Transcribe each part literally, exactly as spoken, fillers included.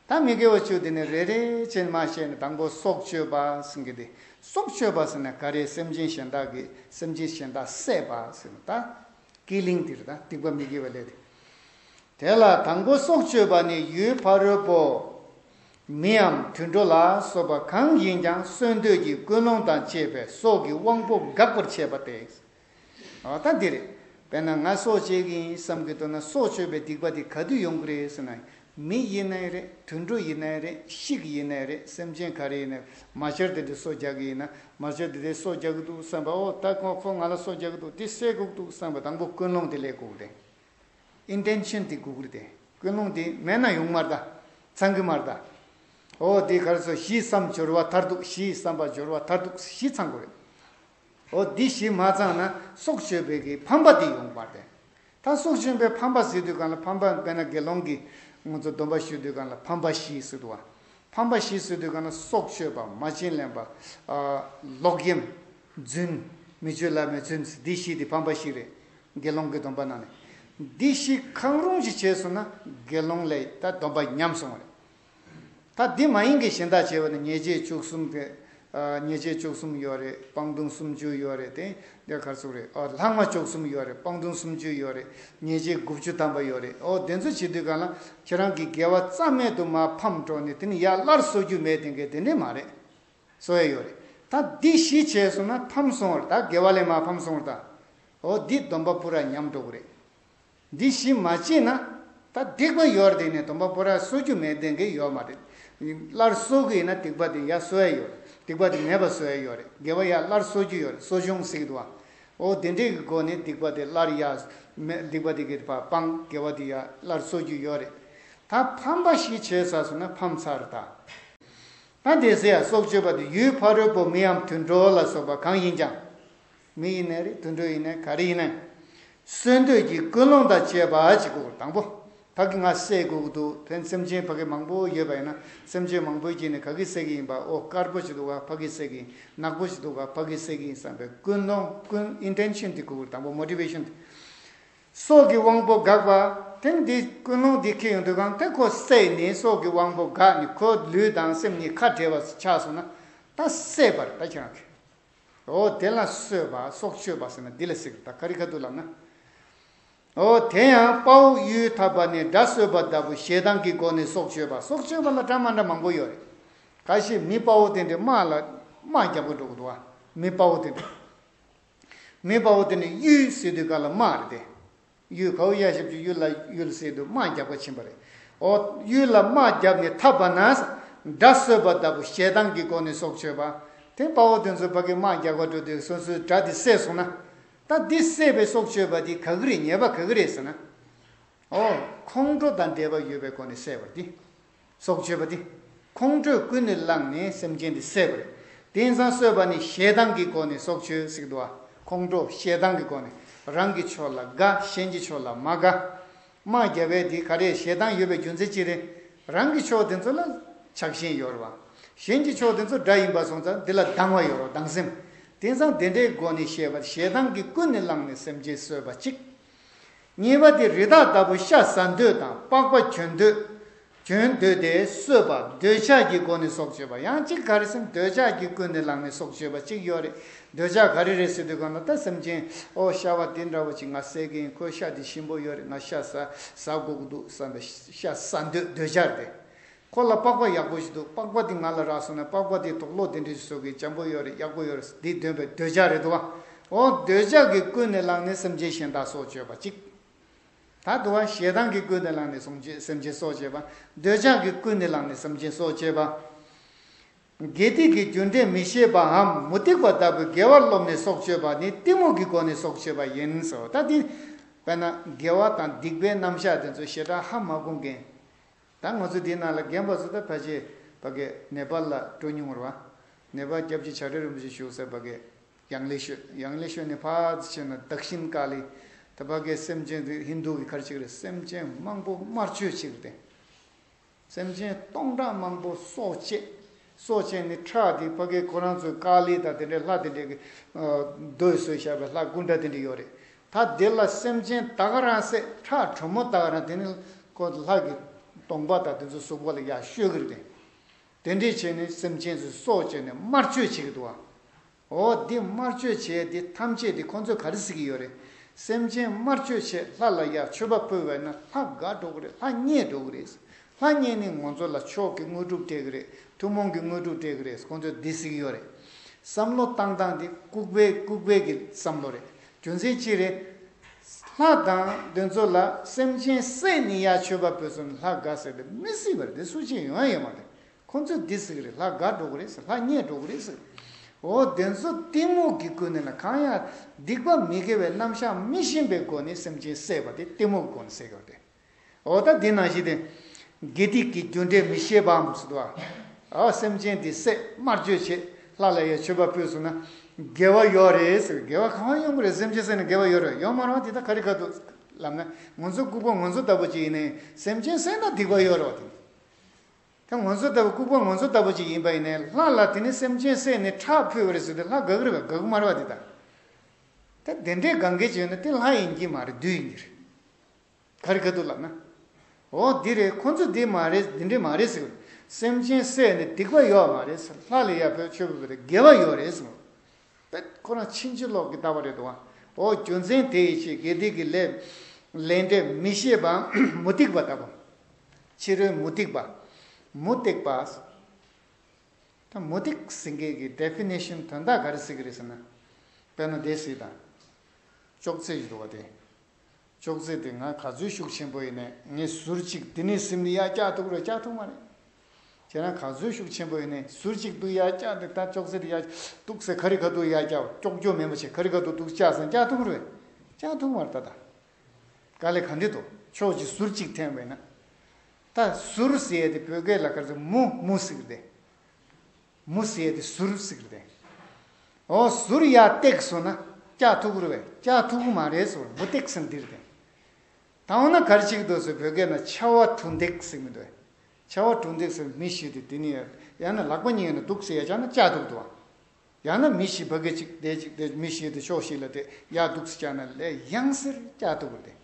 ད་མི་དགེ་བ་བཅུ་དེ་ནི་རེ་རེ་བྱས་ནས་མར་བཤད་ནས། དང་པོ་སྲོག་གཅོད་པ་ཟེར་གྱི་དེ། སྲོག་གཅོད་པ་ཟེར་ན་ག་རེ། སེམས་ཅན་གཞན་དག་གི་སེམས་ཅན་གཞན་དག་བསད་པ་ཟེར་ན་ད། ཀི་ལིང་དེ་རེད། ད་སྡིག་པ་མི་དགེ་བ་ལས་དེ། དེ་ལ་དང་པོ་སྲོག་གཅོད་པ་ནི་ཡུལ་ཕ་རོལ་པོ་མིའམ་དུད་འགྲོ་ལ་སོགས་པ་གང་ཡིན་ཀྱང་གསོན་འདོད་ཀྱི་ཀུན་སློང་དང་བཅས་པའི་སྲོག་གི་དབང་པོ་འགག་པར་བྱེད་པ་སྟེ། འོ་ད་འདི་རེད། དཔེར་ན་ང་སྲོག་བཅད་ཀྱི་ཡིན་བསམ་གྱི་འདུག་ན། སྲོག་གཅོད་པའི་སྡིག་པ་དེ་ག་དུས་ཡོང་གི་རེད་ཟེར་ན། མི་ཡིན་ནའི་རེད། དུད་འགྲོ་ཡིན་ནའི་རེད། ཤིག་ཡིན་ནའི་རེད། སེམས་ཅན་ག་རེ་ཡིན་ནའི། མ་ཆར་དེ་འདྲ་སྲོག་རྒྱག་གི་ཡིན་ན། མ་ཆར་དེ་འདྲ་སྲོག་རྒྱག་གི་འདུག་བསམ་པ། འོ་ད་ཁོ་ཁོ་ང་ལ་སྲོག་རྒྱག་གི་འདུག་དེ་བསད་དགོས་འདུག་བསམ་པ། དང་པོ་ཀུན་སློང་དེ་སླེབས་དགོས་རེད། ཨིན་ཊེན་ཤན་དེ་དགོས་ཀྱི་རེད་དེ། ཀུན་སློང་དེ་མེད་ན་ཡོང་མ་རེད་ད། ཚང་གི་མ་རེད་ད། འོ་དེ་ག་རེ་ཟེར། གཞི་བསམ་སྦྱོར་བ་མཐར་ཐུག་གཞི་བསམ་པ་སྦྱོར་བ་མཐར་ཐུག་གཞི་ཚང་དགོས་རེད། འོ་འདི་གཞི་མ་ཚང་ན་སྲོག་གཅོད་པའི་གི་ཕམ་པ་དེ་ཡོང་བར་ཏེ། ད་སྲོག་གཅོད་པའི་ཕམ་པ་ཟེར་དུས་སྒང་ལ། ཕམ་པ་དཔེར་ན་དགེ་སློང་གི་ང་ཚོ་སྡོམ་པ་ཞུ་དུས་སྒང་ལ་ཕམ་པ་བཞི་ཟེར་འདུག་བ། ཕམ་པ་བཞི་ཟེར་དུས་སྒང་ལ་སྲོག་གཅོད་པ། མ་བྱིན་ལེན་པ། ཨ། ལོག་གཡེམ། རྫུན། མི་སྤྱོད་ལས་མི་བརྫུན། འདི་བཞི་དེ་ཕམ་པ་བཞི་རེད། དགེ་སློང་གི་སྡོམ་པ་ནང་ནས། འདི་བཞི་གང་རུང་ཞིག་བྱས་སོང་ན་དགེ་སློང་ལས་ད་སྡོམ་པ་ཉམས་སོང་བ་རེད། ད་འདི་མ་ཡིན་གྱི་གཞན་དག་བྱས་པ་ནི་ཉེས་བྱས་བཅུ་གསུམ་གྱི། ཨ། ཉེས་བྱས་བཅུ་གསུམ་ཡོད་རེད། སྤང་ལྟུང་སུམ་ཅུ་ཡོད་རེད། དེ་འདི་ག་རེ་ཟེར་རེད། ཨ། ལྷག་མ་བཅུ་གསུམ་ཡོད་རེད། སྤང་ལྟུང་སུམ་ཅུ་ཡོད་རེད། ཉེས་བྱས་དགུ་བཅུ་ཐམ་པ་ཡོད་རེད། འོ་དེ་ཚོ་བྱེད་དུས་སྒང་ལ་ཁྱེད་རང་གིས་དགེ་བ་རྩ་མེད་དུ་མར་ཕམ་འགྲོ་ནས་དེ་ནི་ཡར་སླར་གསོ་རྒྱུ་མེད་དེ་འགའི་དེ་འདྲས་མ་རེད། གསོ་ཡ་ཡོད་རེད། ད་འདི་བཞི་བྱས་སོང་ན་ཕམ་སོང་བ་རེད། ད་དགེ་བ་ལས་མར་ཕམ་སོང་བ་རེད་ད། འོ་འདི་སྡོམ་པ་པུ་ར་ཉམས་འགྲོ་གི་རེད། འདི་བཞི་མ་བྱས་ན་ད་སྡིག་པ་ཡོད་རེད། དེ་ནས་སྡོམ་པ་པུ་ར་གསོ་རྒྱུ་མེད་དེ་འགའི་ཡོད་མ་རེད། སླར་གསོ་གི་ཡིན་ན་སྡིག་པ་དེ་ཡར་གསོ་ཡ་ཡོད་རེད། སྡིག་པ་དེ་མེད་པ་བཟོ་ཡ་ཡོད་རེད། དགེ་བ་ཡར་སླར་གསོ་རྒྱུ་ཡོད་རེད། གསོ་སྦྱོང་ཟེར་གྱི་འདུག་བ། འོ་དེ་འདྲས་ཀྱི་སྒོ་ནས་སྡིག་པ་དེ་སླར་ཡར་མེད། སྡིག་པ་དེ་གི་ཕར་སྤང་། དགེ་བ་དེ་ཡར་སླར་གསོ་རྒྱུ་ཡོད་རེད། ད་ཕམ་པ་བཞི་བྱས་ཚར་སོང་ན་ཕམ་ཚར་ད། ད་དེ་ཚེ་ཡང་སྲོག་གཅོད་པ་དེ་ཡུལ་ཕ་རོལ་པོ་མིའམ་དུད་འགྲོ་ལ་སོགས་པ་གང་ཡིན་ཀྱང་། མི་ཡིན་ནའི་རེད། དུད་འགྲོ་ཡིན་ནའི་ག་རེ་ཡིན་ནའི། གསོན་འདོད་ཀྱི་ཀུན་སློང་དང་བཅས་པ་ཅིག་དགོས། དང་པོ་ཕ་གི་ང་བསད་དགོས་ཀྱི་འདུག་དེ་སེམས་ཅན་ཕ་གི་མང་པོ་ཡོད་པ་ཡིན་ན། སེམས་ཅན་མང་པོའི་རྗེས་ནས་ག་གི་བསད་ཀྱི་ཡིན་པ། འོ་དཀར་པོ་ཅིག་འདུག་ག་ཕ་གི་བསད་ཀྱི་ཡིན། ནག་པོ་ཅིག་འདུག་ག་ཕ་གི་བསད་ཀྱི་ཡིན་བསམ་པའི་ཀུན་སློང་། ཀུན་ཨིན་ཊེན་ཤན་དེ་དགོས། དང་པོ་མོ་ཊི་ཝེ་ཤན་དེ། སྲོག་གི་དབང་པོ་འགག་པ། དེ་འདི་ཀུན་སློང་འདི་འཁྱེར་ཡོང་དུས་སྒང་དེ་ཁོ་བསད་ནས་སྲོག་གི་དབང་པོ་འགག་ནས་ཁོ་ལུས་དང་སེམས་གཉིས་ཁ་བྲལ་བ་ཆགས་སོང་ན་ད་བསད་པ་རེད། ད་ཁྱེད་རང་གིས། འོ་དེ་ལ་གསོད་པ། སྲོག་གཅོད་པ་ཟེར་ན་འདི་ལ་ཟེར་གི། ད་ག་རེ་ག་འདུག་ལབ་ན། འོ་དེ་ཡང་དཔའ་བོ་གཡུལ་འཐབ་པ་ནི་དགྲ་གསོད་པ་ལྟ་བུ་ཞེ་སྡང་གི་སྒོ་ནས་སྲོག་གཅོད་པ། སྲོག་གཅོད་པ་ལ་འདྲ་མ་འདྲ་མང་པོ་ཡོད་རེད། ཁ་ཤས་མི་དཔའ་བོ་དེ་འདྲས་དམག་ལ་དམག་རྒྱག་པ་འགྲོ་གི་འདུག་བ། མི་དཔའ་བོ་དེ་འདྲས། མི་དཔའ་བོ་དེ་ནི་གཡུལ་ཟེར་དུས་སྒང་ལ་དམག་རེད་དེ། གཡུལ་གའུ་ཡ་ཞབས་ཀྱུ་གཡུལ་ལ་གཡུལ་ཟེར་དུས་དམག་རྒྱག་པ་ཕྱིན་པ་རེད། འོ་གཡུལ་ལ་དམག་རྒྱབ་ནས་འཐབ་པ་ན། དགྲ་གསོད་པ་ལྟ་བུ་ཞེ་སྡང་གི་སྒོ་ནས་སྲོག་གཅོད་པ། དེ་དཔའ་བོ་དེ་ཚོ་ཕ་གི་དམག་རྒྱག་པ་འགྲོ་དུས་སོ་སོའི་དགྲ་དེ་བསད་སོང་ན། ད་འདི་བསད་པའི་སྲོག་གཅོད་པ་དེ་ག་གི་རེད། ཉེས་པ་ག་གི་རེད་ཟེར་ན། འོ། ཁོང་ཁྲོ་དང་འབྲེལ་བ་ཡོད་པའི་སྒོ་ནས་བསད་པ་དེ། སྲོག་གཅོད་པ་དེ། ཁོང་ཁྲོས་ཀུན་ནས་བསླངས་ནས་སེམས་ཅན་དེ་བསད་པ་རེད། དེང་སང་གསོད་པ་ནི་ཞེ་སྡང་གི་སྒོ་ནས་སྲོག་གཅོད་ཟེར་གི་འདུག་བ། ཁོང་ཁྲོ་ཞེ་སྡང་གི་སྒོ་ནས། རང་གི་ཕྱོགས་ལ་དགའ། གཞན་གྱི་ཕྱོགས་ལ་མ་དགའ། དམག་རྒྱབ་པའི་དེ་ག་རེ། ཞེ་སྡང་ཡོད་པའི་རྒྱུ་མཚན་ཅི་རེད། རང་གི་ཕྱོགས་དེ་ཚོ་ལ་ཆགས་ཞེན་ཡོད་རེད་བ། གཞན་གྱི་ཕྱོགས་དེ་ཚོ་དགྲ་ཡིན་པ་སོང་ཙང་དེ་ལ་སྡང་བ་ཡོད་རེད་བ། སྡང་སེམས། དེང་སང་དེ་འདྲའི་སྒོ་ནས་བཤད་པ། ཞེ་སྡང་གིས་ཀུན་ནས་བསླངས་ནས་སེམས་ཅན་གསོད་པ་གཅིག་གཉིས་པ་དེ་རི་དྭགས་ལྟ་བུ་ཤ་ཟ་འདོད་དང་པགས་པ་གྱོན་འདོད། གྱོན་འདོད་དེ་གསོད་པ། འདོད་ཆགས་ཀྱི་སྒོ་ནས་སྲོག་གཅོད་པ། ཡང་གཅིག་ག་རེ་ཟེར་ན། འདོད་ཆགས་ཀྱིས་ཀུན་ནས་བསླངས་ནས་སྲོག་གཅོད་པ་གཅིག་ཡོད་རེད། འདོད་ཆགས་ག་རེ་རེད་ཟེར་དུས་སྒང་ལ། ད་སེམས་ཅན། ཨོ་ཤ་བ་དེ་འདྲ་བོ་ཅིག་ང་བསད་ཀྱི་ཡིན། ཁོའི་ཤ་དེ་ཞིམ་པོ་ཡོད་རེད། ང་ཤ་ཟ་ཟ་དགོས་ཀྱི་འདུག་བསམ་པའི་ཤ་ཟ་འདོད། འདོད་ཆགས་རེད། ཁོ་ལ་པགས་པ་ཡག་པོ་ཞིག་འདུག་པགས་པ་དེ་ང་ལ་རག་སོང་ན། པགས་པ་དེ་དུག་སློག་དེ་འདྲ་ཞིག་བཟོ་གི། འཇམ་པོ་ཡོད་རེད། ཡག་པོ་ཡོད་རེད། འདི་འདོད་པའི་འདོད་ཆགས་རེད་འདུག་བ། ཨོ་འདོད་ཆགས་ཀྱིས་ཀུན་ནས་བསླངས་ནས་སེམས་ཅན་གཞན་དག་སྲོག་གཅོད་པ་གཅིག་ད་འདུག་བ། ཞེ་སྡང་གིས་ཀུན་ནས་བསླངས་ནས་སྲོག་གཅོད། སེམས་ཅན་སྲོག་གཅོད་པ། འདོད་ཆགས་ཀྱིས་ཀུན་ནས་བསླངས་ནས་སེམས་ཅན་སྲོག་གཅོད་པ། དགེ་སྡིག་གི་རྒྱུ་འབྲས་མི་ཤེས་པའམ་མུ་སྟེགས་པ་ལྟ་བུའི་དགེ་བ་སློབ་ནས་སྲོག་གཅོད་པ་ནི་གཏི་མུག་གི་སྒོ་ནས་སྲོག་གཅོད་པ་ཡིན་ཟེར། ད་འདི་དཔེར་ན་དགེ་བ་དང་སྡིག་པའི་རྣམ་གཞག་དེ་ཚོ་ཞེ་དྲག་ཧ་མ་གོ་མཁན། ད་ང་ཚོ་འདི་ནང་ལ་རྒན་པ་ཚོ་ད་ཕལ་ཆེར་ཕ་གི་ནེ་པཱལ་ལ་འགྲོ་མྱོང་རེད་བ། ནེ་པཱལ་སྐྱབས་རྗེ་བྱ་བྲལ་རིན་པོ་ཆེ་བཞུགས་སའི་ཕ་གི་ཡང་ལེ་ཤོད། ཡང་ལེ་ཤོད་ནས་ཕར་ཕྱིན་ན་དག་ཤིན་ཀ་ལི། ད་ཕ་གི་སེམས་ཅན་དེ་ཧིན་དུ་གི་ག་རེ་ཅིག་རེད། སེམས་ཅན་མང་པོ་དམར་མཆོད་བྱེད་ཀྱི་རེད། སེམས་ཅན་སྟོང་ཕྲག་མང་པོ་སྲོག་བཅད། སྲོག་བཅད་ནས་ཁྲག་དེ་ཕ་གི་ཁོ་རང་ཚོའི་ཀ་ལི་དང་དེ་འདྲའི་ལྷ་དེ་འདྲའི་གི་ཨ་རྡོས་བཟོས་བཞག་པའི་ལྷ་སྐུ་འདྲ་དེ་འདྲ་ཡོད་རེད། ད་དེ་ལ་སེམས་ཅན་ད་ག་རང་བསད། ཁྲག་དྲོན་མོ་ད་ག་རང་། དེ་ནི་ཁོ་ལྷ་གི་ གདོང་པ་དང་དེ་ཚོ་གཟུགས་པོ་ལ་ཡར་གཤོད་ཀྱི་རེད་དེ། དེ་འདྲས་བྱས་ནས་སེམས་ཅན་ཚོའི་སྲོག་བཅད་ནས་དམར་མཆོད་བྱེད་ཀྱི་འདུག་བ། འོ་འདི་དམར་མཆོད་བྱས་འདི་ཐམས་ཅད་འདི་ཁོང་ཚོས་ག་རེ་ཟེར་གྱི་ཡོད་རེད། སེམས་ཅན་དམར་མཆོད་བྱས་ལྷ་ལ་ཡར་མཆོད་པ་ཕུལ་བས་ན་ལྷ་དགའ་འགྲོ་གི་རེད། ལྷ་མཉེས་འགྲོ་གི་རེད། ལྷ་མཉེས་ནས་ང་ཚོ་ལ་མཆོག་གི་དངོས་གྲུབ་སྤྲད་ཀྱི་རེད། ཐུན་མོང་གི་དངོས་གྲུབ་སྤྲད་ཀྱི་རེད། ཁོང་ཚོས་འདི་ཟེར་གྱི་ཡོད་རེད། བསམ་བློ་བཏང་སྟངས་འདི་ལྐུགས་པའི་ལྐུགས་པའི་གི་བསམ་བློ་རེད། རྒྱུ་མཚན་ཅི་རེད། ལྷ་དང་དེ་ཚོ་ལ་སེམས་ཅན་བསད་ནས་ཡར་མཆོད་པ་ཕུལ་སོང་ན་ལྷ་དགའ་ཟེར་ཏེ་མི་སྲིད་པ་རེད། དེ་སུ་གཅིག་ཡོང་ཡ་ཡོད་མ་རེད། ཁོང་ཚོས་འདི་ཟེར་གི་རེད། ལྷ་དགའ་འགྲོ་གི་རེད་ཟེར། ལྷ་མཉེས་འགྲོ་གི་རེད་ཟེར། འོ་དེ་ཚོ་གཏི་མུག་གི་ཀུན་ནས་ལ་གང་ཡང་སྡིག་པ་མི་དགེ་བའི་རྣམ་གཞག་མི་ཤེས་པའི་སྒོ་ནས་སེམས་ཅན་བསད་པ་དེ་གཏི་མུག་གི་སྒོ་ནས་བསད་དགོས་ཏེ། འོ་ད་འདི་ནང་བཞིན་ཏེ། དགེ་སྡིག་གི་རྒྱུ་འབྲས་མི་ཤེས་པའམ་ཟེར་དུས། ཨ་སེམས་ཅན་འདི་བསད་དམར་མཆོད་བྱེད་ལྷ་ལ་ཡང་མཆོད་པ་ཕུལ་སོང་ན། དགེ་བ་ཡོད་རེད་ཟེར། དགེ་བ་གང་ཡོང་གི་རེད། སེམས་ཅན་བསད་ན་དགེ་བ་ཡོད་རེད། ཡོད་མ་རེད་བ། དེ་ད་ག་རེ་ག་འདུག་ལབ་ན། ང་ཚོ་ལྐུགས་པ་ང་ཚོ་ལྟ་བུ་ཅིག་ཡིན་ནའི་སེམས་ཅན་བསད་ན་སྡིག་པ་ཡོད་རེད་བ་དེ། ད་ང་ཚོ་ལྟ་བུ་ལྐུགས་པ་ང་ཚོ་ལྟ་བུ་ཅིག་ཡིན་པ་ཡིན་ནའི་ལྷ་ལ་དེ་ནི་སེམས་ཅན་བསད་ནས་ཁྲག་ཕུལ་བ་རེད་ཟེར་ཏེ་ལྷ་དགའ་གི་རེད་པས། དགའ་གི་མ་རེད་བ་དེ་ད། ད་དེ་འདྲའི་གང་གལ་ཅིག་ཡོད་ན་དེ་ལྷ་ཡིན་གྱི་མ་རེད། བདུད་ཡིན་གྱི་རེད། ག་རེ་ག་འདུག་ལབ་ན། འོ་འདི་རེད། ཁོ་ཚོ་འདི་མ་རེད། འདི་འདྲ་མ་རེད་ཟེར། སེམས་ཅན་བསད་ནས་སྡིག་པ་ཡོད་མ་རེད་ཟེར། ལྷ་ལ་ཡར་ཕུལ་མཆོད་པ་ཕུལ་ཏེ་དགེ་བ་ཡོད་རེད་ཟེར། དཔེ་ཁོ་རང་ཕྱིན་ཅི་ལོག་གི་ལྟ་བ་རེད་འདུག་བ། འོ་རྒྱུ་མཚན་དེ་ཡི་ཕྱིར་དགེ་སྡིག་གི་ལས་ལས་འབྲས་མི་ཤེས་པའམ་མུ་སྟེགས་པ་ལྟ་བུ། ཕྱི་རོལ་མུ་སྟེགས་པ། མུ་སྟེགས་པ། ད་མུ་སྟེགས་ཟེར་མཁན་གྱི་ཌེ་ཕི་ནེ་ཤན་དོན་དག་ག་རེ་ཟེར་གྱི་རེད་ཟེར་ན། དཔེར་ན་སྡེ་སྲིད་དང་། ཅོག་ཙེ་ཞིག་འདུག་བ་དེ། ཅོག་ཙེ་དེ་ང་ག་ཚོད་ཤུགས་ཆེན་པོ་ཡིན་ནའི་ངས་ཟུར་གཅིག་དེ་ནས་ཟིན་ནས་ཡར་བཀྱག་ཐུབ་རེད། བཀྱག་ཐུབ་མ་རེད། ཁྱེད་རང་ག་ཚོད་ཤུགས་ཆེན་པོ་ཡིན་ནའི་ཟུར་གཅིག་ཏུ་ཡར་བཀྱག་དེ་ད་ཅོག་ཙེ་དེ་ཡར་གཏུགས་ཟེར། ག་རེ་ག་འདུག་ཡར་བཀྱག་ཀྱོག་ཀྱོག་མེད་པ་བྱས། ག་རེ་ག་འདུག་འདུག་བཀྱག་ཟེར་བཀྱག་ཐུབ་རེད། བཀྱག་ཐུབ་མ་རེད་ད་ལྟ། དཀའ་ལས་ག་འདྲ་འདུག་ཕྱོགས་གཅིག་ཟུར་གཅིག་འཐེན་པས་ན། ད་ཟུར་ཟེར་ཡས་དེ་བོད་སྐད་ལ་ག་རེ་ཟེར། མུ་མུ་ཟེར་གི་རེད། མུ་ཟེར་ཡས་དེ་ཟུར་ཟེར་གི་རེད། འོ་ཟུར་ཡར་བཏེགས་སོང་ན་བཀྱག་ཐུབ་ཀྱི་རེད་པས། བཀྱག་ཐུབ་ཀྱི་མ་རེད་ཟེར། མུ་སྟེགས་ཟེར་འདི་རེད་དེ། ད་འོ་ན་ག་རེ་བྱེད་ཀྱི་འདུག་ཟེར། བོད་སྐད་ན་ཆ་བ་གྲུ་འདེགས་ཟེར་མི་འདུག་ཆ་བ་གྲུ་འདེགས་ཟེར། མི་ཞིག་དེ་དེ་ནས་ཡང་ན་ལག་པ་གཉིས་ཡོད་ན་འདུག་ཟེར་ཡ་བྱས་ན་བཀྱག་ཐུབ་འདུག་བ། ཡང་ན་མི་བཞི་བ་གི་གཅིག་དེ་གཅིག་དེ་མི་བཞི་དེ་ཕྱོགས་བཞི་ལ་དེ་ཡར་འདུག་སེ་བཀྱག་ན་ལས་ཡང་སེ་བཀྱག་ཐུབ་ཀྱི་རེད།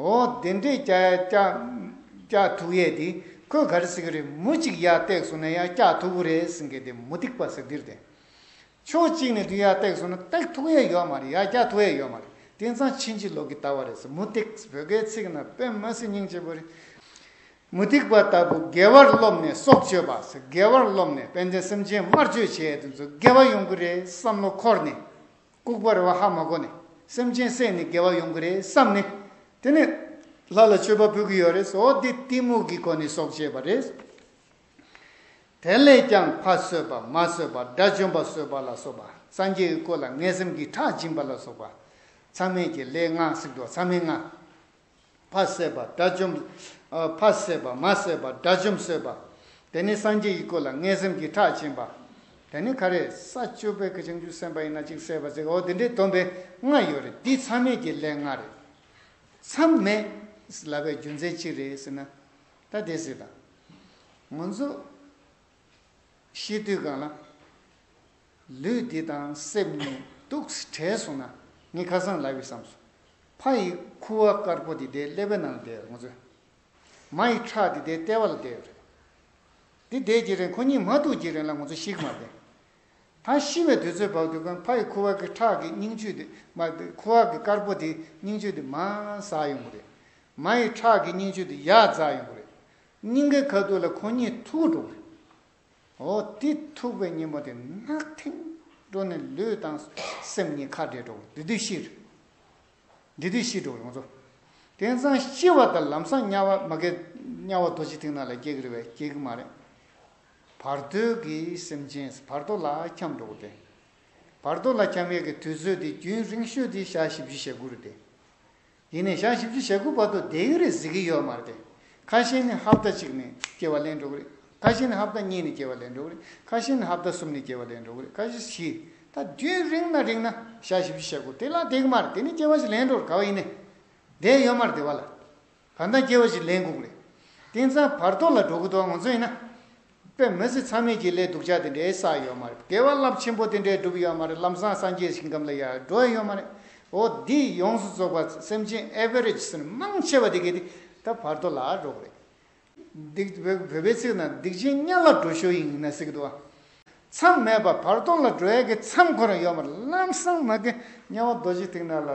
འོ་དེ་འདྲས་བཀྱག་བཀྱག་བཀྱག་ཐུབ་ཡས་དེ་ཁོས་ག་རེ་ཟེར་གི་རེད། མུ་གཅིག་ཡར་བཏེགས་སོང་ན་ཡང་བཀྱག་ཐུབ་ཀྱི་རེད་ཟེར་མཁན་དེ་མུ་སྟེགས་པ་ཟེར་འདི་རེད་དེ། ཕྱོགས་གཅིག་ནས་དེ་ཡར་བཏེགས་སོང་ན་བཏེགས་ཐུབ་ཡས་ཡོད་མ་རེད། ཡར་བཀྱག་ཐུབ་ཡས་ཡོད་མ་རེད། དེང་སང་ཕྱིན་ཅི་ལོག་གི་ལྟ་བ་རེད་ཟེར། མུ་སྟེགས་བོད་སྐད་ཚིག་ན་དཔེ་མ་སྲིད་སྙིང་རྗེ་པོ་རེད། མུ་སྟེགས་པ་ལྟ་བུ་དགེ་བར་རློམ་ནས་སྲོག་གཅོད་པ་ཟེར། དགེ་བར་རློམ་ནས་དཔེར་ན་སེམས་ཅན་དམར་མཆོད་བྱས་དེ་ཚོ་དགེ་བ་ཡོང་གི་རེད་བསམ་བློ་འཁོར་ནས། ལྐུགས་པ་རེད་བ། ཧ་མ་གོ་ནས་སེམས་ཅན་བསད་ནས་དགེ་བ་ཡོང་གི་རེད་བསམ་ནས། དེ་ནས་ལྷ་ལ་མཆོད་པ་ཕུལ་གྱི་ཡོད་རེད་ཟེར། འོ་དེ་གཏི་མུག་གི་སྒོ་ནས་སྲོག་བཅད་པ་རེད། དེ་ལས་ཀྱང་ཕ་གསོད་པ་མ་གསོད་པ་དགྲ་བཅོམ་པ་གསོད་པ་ལ་སོགས་པ། སངས་རྒྱས་ཀྱི་སྐུ་ལ་ངན་སེམས་ཀྱི་ཁྲག་སྦྱིན་པ་ལ་སོགས་པ། མཚམས་མེད་ཀྱི་ལས་ལྔ་ཟེར་འདུག་མཚམས་མེད་ལྔ། ཕ་བསད་པ་དགྲ་བཅོམ། ཨ། ཕ་བསད་པ་མ་བསད་པ་དགྲ་བཅོམ་གསོད་པ། དེ་ནས་སངས་རྒྱས་ཀྱི་སྐུ་ལ་ངན་སེམས་ཀྱི་ཁྲག་སྦྱིན་པ། དེ་ནས་ག་རེ་ས་བཅུ་པའི་གི་བྱང་ཆུབ་སེམས་དཔའ་ཡིན་ན་གཅིག་བསད་པ་ཟེར། འོ་དེ་འདྲའི་སྡོམ་པའི་ལྔ་ཡོད་རེད། འདི་མཚམས་མེད་ཀྱི་ལས་ལྔ་རེད། མཚམས་མེད་ལབ་པའི་རྒྱུ་མཚན་ཅི་རེད་ཟེར་ན། ད་དེ་ཟེར་དང་། ང་ཚོ་ཤི་དུས་སྒང་ལ། ལུས་འདི་དང་སེམས་གཉིས་འདུག་སེ་བྲལ་སོང་ན་ངས་ཁ་སང་ལབ་ཡོད་བསམ་སོང་། ཕ་ཡི་ཁུ་བ་དཀར་པོ་འདི་དེ་ཀླད་པའི་ནང་ལ་བསྡད་ཡོད་རེད་ང་ཚོས། མ་ཡི་ཁྲག་འདི་དེ་ལྟེ་བ་ལ་བསྡད་ཡོད་རེད། འདི་བསྡད་ཀྱི་རིང་ཁོ་གཉིས་མ་ཐུག་ཀྱི་རིང་ལ་ང་ཚོ་ཤི་གི་མ་རེད། ད་ཤི་བའི་དུས་ཚོད་བབ་དུས་སྒང་ཕ་ཡི་ཁུ་བ་གི་ཁྲག་གི་སྙིང་བཅུད་དེ་མ། ཁུ་བ་གི་དཀར་པོ་དེ་སྙིང་བཅུད་དེ་མར་ཟག་ཡོང་གི་རེད། མ་ཡི་ཁྲག་གི་སྙིང་བཅུད་དེ་ཡར་འཛག་ཡོང་གི་རེད། སྙིང་གའི་ཁ་ཐུག་ལ་ཁོ་གཉིས་ཐུག་འགྲོ་གི་རེད། འོ་དེ་ཐུག་པའི་ཉིན་མོ་དེ་ནག་ཐིང་འགྲོ་ནས་ལུས་དང་སེམས་གཉིས་ཁ་བྲལ་འགྲོ། དེ་དུས་ཤི་རེད། དེ་དུས་ཤི་འགྲོ་རེད་ང་ཚོ། དེང་སང་ཤི་བ་དང་ལམ་སང་དམྱལ་བ་མ་སྐྱེ། དམྱལ་བ་རྡོ་རྗེ་གདན་ནང་ལ་སྐྱེ་གི་རེད་པས། སྐྱེ་གི་མ་རེད། བར་དོའི་གི་སེམས་ཅན་བར་དོ་ལ་འཁྱམས་འགྲོ་གི་རེད། བར་དོ་ལ་འཁྱམས་ཡས་ཀྱི་དུས་ཚོད་དེ་རྒྱུན་རིང་ཤོས་དེ་ཞག་བཞི་བཅུ་ཞེ་དགུ་རེད་དེ། ཡིན་ནའི་ཞག་བཞི་བཅུ་ཞེ་དགུ་བར་དུ་བསྡད་ཀྱི་རེད་ཟེར་གྱི་ཡོད་མ་རེད་དེ། ཁ་ཤས་ནི་ཧབ་ཏ་གཅིག་ནས་སྐྱེ་བ་ལེན་འགྲོ་གི་རེད། ཁ་ཤས་ནི་ཧབ་ཏ་གཉིས་ནས་སྐྱེ་བ་ལེན་འགྲོ་གི་རེད། ཁ་ཤས་ནི་ཧབ་ཏ་གསུམ་ནས་སྐྱེ་བ་ལེན་འགྲོ་གི་རེད། ཁ་ཤས་བཞི། ད་རྒྱུན་རིང་ན་རིང་ན་ཞག་བཞི་བཅུ་ཞེ་དགུ་དེ་ལ་བསྡད་ཀྱི་མ་རེད། དེ་ནས་སྐྱེ་བ་ཞིག་ལེན་འགྲོ་རེད། ག་བ་ཡིན་ནའི་བསྡད་ཡོད་མ་རེད་དེ་བ་ལ། གང་ལྟར་སྐྱེ་བ་ཞིག་ལེན་དགོས་ཀྱི་རེད། དེང་སང་བར་དོ་ལ་འགྲོ་གི་འདུག་ང་ཚོ་ཡིན་ན། དཔེ་མི་སྲིད་མཚམས་མེད་ཀྱི་ལས་སྡུག་ཅག་དེ་འདྲའི་བསགས་ཡོད་མ་རེད། དགེ་བ་རླབས་ཆེན་པོ་དེ་འདྲའི་བསྒྲུབས་ཡོད་མ་རེད། ལམ་སང་སངས་རྒྱས་ཞིང་ཁམས་ལ་ཡར་འགྲོ་ཡོད་མ་རེད། འོ་འདི་ཡོངས་སུ་རྫོགས་པ་སེམས་ཅན་ཨེ་ཝ་རེཇ་ཟེར་ན་མང་ཆེ་བ་དེ་གས་དེ་ད་བར་དོ་ལ་འགྲོ་གི་རེད། སྡིག་བོད་བོད་པའི་ཚིག་ན་སྡིག་ཅན་དམྱལ་བར་འགྲོ་ཞོར་ཡིན་ན་ཟེར་གི་འདུག་བ། མཚམས་མེད་པ་བར་དོ་ལ་འགྲོ་ཡས་ཀྱི་མཚམས་ཁོ་རང་ཡོད་མ་རེད། ལམ་སང་མ་གི་དམྱལ་བ་རྡོ་རྗེ་ཐིག་ནག་ལ་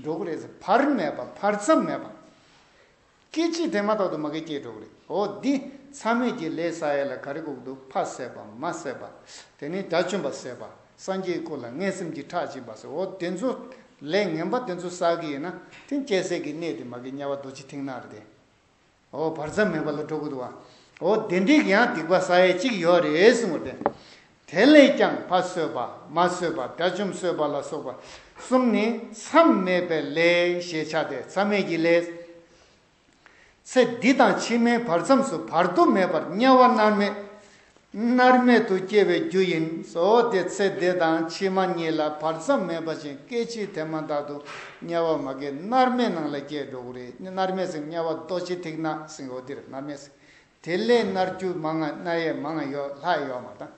འགྲོ་གི་རེད་ཟེར། བར་མེད་པ། བར་མཚམས་མེད་པ། སྐད་ཅིག་དེ་མ་ཐག་ཏུ་མ་གི་སྐྱེས་འགྲོ་གི་རེད། འོ་འདི་མཚམས་མེད་ཀྱི་ལས་བསགས་ཡས་ལ་ག་རེ་དགོས་ཀྱི་འདུག་ཕ་བསད་པ། མ་བསད་པ། དེ་ནས་དགྲ་བཅོམ་པ་བསད་པ། སངས་རྒྱས་སྐུ་ལ་མངོན་སུམ་གྱིས་ཁྲག་སྦྱིན་པ་ཟེར། འོ་དེ་ཚོ་ལས་ངན་པ་དེ་ཚོ་བསགས་ཀྱི་ཡིན་ན་དེ་སྐྱེ་སའི་གི་གནས་དེ་མ་གི་དམྱལ་བ་རྡོ་རྗེ་ཐིག་ནག་རེད་དེ། འོ་བར་མཚམས་མེད་པ་ལ་འགྲོ་གི་འདུག་བ། འོ་དེ་འདྲའི་ཡང་སྡིག་པ་བསགས་ཡས་གཅིག་ཡོད་རེད་གསུངས་པ་དེ། དེ་ལས་ཀྱང་ཕ་གསོད་པ། མ་གསོད་པ། དགྲ་བཅོམ་གསོད་པ་ལ་སོགས་པ་གསུམ་ནི་མཚམས་མེད་པའི་ལས་ཞེས་བྱ་སྟེ། མཚམས་མེད་ཀྱི་ལས། ཚེ་འདི་དང་ཕྱི་མའི་བར་མཚམས་སུ་བར་དོ་མེད་པར་དམྱལ་བ་མནར་མེད། མནར་མེད་དུ་སྐྱེ་བའི་རྒྱུ་ཡིན། འོ་དེ་ཚེ་འདི་དང་ཕྱི་མ་གཉིས་ལ་བར་མཚམས་མེད་པ་ཅིག་སྐད་ཅིག་དེ་མ་ཐག་ཏུ་དམྱལ་བ་མ་གི་མནར་མེད་ནང་ལ་སྐྱེས་འགྲོ་གི་རེད། མནར་མེད་ཟེར་དམྱལ་བ་རྡོ་རྗེ་ཐིག་ནག་ཟེར། འོ་འདིར་མནར་མེད་ཟེར། དེ་ལས་མནར་རྒྱུ་མང་ང་མནར་ཡས་མང་ང་ཡོད་ལྷག་ཡོད་མ་དང་།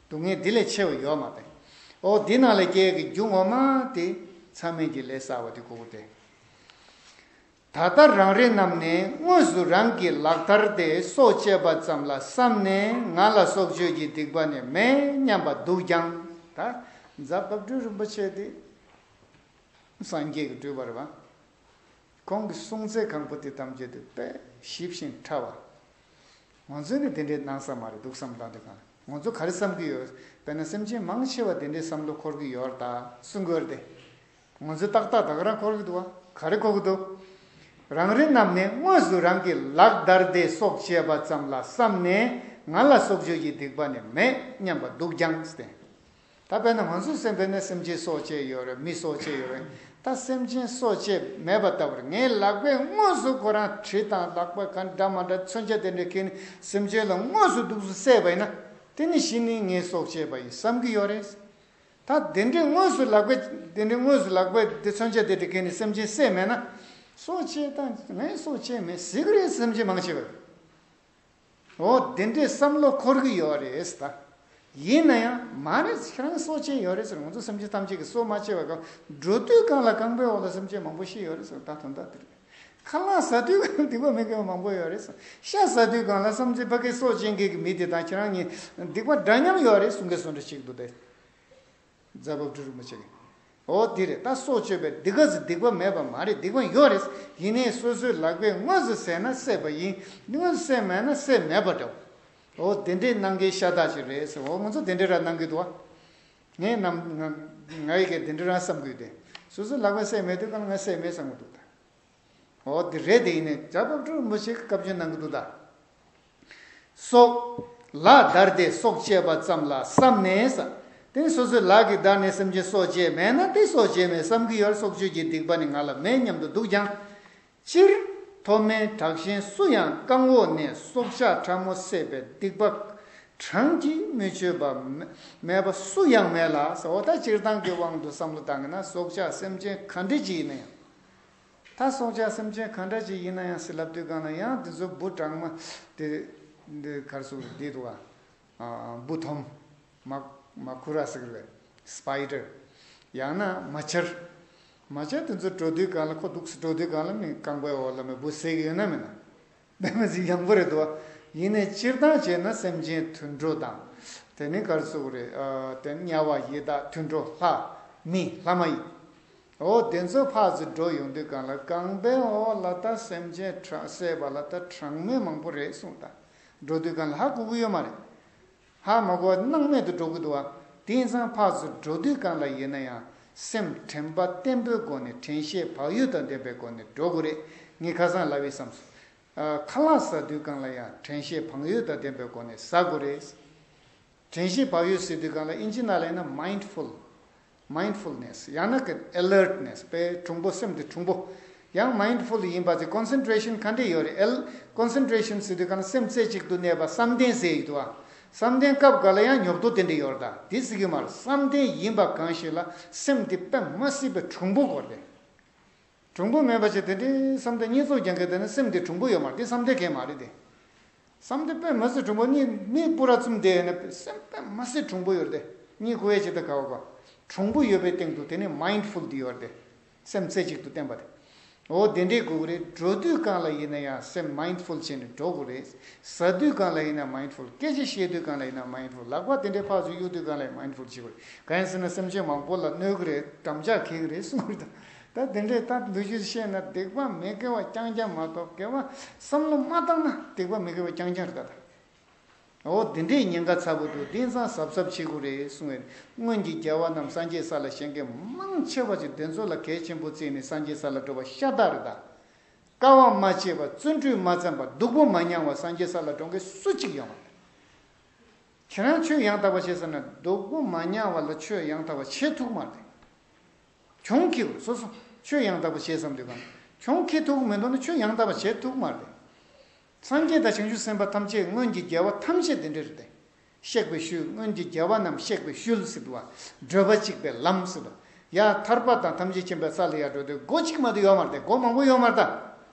སྡུག་བསྔལ་འདི་ལས་ཆེ་བ་ཡོད་མ་དང་། འོ་འདི་ནང་ལ་སྐྱེ་གི་རྒྱུ་ངོ་མ་དེ་མཚམས་མེད་ཀྱི་ལས་བསགས་པ་དེ་གོ་གི་སྟེ། ད་ལྟ་རང་རེ་རྣམས་ནི་དངོས་སུ་རང་གི་ལག་མཐར་ཏེ་སྲོག་བཅད་པ་ཙམ་ལ་བསམས་ནས་ང་ལ་སྲོག་གཅོད་ཀྱི་སྡིག་པ་ནི་མེད་སྙམ་པ་འདུག་ཀྱང་། ད་རྫ་བབས་སྤྲུལ་རིན་པོ་ཆེ་དེ་སངས་རྒྱས་ཀྱི་སྤྲུལ་པ་རེད་བ། ཁོང་གི་གསུང་ཚད་གང་པོ་དེ་ཐམས་ཅད་དུ་དཔེ་ཞིབ་ཞིང་ཕྲ་བ། ང་ཚོས་ནི་དེ་འདྲའི་སྣང་ས་མ་རེད་འདུག་བསམ་བློ་བཏང་དུས་གང་ང་ཚོ་ག་རེ་བསམ་གྱི་ཡོད། དཔེར་ན་སེམས་ཅན་མང་ཆེ་བ་དེ་འདྲའི་བསམ་བློ་འཁོར་གྱི་ཡོད་རེད་ད་གསུང་གི་ཡོད་རེད་དེ། ང་ཚོས་ཏག་ཏག་ད་ག་རང་འཁོར་གྱི་འདུག་བ། ག་རེ་འཁོར་གྱི་འདུག་རང་རེ་རྣམས་ནི་དངོས་སུ་རང་གི་ལག་བརྡར་ཏེ་སྲོག་བཅད་པ་ཙམ་ལ་བསམས་ནས་ང་ལ་སྲོག་གཅོད་ཀྱི་སྡིག་པ་ནི་མེད་སྙམ་པ་འདུག་ཀྱང་སྟེ། ད་དཔེར་ན་ང་ཚོའི་སེམས་པའི་ནང་སེམས་ཅན་སྲོག་བཅད་ཡོད་རེད། མི་སྲོག་བཅད་ཡོད་རེད། ད་སེམས་ཅན་སྲོག་བཅད་མེད་པ་ལྟ་བུར་ངའི་ལག་པས་དངོས་སུ་ཁོ་རང་གྲི་དང་ལག་པ་ག་འདྲ་མ་འདྲ་མཚོན་ཆ་དེ་འདྲ་ཁྱེར་ནས་སེམས་ཅན་ལ་དངོས་སུ་འདུག་སེ་བསད་པ་ཡིན་ན་དེ་ནི་གཞི་ནས་ངས་སྲོག་བཅད་པ་ཡིན་བསམ་གྱི་ཡོད་རེད། ད་དེ་འདྲའི་དངོས་སུ་ལག་པས་དེ་འདྲའི་དངོས་སུ་ལག་པས་དེ་མཚོན་ཆ་དེ་འདྲ་ཁྱེར་ནས་སེམས་ཅན་བསད་མེད་ན་སྲོག་བཅད་ད་ངས་སྲོག་བཅད་མེད་ཟེར་གི་རེད། སེམས་ཅན་མང་ཆེ་བས། འོ་དེ་འདྲའི་བསམ་བློ་འཁོར་གྱི་ཡོད་རེད་ད། ཡིན་ན་ཡང་མ་རེད། ཁྱེད་རང་སྲོག་བཅད་ཡོད་རེད་ཟེར། ང་ཚོ་སེམས་ཅན་ཐམས་ཅད་ཀྱི་སྲོག་མ་བཅད་པ་གང་འགྲོ་དུས་གང་ལ་རྐང་པའི་འོག་ལ་སེམས་ཅན་མང་པོ་ཤི་ཡོད་རེད་ཟེར། ད་དོན་དག་དེ་རེད། ཁ་ལག་ཟ་དུས་གང་སྡིག་པ་མེད་མཁན་མང་པོ་ཡོད་རེད་ཟེར། ཤ་ཟ་དུས་གང་ལ་སེམས་ཅན་ཕ་གི་སྲོག་བཅད་མཁན་གྱི་མི་དེ་དང་ཁྱེད་རང་གཉིས་སྡིག་པ་འདྲ་མཉམ་ཡོད་རེད་གསུང་མཁན་སུ་འདྲ་ཞིག་འདུག་སྟེ། རྫ་བབས་སྤྲུལ་རིན་པོ་ཆེ་གིས། འོ་འདི་རེད། ད་སྲོག་གཅོད་པའི་འདི་ག་ཟེ་སྡིག་པ་མེད་པ་མ་རེད། སྡིག་པ་ཡོད་རེད། ཡིན་ནའི་སོ་སོའི་ལག་པས་དངོས་སུ་བསད་ན་བསད་པ་ཡིན། དངོས་སུ་བསད་མེད་ན་བསད་མེད་པ་འདྲ་བོ། འོ་དེ་འདྲའི་གནང་མཁན་ཤ་སྟག་ཅིག་རེད་ཟེར། འོ་ང་ཚོ་དེ་འདྲའི་ར་གནང་གི་འདུག་བ། ངས་ནམ་ང་ང་ཡི་གེ་དེ་འདྲའི་ར་བསམ་གི་ཡོད་དེ། སོ་སོའི་ལག་པས་བསད་མེད་དུས་གང་ལ་ང་བསད་མེད་བསམ་གི་འདུག་ད། འོ་དེ་རེད། དེ་ཡིན་ནའི་རྫ་བབས་སྤྲུལ་རིན་པོ་ཆེ་གིས་བཀའ་བཀྱོན་གནང་གི་འདུག་ད། སྲོག་ལག་བརྡར་ཏེ་སྲོག་བཅད་པ་ཙམ་ལ་བསམ་ནས་ཟེར། དེ་ནི་སོ་སོའི་ལག་གིས་བརྡར་ནས་སེམས་ཅན་སྲོག་བཅད་མེད་ན་དེ་སྲོག་བཅད་མེད་བསམ་གྱི་ཡོད། སྲོག་གཅོད་ཀྱི་སྡིག་པ་ནི་ང་ལ་མེད་སྙམ་དུ་འདུག་ཀྱང་། སྤྱིར་མཐོ་དམན་དྲག་ཞན་སུ་ཡང་རྐང་འོག་ནས་སྲོག་ཆགས་ཕྲ་མོ་བསད་པའི་སྡིག་པ་གྲངས་ཀྱིས་མི་ཆོད་པ་མེད་མེད་པ་སུ་ཡང་མེད་ལ་ཟེར། འོ་ད་སྤྱིར་བཏང་གི་དབང་དུ་བསམ་བློ་བཏང་གི་ན་སྲོག་ཆགས་སེམས་ཅན་ག་འདྲ་ཅིག་ཡིན་ན་ཡང་། ད་སྲོག་ཆགས་སེམས་ཅན་ག་འདྲ་ཅིག་ཡིན་ན་ཡང་ཟེར་ལབ་དུས་གང་ལ་ཡང་དེ་ཚོ་འབུ་གྲང་མོ་དེ་འདི་གར་སུ་བསྡད་འདུག་ག་འབུ་དོམ། མ་མ་ཁུ་ར་ཟེར་གི་རེད། སྤའི་ཌར། ཡང་ན་མ་ཆར། མ་ཆར་དེ་ཚོ་འགྲོ་དུས་གང་ལ་ཁོ་འདུག་སེ་འགྲོ་དུས་གང་ལ་མི་རྐང་པའི་འོག་ལ་མི་འབུ་བསད་གི་ཡོད་ན་མིན་ན། དཔེ་མི་སྲིད་ཡང་པོ་རེད་འདུག་ག་ཡིན་ནའི་སྤྱིར་བཏང་བྱས་ན་སེམས་ཅན་དུད་འགྲོ་དང་། དེ་ནི་གར་སུ་རེད། དེ་དམྱལ་བ་ཡི་དྭགས་དུད་འགྲོ་ལྷ་མི་ལྷ་མ་ཡིན། འོ་དེ་ཚོ་ཕར་ཚུར་འགྲོ་ཡོང་དུས་གང་ལ་རྐང་པའི་འོག་ལ་ད་སེམས་ཅན་གྲངས་བསད་པ་ལ་ད་གྲངས་མེད་མང་པོ་རེད་གསུངས་ད། འགྲོ་དུས་གང་ལ་ཧ་གོ་གི་ཡོད་མ་རེད། ཧ་མ་གོ་བ་སྣང་མེད་དུ་འགྲོ་གི་འདུག་བ། དེ་ཡིན་ཙང་ཕར་ཚུར་འགྲོ་དུས་གང་ལ་ཡིན་ན་ཡང་སེམས་དྲན་པ་བརྟན་པོའི་སྒོ་ནས་དྲན་ཤེས་བག་ཡོད་དང་ལྡན་པའི་སྒོ་ནས་འགྲོ་དགོས་རེད། ངས་ཁ་སང་ལབ་ཡིན་བསམ་སོང་། ཨ། ཁ་ལག་ཟ་དུས་གང་ལ་ཡང་དྲན་ཤེས་བག་ཡོད་དང་ལྡན་པའི་སྒོ་ནས་ཟ་དགོས་རེད། དྲན་ཤེས་བག་ཡོད་ཟེར་དུས་གང་ལ་ཨིན་ཇི་ནང་ལ་ཡིན་ན་mindful། mindfulness ཡང་ན་གི་alertness དཔེ་གྲུང་པོ། སེམས་དེ་གྲུང་པོ། ཡང་mindful ཡིན་པ་དེ་concentration ག་འདྲས་ཡོད་རེད། ཨེལ་concentration ཟེར་དུས་གང་ལ་སེམས་རྩེ་གཅིག་ཏུ་གནས་པ་བསམ་གཏན་ཟེར་ཡོད་དོ། བསམ་གཏན་སྐབས་འགའ་ལ་ཡང་ཉོབ་ཏོ་དེ་འདྲས་ཡོད་རེད། ད་དེ་ཟེར་གི་མ་རེད། བསམ་གཏན་ཡིན་པ་གང་ཞིག་ལ་སེམས་དེ་དཔེ་མ་སྲིད་པའི་གྲུང་པོ་དགོས་རེད། གྲུང་པོ་མེད་པ་ཞིག་དེ་འདྲའི་བསམ་གཏན་གཉིས་ཚོགས་རྒྱག་མཁན་དེ་ནི་སེམས་དེ་གྲུང་པོ་ཡོད་མ་རེད། དེ་བསམ་གཏན་གང་ཡང་མ་རེད་དེ། བསམ་གཏན་དཔེ་མ་སྲིད་གྲུང་པོ། གཉིད་མིག་སྤུ་ར་བཙུམས་བསྡད་ཡོད་ན་སེམས་དཔེ་མ་སྲིད་གྲུང་པོ་ཡོད་རེད་དེ། གཉིད་ཁུག་ཡས་ཅིག་ད་ག་བ་ག་གྲུང་པོ་ཡོད་པའི་སྟེང་དུ་དེ་ནི་mindful དེ་ཡོད་རེད་དེ། སེམས་རྩེ་གཅིག་ཏུ་བསྟེན་པ་དེ། འོ་དེ་འདྲའི་དགོས་ཀྱི་རེད། འགྲོ་དུས་སྒང་ལ་ཡིན་ན་ཡང་སེམས་མའིན་ཌི་ཕུལ་བྱས་ནས་འགྲོ་དགོས་རེད། ཟ་དུས་སྒང་ལ་ཡིན་ན་མའིན་ཌི་ཕུལ། སྐད་ཆ་བཤད་དུས་སྒང་ལ་ཡིན་ན་མའིན་ཌི་ཕུལ། ལག་པ་དེ་འདྲའི་ཕར་ཚུར་གཡུག་དུས་སྒང་ལ་མའིན་ཌི་ཕུལ་བྱེད་དགོས་རེད། གང་ཡིན་ཟེར་ན་སེམས་ཅན་མང་པོ་ལ་གནོད་ཀྱི་རེད། འགྲམ་ལྕག་འཁེལ་གྱི་རེད་གསུང་གི་རེད་ད། ད་དེ་འདྲའི་ད་ལོ་རྒྱུས་བཤད་ན་སྡིག་པ་མི་དགེ་བ་རྐྱང་རྐྱང་མ་གཏོགས། དགེ་བ་བསམ་བློ་མ་བཏང་ན་སྡིག་པ་མི་དགེ་བ་རྐྱང་རྐྱང་རེད་ད། འོ་དེ་འདྲའི་ཉེན་ཁ་ཚ་པོ་འདུག་དེང་སང་གཟབ་གཟབ་བྱེད་དགོས་རེད་གསུང་བས། སྔོན་གྱི་རྒྱལ་བ་རྣམས་སངས་རྒྱས་ས་ལ་བཞེངས་མཁན་མང་ཆེ་བ་ཅིག་དེ་ཚོ་ལ་གལ་ཆེན་པོ་བརྩིས་ནས་སངས་རྒྱས་ས་ལ་འགྲོ་བ་ཤ་སྟག་རེད་ད། དཀའ་བ་མ་སྤྱད་པ། བརྩོན་འགྲུས་མ་བརྩམས་པ། སྡུག་པོ་མ་མྱངས་པ་སངས་རྒྱས་ས་ལ་འགྲོ་མཁན་སུ་གཅིག་ཡོད་མ་རེད། ཁྱེད་རང་ཆོས་ཡང་དག་པ་བྱེད་ཟེར་ན་སྡུག་པོ་མ་མྱངས་པ་ལ་ཆོས་ཡང་དག་པ་བྱེད་ཐུབ་མ་རེད། གྱོང་ཁེ་དགོས། སོ་སོ་ཆོས་ཡང་དག་པ་བྱེད་བསམ་དུས་གང་གྱོང་ཁེ་ཐུབ་མི་འདུག་ན་ཆོས་ཡང་དག་པ་བྱེད་ཐུབ་མ་རེད། སངས་རྒྱས་དང་བྱང་ཆུབ་སེམས་དཔའ་ཐམས་ཅད། སྔོན་གྱི་རྒྱལ་བ་ཐམས་ཅད་དེ་འདྲ་རེད་དེ། གཤེགས་པའི་ཤུལ། སྔོན་གྱི་རྒྱལ་བ་རྣམས་གཤེགས་པའི་ཤུལ་ཟེར་འདུག་བ། བགྲོད་པ་གཅིག་པའི་ལམ་ཟེར་འདུག་ཡ་ཐར་པ་དང་ཐམས་ཅད་མཁྱེན་པའི་ས་ལ་ཡར་འགྲོ་དུས་སྒོ་གཅིག་མ་གཏོགས་ཡོད་མ་རེད་དེ། སྒོ་མང་པོ་ཡོད་མ་རེད་ད།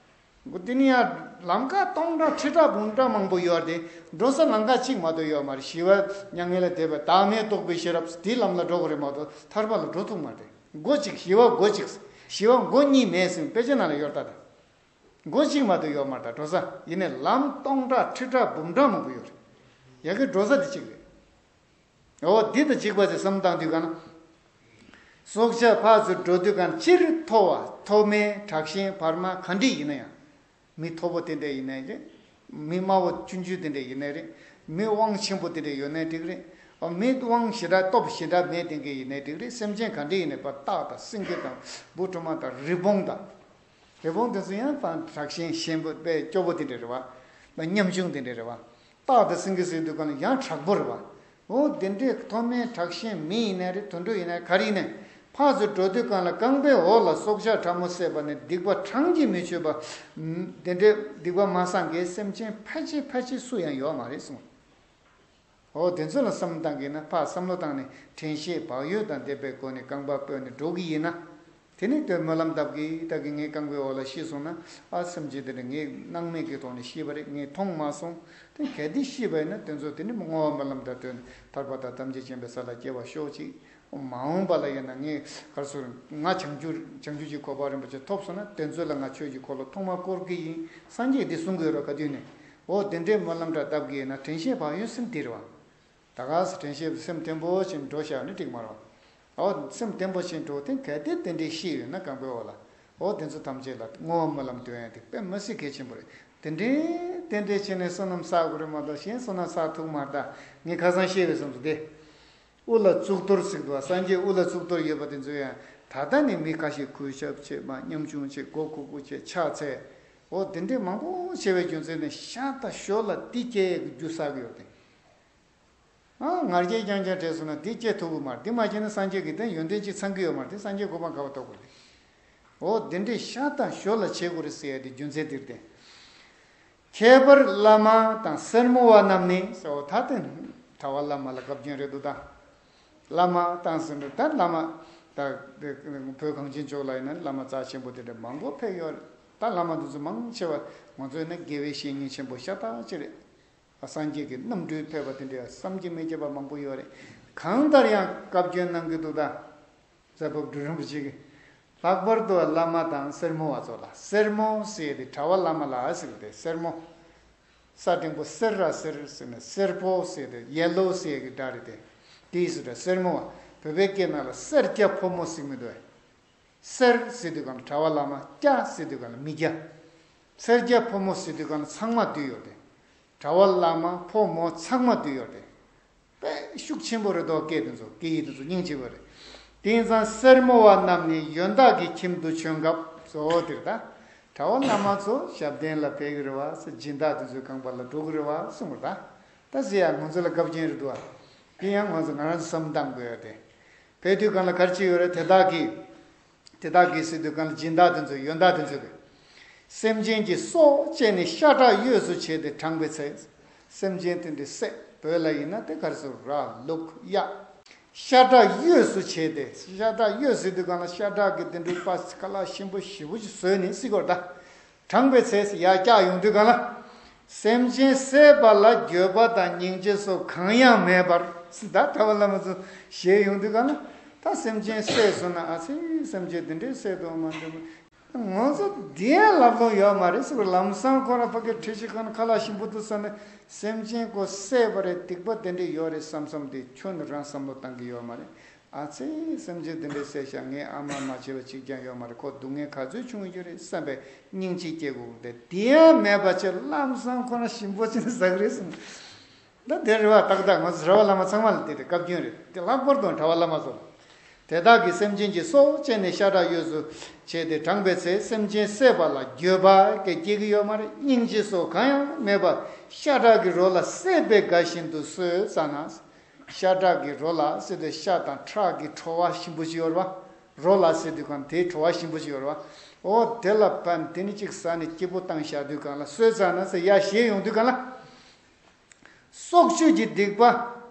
སྒོ་དེ་ནི་ཡང་ལམ་ཁ་སྟོང་ཕྲག་ཁྲི་ཕྲག་འབུམ་ཕྲག་མང་པོ་ཡོད་རེད་དེ། འགྲོ་ས་ལམ་ཁ་གཅིག་མ་གཏོགས་ཡོད་མ་རེད། ཞི་བ་མྱ་ངན་ལས་འདས་པའི་བདག་མེད་རྟོགས་པའི་ཤེས་རབ་དེའི་ལམ་ལ་འགྲོ་དགོས་རེད་མ་གཏོགས་ཐར་པ་ལ་འགྲོ་ཐུབ་མ་རེད། སྒོ་གཅིག་ཞི་བ་སྒོ་གཅིག་ཞི་བ་སྒོ་གཉིས་མེད་ཟེར་དཔེ་ཆ་ནང་ལ་ཡོད་རེད་ད། སྒོ་གཅིག་མ་གཏོགས་ཡོད་མ་རེད་ད། འགྲོ་ས་ཡིན་ནའི་ལམ་སྟོང་ཕྲག་ཁྲི་ཕྲག་འབུམ་ཕྲག་མང་པོ་ཡོད་རེད། ཡ་གི་འགྲོ་ས་དེ་གཅིག་རེད། འོ་འདི་དང་གཅིག་པ་ཅིག་བསམ་བཏང་དུས་གང་ན། སྲོག་ཆགས་ཕར་ཚུར་འགྲོ་དུས་གང་ན་སྤྱིར་མཐོ་བ་མཐོ་དམན་དྲག་ཞན་བར་མ་ག་འདྲ་ཡིན་ན་ཡང་། མི་མཐོ་པོ་དེ་འདྲ་ཡིན་ནའི་རེད། མི་དམའ་བོ་ཆུང་ཆུང་དེ་འདྲ་ཡིན་ནའི་རེད། མི་དབང་ཆེན་པོ་དེ་འདྲ་ཡོད་ནའི་འགྲིག་རེད། འོ་མི་དབང་ཞེ་དྲག་སྟོབས་ཞེ་དྲག་མེད་དེ་འགའ་ཡིན་ནའི་འགྲིག་རེད། སེམས་ཅན་ག་འདྲ་ཡིན་ནའི་བ། སྟག་དང་སེང་གེ་དང་འབུ་གྲུ་མ་དང་རི་བོང་དང་། རི་བོང་དེ་ཚོ་ཡང་བ་དྲག་ཞན་ཞན་པོ་དཔེ་སྐྱོ་པོ་དེ་འདྲ་རེད་བ། ཉམ་ཆུང་དེ་འདྲ་རེད་བ། སྟག་དང་སེང་གེ་ཟེར་དུས་གང་ལ་ཡང་དྲག་པོ་རེད་བ། འོ་དེ་འདྲའི་མཐོ་དམན་དྲག་ཞན་མི་ཡིན་ནའི་རེད། དུད་འགྲོ་ཡིན་ནའི་ག་རེ་ཡིན་ནའི། ཕར་ཚུར་འགྲོ་དུས་གང་ལ་རྐང་པའི་འོག་ལ་སྲོག་ཆགས་ཕྲ་མོ་བསད་པ་ནི་སྡིག་པ་གྲངས་ཀྱིས་མི་ཆོད་པ། དེ་འདྲའི་སྡིག་པ་མ་བསགས་མཁན་སེམས་ཅན་ཕལ་ཆེར་ཕལ་ཆེར་སུ་ཡང་ཡོད་མ་རེད་གསུངས། འོ་དེ་ཚོ་ལ་བསམ་བློ་བཏང་གི་ན་ཕར་བསམ་བློ་བཏང་ནས་དྲན་ཤེས་བག་ཡོད་དང་ལྡན་པའི་སྒོ་ནས་རྐང་པ་བཀོད་ནས་འགྲོ་གི་ཡིན་ན། དེ་ནས་དོན་སྨོན་ལམ་བཏབ་གི་ད་གི་ངའི་རྐང་པའི་འོག་ལ་ཤི་སོང་ན། ཨ་སེམས་ཅན་དེ་འདྲ་ངས་སྣང་མེད་ཀྱི་ཐོག་ནས་ཤི་བ་རེད། ངས་མཐོང་མ་སོང་། དེ་གལ་ཏེ་ཤི་བ་ཡིན་ན་དེ་ཚོ་དེ་ནས་བསྔོ་བ་སྨོན་ལམ་དང་བསྟུན་ཐར་པ་དང་ཐམས་ཅད་མཁྱེན་པའི་ས་ལ་སྐྱེ་བ་ཤོག་ཅིག་མ་འོངས་པ་ལ་ཡིན་ན་ངས་ག་རེ་ཟེར། ང་བྱང་ཆུབ་བྱང་ཆུབ་ཀྱི་གོ་འཕང་རིན་པོ་ཆེ་ཐོབ་སོང་ན་དེ་ཚོ་ལ་ང་ཆོས་ཀྱི་འཁོར་ལོ་ཐོག་མར་བསྐོར་གི་ཡིན། སངས་རྒྱས་འདི་གསུང་གི་ཡོད་རེད་ག་དུས་ནས། འོ་དེ་འདྲའི་སྨོན་ལམ་འདྲ་བཏབ་གི་ཡིན་ན་དྲན་ཤེས་བག་ཡོད་སེམས་འདི་རེད་བ། ད་ག་ས་དྲན་ཤེས་སེམས་བརྟན་པོ་བྱས་འགྲོ་བཞག་ནི་འགྲིག་མ་རེད་བ། འོ་སེམས་བརྟན་པོ་བྱས་འགྲོ་དེ་གལ་ཏེ་དེ་འདྲའི་ཤི་ཡོད་ན་རྐང་པའི་འོག་ལ། འོ་དེ་ཚོ་ཐམས་ཅད་ལ་བསྔོ་བ་སྨོན་ལམ་འདོན་ཡ་དེ་དཔེ་མི་སྲིད་གལ་ཆེན་པོ་རེད། དེ་འདྲའི་དེ་འདྲའི་བྱས་ནས་བསོད་ནམས་བསགས་དགོས་རེད་མ་གཏོགས་གཞན་བསོད་ནམས་བསགས་ཐུབ་མ་རེད་ད། ངས་ཁ་སང་བཤད་པའི་བསམ་ཚུལ་དེ། དབུ་ལ་གཙུག་ཏོར་ཟེར་འདུག་བ། སངས་རྒྱས་དབུ་ལ་གཙུག་ཏོར་ཡོད་པ་དེ་ཚོ་ཡང་ད་ལྟ་ནས་མི་ཁ་ཤས་གུས་ཞབས་བྱེད་མ་ཉམ་ཆུང་བྱེད་མགོ་ཁུག་ཁུག་བྱེད་ཕྱག་འཚལ། འོ་དེ་འདྲས་མང་པོ་བྱས་པའི་རྒྱུ་མཚན་ནས་ཤ་སྟག་ཞོར་ལ་འདི་སྐྱེ་རྒྱུ་བསགས་ཀྱི་ཡོད་དེ། ཨ་ང་རྒྱལ་རྐྱང་རྐྱང་བྲལ་སོང་ན་འདི་སྐྱེ་ཐུབ་ཀྱི་མ་རེད། འདི་མ་བྱས་ན་སངས་རྒྱས་ཀྱི་དེ་ཡོན་ཏན་ཅིག་ཚང་གི་ཡོད་མ་རེད། དེ་སངས་རྒྱས་གོ་འཕང་ག་པར་ཐོབ་དགོས་རེད། འོ་དེ་འདྲས་ཤ་སྟག་ཞོར་ལ་བྱེད་དགོས་རེད་ཟེར་ཡ་དེ་རྒྱུ་མཚན་འདིར་བརྟེན། ཁྱད་པར་བླ་མ་དང་སེར་མོ་བ་རྣམས་ནི་ཟེར། འོ་ད་དེ་གྲྭ་པ་བླ་མ་ལ་བཀའ་བཀྱོན་རེད་འདུག་ད། བླ་མ་དང་ཟེར་འདུག་ད་བླ་མ་ད་བོད་གངས་ཅན་ལྗོངས་ལ་ཡིན་ན་བླ་མ་རྩ་ཆེན་པོ་དེ་འདྲ་མང་པོ་ཕེབས་ཡོད་རེད། ད་བླ་མ་དེ་ཚོ་མང་ཆེ་བ་ང་ཚོ་ཡིན་ན་དགེ་བའི་བཤེས་གཉེན་ཆེན་པོ་ཤ་སྟག་ཅིག་རེད། སངས་རྒྱས་ཀྱི་རྣམ་སྤྲུལ་ཕེབས་པ་དེ་འདྲ་བསམ་གྱིས་མི་ཁྱབ་པ་མང་པོ་ཡོད་རེད། གང་ལྟར་ཡང་བཀའ་བཀྱོན་གནང་གི་འདུག་ད། རྫ་བབས་སྒྲུབ་རིན་པོ་ཆེ་གིས། ལྷག་པར་དུ་བླ་མ་དང་སེར་མོ་བ་ཚོ་ལ། སེར་མོ་ཟེར་དེ་གྲྭ་པ་བླ་མ་ལ་ཟེར་གི་རེད། སེར་མོ། ས་འགྲེང་བུ་སེར་ར་སེར་ཟེར་ནས་སེར་པོ་ཟེར་དེ་ཡེ་ལོ་ཟེར་གི་སྒྲ་རེད་དེ། དེའི་ཟེར་སེར་མོ་བ། བོད་པའི་སྐད་ནང་ལ་སེར་སྐྱ་ཕོ་མོ་ཟེར་མི་འདུག་བས། སེར་ཟེར་དུས་གང་ལ་གྲྭ་པ་བླ་མ། སྐྱ་ཟེར་དུས་གང་ལ་མི་སྐྱ། སེར་སྐྱ་ཕོ་མོ་ཟེར་དུས་གང་ལ་ཚང་མ་འདུས་ཡོད་དེ། གྲྭ་པ་བླ་མ་ཕོ་མོ་ཚང་མ་འདུས་ཡོད་དེ། དཔེ་ཤུགས་ཆེན་པོ་རེད་དོ། སྐད་དེ་ཚོ་སྐད་ཡིག་དེ་ཚོ་སྙིང་རྗེ་པོ་རེད། དེང་སང་སེར་མོ་བ་རྣམས་ནི་ཡོན་བདག་གི་ཁྱིམ་དུ་བྱོན་སྐབས་སོ་དེར་ད། གྲྭ་པ་བླ་མ་ཚོ་ཞབས་བརྟན་ལ་ཕེབས་ཀྱི་རེད་བ། སྦྱིན་བདག་དེ་ཚོའི་ཁང་པ་ལ་འགྲོ་གི་རེད་བ་གསུངས་པ་རེད་ད། ད་ཟེར་ཡ་ང་ཚོ་ལ་དགའ་བ་ཅན་རེད་འདུག་བ། དེ་ཡང་ང་ཚོ་ང་རང་ཚོ་བསམ་བློ་བཏང་དགོས་ཡ་དེ། ཕེབས་དུས་གང་ལ་ག་རེ་བྱས་ཡོད་རེད། དེ་དག་གིས། དེ་དག་གིས་ཟེར་དུས་གང་ལ་སྦྱིན་བདག་དེ་ཚོ་ཡོན་བདག་དེ་ཚོ་གིས། སེམས་ཅན་གྱི་སྲོག་བཅད་ནས་ཤ་ཁྲག་གཡོས་སུ་བྱས་ཏེ་དྲངས་པའི་ཚེ། སེམས་ཅན་དེ་འདྲའི་བསད། བོད་ལ་ཡིན་ན་དེ་ག་རེ་ཟེར། ར་ལུག་གཡག་ཤ་ཁྲག་གཡོས་སུ་བྱས་ཏེ། ཤ་ཁྲག་གཡོས་ཟེར་དུས་གང་ལ་ཤ་ཁྲག་གི་དེ་འདྲའི་པ་ཁ་ལག་ཞིམ་པོ་ཞེ་པོ་ཅིག་བཟོས་ནས་ཟེར་གི་རེད་ད། དྲངས་པའི་ཚེ་ཡར་བཀྱགས་ཡོང་དུས་གང་ལ། སེམས་ཅན་བསད་པ་ལ་འགྱོད་པ་དང་སྙིང་རྗེ་སོགས་གང་ཡང་མེད་པར། ད་གྲྭ་པ་བླ་མ་ཚོ་ཞེད་ཡོང་དུས་གང་ལ། ད་སེམས་ཅན་བསད་སོང་ན། ཨ་ཙི། སེམས་ཅན་དེ་འདྲའི་བསད་དོ་མ་འདྲ་མོ། ང་ཚོ་འདི་ཡང་ལབ་ལོང་ཡོད་མ་རེད་ཟེར་བ། ལམ་སང་ཁོ་རང་ཕ་གིར་ཁྲིད་ཤི་ཁང་ཁ་ལག་ཞིམ་པོ་འདུག་ཟེར་ནས་སེམས་ཅན་ཁོ་བསད་པ་རེད། སྡིག་པ་དེ་འདྲ་ཡོད་རེད་བསམ་བསམ་དེ་ཁྱོད་ནི་རང་བསམ་བློ་བཏང་གི་ཡོད་མ་རེད། ཨ་ཙི། སེམས་ཅན་དེ་འདྲ་བསད་ཤག་ངའི་ཨ་མ་མ་བྱས་པ་གཅིག་ཀྱང་ཡོད་མ་རེད། ཁོ་སྡུག་བསྔལ་ག་ཚོད་བྱུང་ཡོད་རེད་བསམ་པའི་སྙིང་རྗེ་སྐྱེ་དགོས་ཏེ། དེ་ཡང་མེད་པ་བྱས་ལམ་སང་ཁོ་རང་ཞིམ་པོ་ཅིག་ཟ་གི་རེད་གསུངས། ད་དེ་རེད་བ། ཏག་ཏག་ང་ཚོ་གྲྭ་པ་བླ་མ་ཚང་མ་ལ་དེ་རེད། བཀའ་བཀྱོན་རེད། དེ་ལྷག་པར་དུ་གྲྭ་པ་བླ་མ་ཚོ་ལ། དེ་དག་གིས་སེམས་ཅན་གྱི་སྲོག་བཅད་ནས་ཤ་ཁྲག་གཡོ་ཟོལ་བྱས་ཏེ་དྲངས་པའི་ཚེ། སེམས་ཅན་བསད་པ་ལ་འགྱོད་པ་སྐྱེ་གི་ཡོད་མ་རེད། སྙིང་རྗེ་སོགས་གང་ཡང་མེད་པར་ཤ་ཁྲག་གི་རོ་ལ་བསྲེགས་པའི་དགའ་བཞིན་དུ་གསོལ་ཙ་ན། ཤ་ཁྲག་གི་རོ་ལ་ཟེར་དུས་ཤ་དང་ཁྲག་གི་བྲོ་བ་ཞིམ་པོ་ཞིག་ཡོད་རེད་བ། རོ་ལ་ཟེར་དུས་གང་དེའི་བྲོ་བ་ཞིམ་པོ་ཞིག་ཡོད་རེད་བ། འོ་དེ་ལ་ཕན་དེ་ནི་གཅིག་ཟ་ནས་སྐྱིད་པོ་བཏང་བཞག་དུས་གང་ལ། གསོལ་ཙ་ན་ཟེར་ཡར་བཞེས་ཡོང་དུས་གང་ལ། སྲོག་གཅོད་ཀྱི་སྡིག་པ་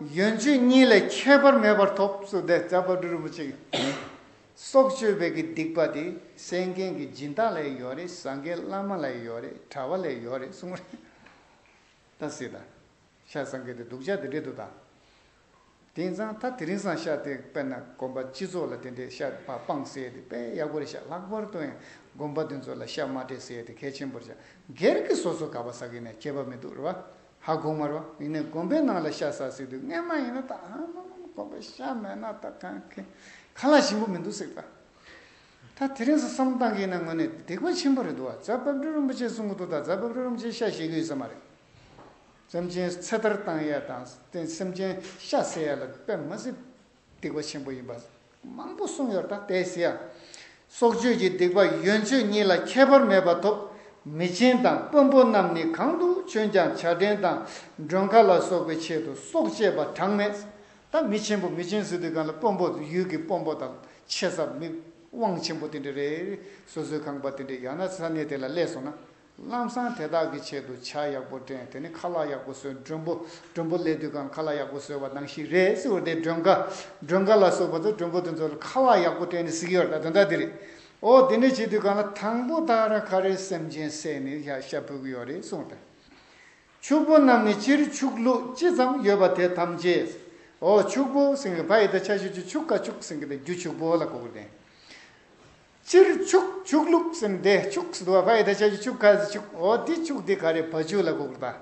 ཡོན་མཆོད་གཉིས་ལས་ཁྱད་པར་མེད་པར་ཐོབ་གསུངས་ཏེ། རྫ་དཔལ་སྤྲུལ་རིན་པོ་ཆེ་གིས། སྲོག་གཅོད་པའི་གི་སྡིག་པ་དེ་སེང་གེ་གི་སྦྱིན་བདག་ལ་ཡོད་རེད། སངས་རྒྱས་བླ་མ་ལ་ཡོད་རེད། གྲྭ་པ་ལ་ཡོད་རེད་གསུངས་རེད། ད་ཟེར་ད། ཤ་ཟ་མཁན་དེ་སྡུག་ཅག་དེ་འདྲས་འདུག་ད། དེང་སང་ད་དེ་རིང་སང་ཤ་དེ་དཔེར་ན་དགོན་པ་སྤྱི་ཚོགས་ལ་དེ་འདྲས་ཤ་སྤངས་ཟེར་དེ་དཔེ་ཡག་པོ་རེད་ཤག་ལྷག་པར་དུ་ཡང་དགོན་པ་དེ་ཚོ་ལ་ཤ་མ་སྤྲད་ཟེར་དེ་གལ་ཆེན་པོ་རེད་ཤག་སྒེར་གྱི་སོ་སོ་ག་པ་ཟ་གི་ན་ཁྱད་པར་མི་འདུག་རེད་བ། ཧ་གོ་མ་རེད་བ། ཡིན་ནའི་དགོན་པའི་ནང་ལ་ཤ་ཟ་ཟེར་དུས་སྔན་མ་ཡིན་ན་ད་ཧ་མ་མ་དགོན་པའི་ཤ་མེད་ན་ད་གང་གི་ཁ་ལག་ཞིམ་པོ་མི་འདུག་ཟེར་ད། ད་དེ་རིང་སང་བསམ་བཏང་གི་ན་དངོས་གནས་སྡིག་པ་ཆེན་པོ་རེད་འདུག་བ། རྫ་དཔལ་སྤྲུལ་རིན་པོ་ཆེས་གསུང་གི་འདུག་ད་རྫ་དཔལ་སྤྲུལ་རིན་པོ་ཆེས་ཤ་བཞེས་ཀྱི་ཡོད་ས་མ་རེད། སེམས་ཅན་ཚེ་ཐར་བཏང་ཡ་དང་དེ་སེམས་ཅན་ཤ་བསད་ཡ་ལ་དཔེ་མ་སྲིད་སྡིག་པ་ཆེན་པོ་ཡིན་པ་མང་པོ་གསུངས་ཡོད་ད་དེ་ཟེར་ཡ། སྲོག་གཅོད་ཀྱི་སྡིག་པ་ཡོན་མཆོད་གཉིས་ལ་ཁྱད་པར་མེད་པར་ཐོབ། མི་ཆེན་དང་དཔོན་པོ་རྣམས་ནི་གང་དུ་བྱོན་ཀྱང་བྱ་བྲན་དང་མགྲོན་ཁ་ལ་སོགས་པའི་ཆེད་དུ་སྲོག་བཅད་པ་གྲངས་མེད། ད་མི་ཆེན་པོ། མི་ཆེན་ཟེར་དུས་གང་ལ་དཔོན་པོ། ཡུལ་གྱི་དཔོན་པོ་དང་ཆེ་ས་མི་དབང་ཆེན་པོ་དེ་འདྲ་རེད། སོ་སོའི་ཁང་པ་དེ་འདྲ་ཡང་ན་ས་གནས་དེ་ལ་སླེབས་སོང་ན། ལམ་སང་དེ་དག་གི་ཆེད་དུ་ཇ་ཡག་པོ་བྲན། དེ་ནས་ཁ་ལག་ཡག་པོ་བཟོས། མགྲོན་པོ། མགྲོན་པོ་སླེབས་དུས་གང་ཁ་ལག་ཡག་པོ་བཟོས་པ་ནང་བཞིན་རེད་ཟེར་བ་དེ། མགྲོན་ཁ། མགྲོན་ཁ་ལ་སོགས་པ་དང་མགྲོན་པོ་དེ་ཚོ་ལ་ཁ་ལག་ཡག་པོ་སྤྲད་ནས་གཟིགས་ཡོད་ད། དོན་དག་དེ་རེད། འོ་དེ་འདྲ་བྱེད་དུས་གང་ལ་དང་པོ་ད་ར་ག་རེ་སེམས་ཅན་བསད་ནས་ཡ་ཤ་ཕུལ་གི་ཡོད་རེད་གསུངས་ཏེ། ཕྱུག་པོ་རྣམས་ནི་སྤྱིར་ཕྱུགས་ལུག་ཅི་ཙམ་ཡོད་པ་དེ་ཐམས་ཅད། འོ་ཕྱུག་པོ་ཟེར་མཁན་ཕ་ཡི་ད་ཆ་ཤོད་ཀྱི་ཕྱུག་ག་ཕྱུག་ཟེར་མཁན་དེ་རྒྱུ་ཕྱུག་པོ་ལ་གོ་དགོས་ཏེ། སྤྱིར་ཕྱུགས། ཕྱུགས་ལུག་ཟེར་འདི་ཕྱུགས་ཟེར་འདུག་བ། ཕ་ཡི་ད་ཆ་ཤོད་ཀྱི་ཕྱུག་ག་ཟེར་ཕྱུག་འོ་དེ་ཕྱུགས་དེ་ག་རེ་བ་ཕྱུགས་ལ་གོ་དགོས་ད།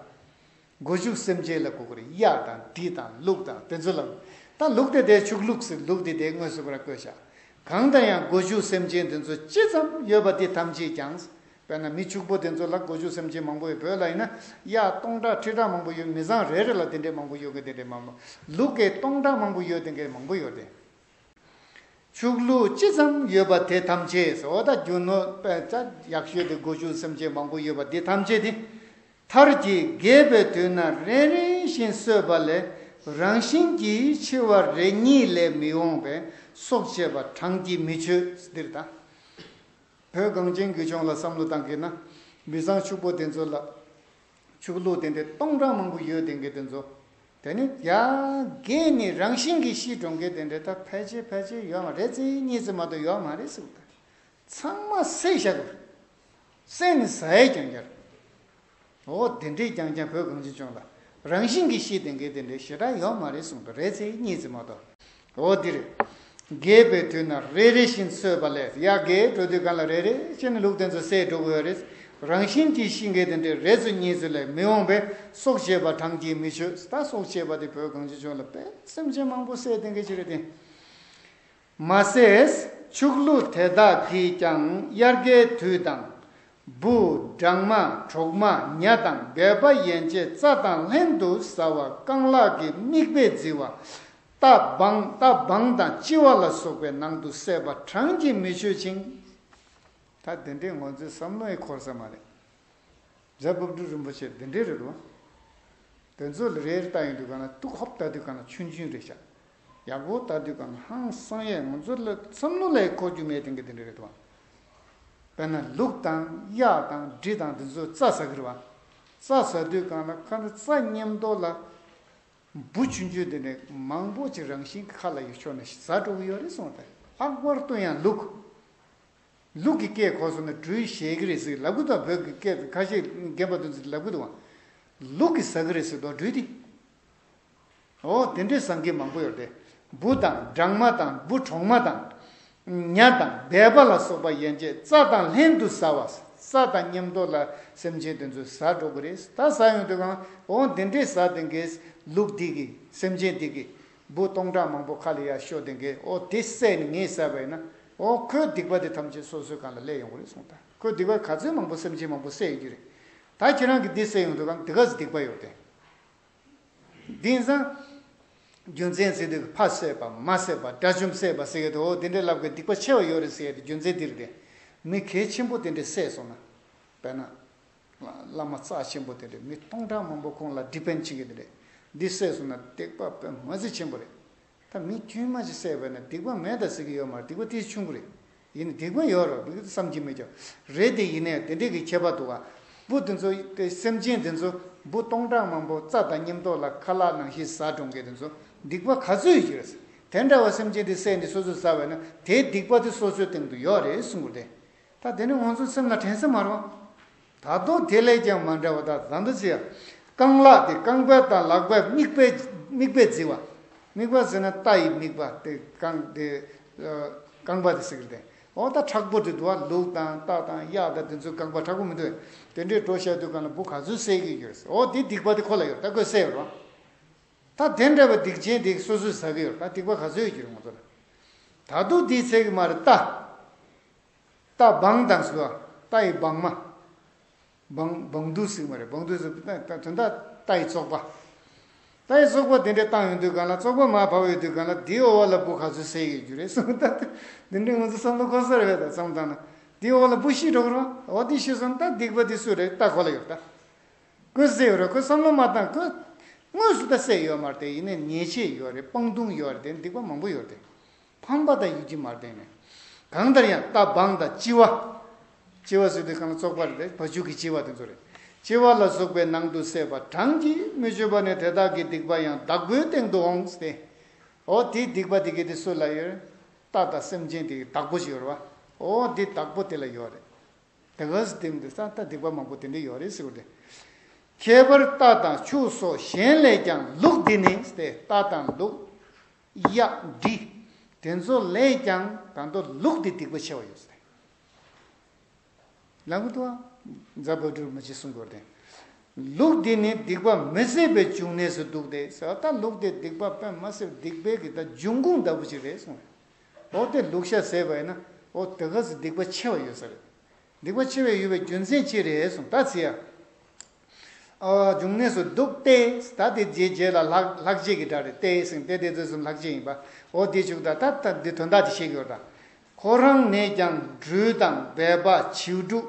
སྒོ་ཕྱུགས་སེམས་ཅན་ལ་གོ་དགོས་རེད། གཡག་དང་འབྲི་དང་ལུག་དང་དེ་ཚོ་ལ། ད་ལུག་དེ་དེ་ཕྱུགས་ལུག་ཟེར། ལུག་དེ་དེ་དངོས་སུ་ཁོ་ར་བཀོད་བཞག་གང་ལྟར་ཡང་སྒོ་ཕྱུགས་སེམས་ཅན་དེ་ཚོ་ཅི་ཙམ་ཡོད་པ་དེ་ཐམས་ཅད་ཀྱང་། དཔེར་ན་མི་ཕྱུག་པོ་དེ་ཚོ་ལ་སྒོ་ཕྱུགས་སེམས་ཅན་མང་པོ་ཡོད། བོད་ལ་ཡིན་ན་གཡག་སྟོང་ཕྲག་ཁྲི་ཕྲག་མང་པོ་ཡོད། མི་ཚང་རེ་རེ་ལ་དེ་འདྲས་མང་པོ་ཡོད་མཁན་དེ་འདྲས་མང་པོ། ལུག་གི་སྟོང་ཕྲག་མང་པོ་ཡོད་དེ་འདྲས་མང་པོ་ཡོད་དེ། ཕྱུགས་ལུག་ཅི་ཙམ་ཡོད་པ་དེ་ཐམས་ཅད་ཟེར། འོ་ད་རྒྱུ་ནོར་དཔེ་ཆ་ཡག་ཤོས་དེ་སྒོ་ཕྱུགས་སེམས་ཅན་མང་པོ་ཡོད་པ་དེ་ཐམས་ཅད་དེ། མཐར་གྱིས་རྒས་པའི་དུས་ན་རེ་རེ་བཞིན་གསོད་པ་ལས་རང་བཞིན་གྱིས་འཆི་བ་རེ་གཉིས་ལས་མི་འོང་བས་སྲོག་བཅད་པ་གྲངས་ཀྱིས་མི་ཆོད། འདིར་ད། བོད་གངས་ཅན་རྒྱུད་ལྗོངས་ལ་བསམ་བློ་བཏང་གི་ན། མི་ཚང་ཕྱུག་པོ་དེ་ཚོ་ལ། ཕྱུགས་ལུག་དེ་འདྲའི་སྟོང་ཕྲག་མང་པོ་ཡོད་དེ་འདྲས་དེ་ཚོ། དེ་ནི་ཡ་རྒས་ནས་རང་བཞིན་གྱིས་ཤི་འགྲོ་མཁན་དེ་འདྲས་ད་ཕལ་ཆེར་ཕལ་ཆེར་ཡོད་མ་རེད། རེ་ཙམ་གཉིས་ཙམ་མ་གཏོགས་ཡོད་མ་རེད་ཟེར་གི་འདུག་ཚང་མ་བསད་བཞག་གི་རེད། བསད་ནས་ཟ་ཡས་རྐྱང་རྐྱང་རེད། འོ་དེ་འདྲས་རྐྱང་རྐྱང་བོད་གངས་ཅན་ལྗོངས་ལ་རང་བཞིན་གྱིས་ཤི་དེ་འདྲས་དེ་འདྲས་ཞེ་དྲག་ཡོད་མ་རེད་གསུངས་འདུག་རེ་ཙམ་གཉིས་ཙམ་མ་གཏོགས། འོ་འདིར། རྒས་པའི་དུས་ན་རེ་རེ་བཞིན་གསོད་པ་ལས། ཡ་རྒས་འགྲོ་དུས་གང་ལ་རེ་རེ་བཞིན་ལུག་དེ་ཚོ་བསད་འགྲོ་གི་ཡོད་རེད། རང་བཞིན་གྱིས་ཤི་མཁན་དེ་འདྲས་རེ་ཙམ་གཉིས་ཙམ་ལས་མི་འོང་བས་སྲོག་བཅད་པ་གྲངས་ཀྱིས་མི་ཆོད། ད་སྲོག་བཅད་པ་དེ་བོད་གངས་ཅན་ལྗོངས་ལ་དཔེ་སེམས་ཅན་མང་པོ་བསད་དེ་འདྲས་ཅིག་རེད་དེ། མ་ཟད་ཕྱུགས་ལུག་དེ་དག་གིས་ཀྱང་དབྱར་ཁའི་དུས་དང་། འབུ། སྦྲང་མ། གྲོག་མ། ཉ་དང་སྦལ་པ་ཡན་ཆད་རྩྭ་དང་ལྷན་དུ་ཟ་བ། རྐང་ལག་གི་རྨིག་པས་བརྫི་བ། རྟ་སྦང་། རྟ་སྦང་དང་གཅི་བ་ལ་སོགས་པའི་ནང་དུ་བསད་པ་གྲངས་ཀྱིས་མི་ཆོད་ཅིང་། ད་དེ་འདྲས་ང་ཚོའི་བསམ་བློ་ཡི་འཁོར་ས་མ་རེད། རྫ་དཔལ་སྤྲུལ་རིན་པོ་ཆེ་འདི་འདྲས་རེད་དོ། དེ་ཚོ་ལ་རེ་རེ་ལྟ་ཡོང་དུས་གང་ན་ཏུག་ཧོབ་ལྟ་དུས་གང་ན་ཆུང་ཆུང་རེད་ཤག་ཡག་པོ་ལྟ་དུས་གང་ན་ཧང་སང་ཡས། ང་ཚོ་ལ་བསམ་བློ་ལ་ཡི་འཁོར་རྒྱུ་མེད་དེ་འདྲས་དེ་འདྲས་རེད་དོ། དཔེར་ན་ལུག་དང་གཡག་དང་འབྲི་དང་དེ་ཚོ་རྩྭ་ཟ་གི་རེད་བ། རྩྭ་ཟ་དུས་གང་ན་ཁ་ན་རྩྭ་མཉམ་དུ་ལ། འབུ་ཆུང་ཆུང་དེ་འདྲས་མང་པོ་ཅིག་རང་བཞིན་གྱི་ཁ་ལ་ཡི་ཤོར་ནས་ཟ་འགྲོ་གི་ཡོད་རེད་གསུངས་ཏེ། ལྷག་པར་དུ་ཡང་ལུག་ལུག་གི་སྐད་གོ་སོང་ན་སྦྲུལ་བཞད་ཀྱི་རེད་ཟེར་ལབ་གི་འདུག་བོད་ཀྱི་སྐད་དུ་ཁ་ཤས་རྒན་པ་དེ་ཚོས་ལབ་གི་འདུག་བ། ལུག་གིས་ཟ་གི་རེད་ཟེར་དོ་སྦྲུལ་དེ། འོ་དེ་འདྲས་ཟ་མཁན་མང་པོ་ཡོད་རེད། འབུ་དང་སྦྲང་མ་དང་འབུ་གྲོག་མ་དང་། ཉ་དང་སྦལ་པ་ལ་སོགས་པ་ཡན་ཆད་རྩྭ་དང་ལྷན་དུ་ཟ་བ། རྩྭ་དང་མཉམ་དུ་ལ་སེམས་ཅན་དེ་ཚོ་ཟ་འགྲོ་གི་རེད། ད་ཟ་ཡོང་དུས་གང་འོ་འདི་འདྲའི་ཟ་དེ་གའི་ལུག་འདི་གི་སེམས་ཅན་འདི་གི་འབུ་སྟོང་ཕྲག་མང་པོ་ཁ་ལ་ཡར་ཤོར་དེ་གའི་འོ་དེ་བསད་ནས་ངས་ཟ་བ་ཡིན་ན་འོ་ཁོའི་སྡིག་པ་དེ་ཐམས་ཅད་སོ་སོའི་སྒང་ལ་སླེབས་ཡོང་གི་རེད་གསུངས། ད་ཁོའི་སྡིག་པ་ག་ཚོད་མང་པོ་སེམས་ཅན་མང་པོ་བསད་ཡོད་རྒྱུ་རེད། ད་ཁྱེད་རང་གིས་འདི་བསད་ཡོང་དུས་གང་འདི་ག་ཚོད་སྡིག་པ་ཡོད་དེ། དེང་སང་རྒྱུ་མཚན་ཟེར་དུས་ཕ་བསད་པ་མ་བསད་པ་དགྲ་བཅོམ་བསད་པ་ཟེར་གི་འདུག་འོ་དེ་འདྲའི་ལབ་གི་སྡིག་པ་ཆེ་བ་ཡོད་རེད་ཟེར་ཡ་དེ་རྒྱུ་མཚན་འདི་རེད་དེ། མི་གལ་ཆེན་པོ་དེ་འདྲས་བསད་སོང་ན། དཔེར་ན། བླ་མ་རྩ་ཆེན་པོ་དེ་འདྲས་མི་སྟོང་ཕྲག་མང་པོ་ཁོང་ལ་ཌི་པེན་བྱེད་ཀྱི་དེ་འདྲས་འདི་བསད་སོང་ན་སྡིག་པ་དཔེ་མ་སྲིད་ཆེན་པོ་རེད། ད་མི་དཀྱུས་མ་ཞིག་བསད་པ་ན་སྡིག་པ་མེད་ད་ཟེར་གི་ཡོད་མ་རེད། སྡིག་པ་དེ་ཆུང་ཀུ་རེད། ཡིན་ནའི་སྡིག་པ་ཡོད་རེད་མི་བསམ་གྱི་མེད་ཀྱང་རེད་དེ། ཡིན་ནའི་དེ་འདྲས་ཀྱི་ཁྱད་པར་འདུག་ག་འབུ་དེ་ཚོ་དེ་སེམས་ཅན་དེ་ཚོ་འབུ་སྟོང་ཕྲག་མང་པོ་རྩྭ་དང་མཉམ་དུ་ལ་ཁ་ལག་ནང་བཞིན་ཟ་འགྲོ་མཁན་དེ་ཚོ་སྡིག་པ་ག་ཚོད་ཡོད་ཀྱི་རེད། དེ་འདྲ་བ་སེམས་ཅན་དེ་བསད་ནས་སོ་སོས་ཟ་བས་ན་དེའི་སྡིག་པ་དེ་སོ་སོའི་སྟེང་དུ་ཡོད་རེད་གསུངས་པ་རེད། ད་དེ་ནི་ང་ཚོ་སེམས་ལ་དྲན་ས་མ་རེད་པ། ད་དུང་དེ་ལས་ཀྱང་མ་འདྲ་བ་ད་ད་འདི་ཅི་ཡ། རྐང་ལག་དེ་རྐང་པ་དང་ལག་པ་མིག་པས་མིག་པས་བརྫི་བ། མིག་པ་ཟེར་ན་རྟ་ཡི་མིག་པ་དེ་རྐང་དེ་རྐང་པ་དེ་ཟེར་གི་རེད། འོ་ད་མཁྲེགས་པོ་དེ་འདུག་བ། ལུག་དང་རྟ་དང་གཡག་དང་དེ་ཚོའི་རྐང་པ་མཁྲེགས་པོ་མི་འདུག་དེ་འདྲས་འགྲོ་བཞག་དུས་གང་ལ་འབུ་ག་ཚོད་བསད་ཀྱི་ཡོད་རེད། འོ་དེ་སྡིག་པ་དེ་ཁོ་ལ་ཡོད་རེད། ད་ཁོས་བསད་ཡོད་རེད་བ། ད་དེ་འདྲ་བའི་སྡིག་ཅན་དེ་སོ་སོས་ཟ་གི་ཡོད་རེད། ད་སྡིག་པ་ག་ཚོད་ཡོད་ཀྱི་རེད་ང་ཚོ་ལ། ད་དུང་དེའི་ཚད་ཀྱི་མ་རེད་རྟ། རྟ་སྦང་དང་ཟེར་བ། རྟ་ཡི་སྦང་མ། སྦང་སྦང་དུག་ཟེར་མ་རེད། སྦང་དུག་ཟེར་ད་ད་དོན་དག་རྟ་ཡི་བཙོག་པ། རྟ་ཡི་བཙོག་པ་དེ་འདྲས་བཏང་ཡོང་དུས་གང་ལ་བཙོག་པ་མར་བབས་ཡོང་དུས་གང་ལ་དེའི་འོག་ལ་འབུ་ག་ཚོད་བསད་ཡོད་རྒྱུ་རེད་གསུངས། ད་དེ་འདྲས་ང་ཚོ་བསམ་བློ་འཁོར་ས་རེད་པས། ད་བསམ་བཏང་ན་དེའི་འོག་ལ་འབུ་ཤི་འགྲོ་གི་རེད་བ། འོ་དེ་ཤི་སོང་ད་སྡིག་པ་དེ་སུ་རེད། རྟ་ཁོ་ལ་ཡོད་ད། ཁོས་བསད་ཡོད་རེད། ཁོས་བསམ་བློ་མ་བཏང་། ཁོས་དངོས་སུ་ད་བསད་ཡོད་མ་རེད་དེ། ཡིན་ནའི་ཉེས་ཆད་ཡོད་རེད། སྤང་ལྟུང་ཡོད་རེད་དེ། སྡིག་པ་མང་པོ་ཡོད་རེད་དེ། ཕམ་པ་དང་ཡིད་ཀྱིས་མ་བསྟེན་ནས། གང་ལྟར་ཡང་རྟ་སྦང་དང་གཅི་བ། གཅི་བ་ཟེར་དུས་གང་ལ་བཙོག་པ་རེད་དེ། བ་ཕྱུགས་ཀྱི་གཅི་བ་དེ་ཚོ་རེད། གཅི་བ་ལ་སོགས་པའི་ནང་དུ་བསད་པ་གྲངས་ཀྱིས་མི་ཆོད་པ་ནི་དེ་དག་གི་སྡིག་པ་ཡང་བདག་པོའི་སྟེང་དུ་འོང་སྟེ། འོ་དེའི་སྡིག་པ་དེ་གའི་དེ་སུ་ལ་ཡོད། རྟ་དང་སེམས་ཅན་དེ་གི་བདག་པོ་ཞིག་ཡོད་རེད་བ། འོ་དེ་བདག་པོ་དེ་ལ་ཡོད་རེད། དེ་ག་སེ་དེ་མི་འདུག་ས་ད་སྡིག་པ་མང་པོ་དེ་འདྲ་ཡོད་རེད་ཟེར་བ་རེད། ཁྱད་པར་རྟ་དང་ཕྱུགས་སོགས་གཞན་ལས་ཀྱང་ལུག་འདི་ནི་སྟེ། རྟ་དང་ལུག་གཡག་འབྲི། དེ་ཚོ་ལས་ཀྱང་ད་དུང་ལུག་འདི་སྡིག་པ་ཆེ་བ་ཡོད་ཟེར། ལབ་གི་འདུག་ཨ། རྫ་བ་དྲུག་མ་ཅི་གསུང་དགོས་ཏེ། ལུག་འདི་ནི་སྡིག་པ་མི་བཟད་པའི་འབྱུང་གནས་སུ་འདུག་སྟེ་ཟེར། ད་ལུག་དེ་སྡིག་པ་དཔེ་མ་སྲིད་སྡིག་པའི་གི་ད་འབྱུང་ཁུངས་ལྟ་བུ་ཅིག་རེད་གསུངས། འོ་དེ་ལུག་ཤ་ཟས་པ་ཡིན་ན་འོ་དེ་ག་སེ་སྡིག་པ་ཆེ་བ་ཡོད་ས་རེད། སྡིག་པ་ཆེ་བའི་ཡོད་པའི་རྒྱུ་མཚན་ཅི་རེད་གསུངས། ད་ཚེ་ཡ། ཨ་འབྱུང་གནས་སུ་འདུག་སྟེ། ད་དེ་རྗེས་རྗེས་ལ་ལྷག་ལྷག་བཅས་ཀྱི་སྒྲ་རེད། སྟེ་ཟེར་ཏེ་དེ་ཚོ་གསུམ་ལྷག་བཅས་ཡིན་པ། འོ་དེ་བྱུང་ད་ད་ད་འདི་དོན་དག་དེ་ཤེས་དགོས་ད། ཁོ་རང་ནས་ཀྱང་སྦྲུལ་དང་སྦལ་པ་བྱིའུ་ཕྲུག་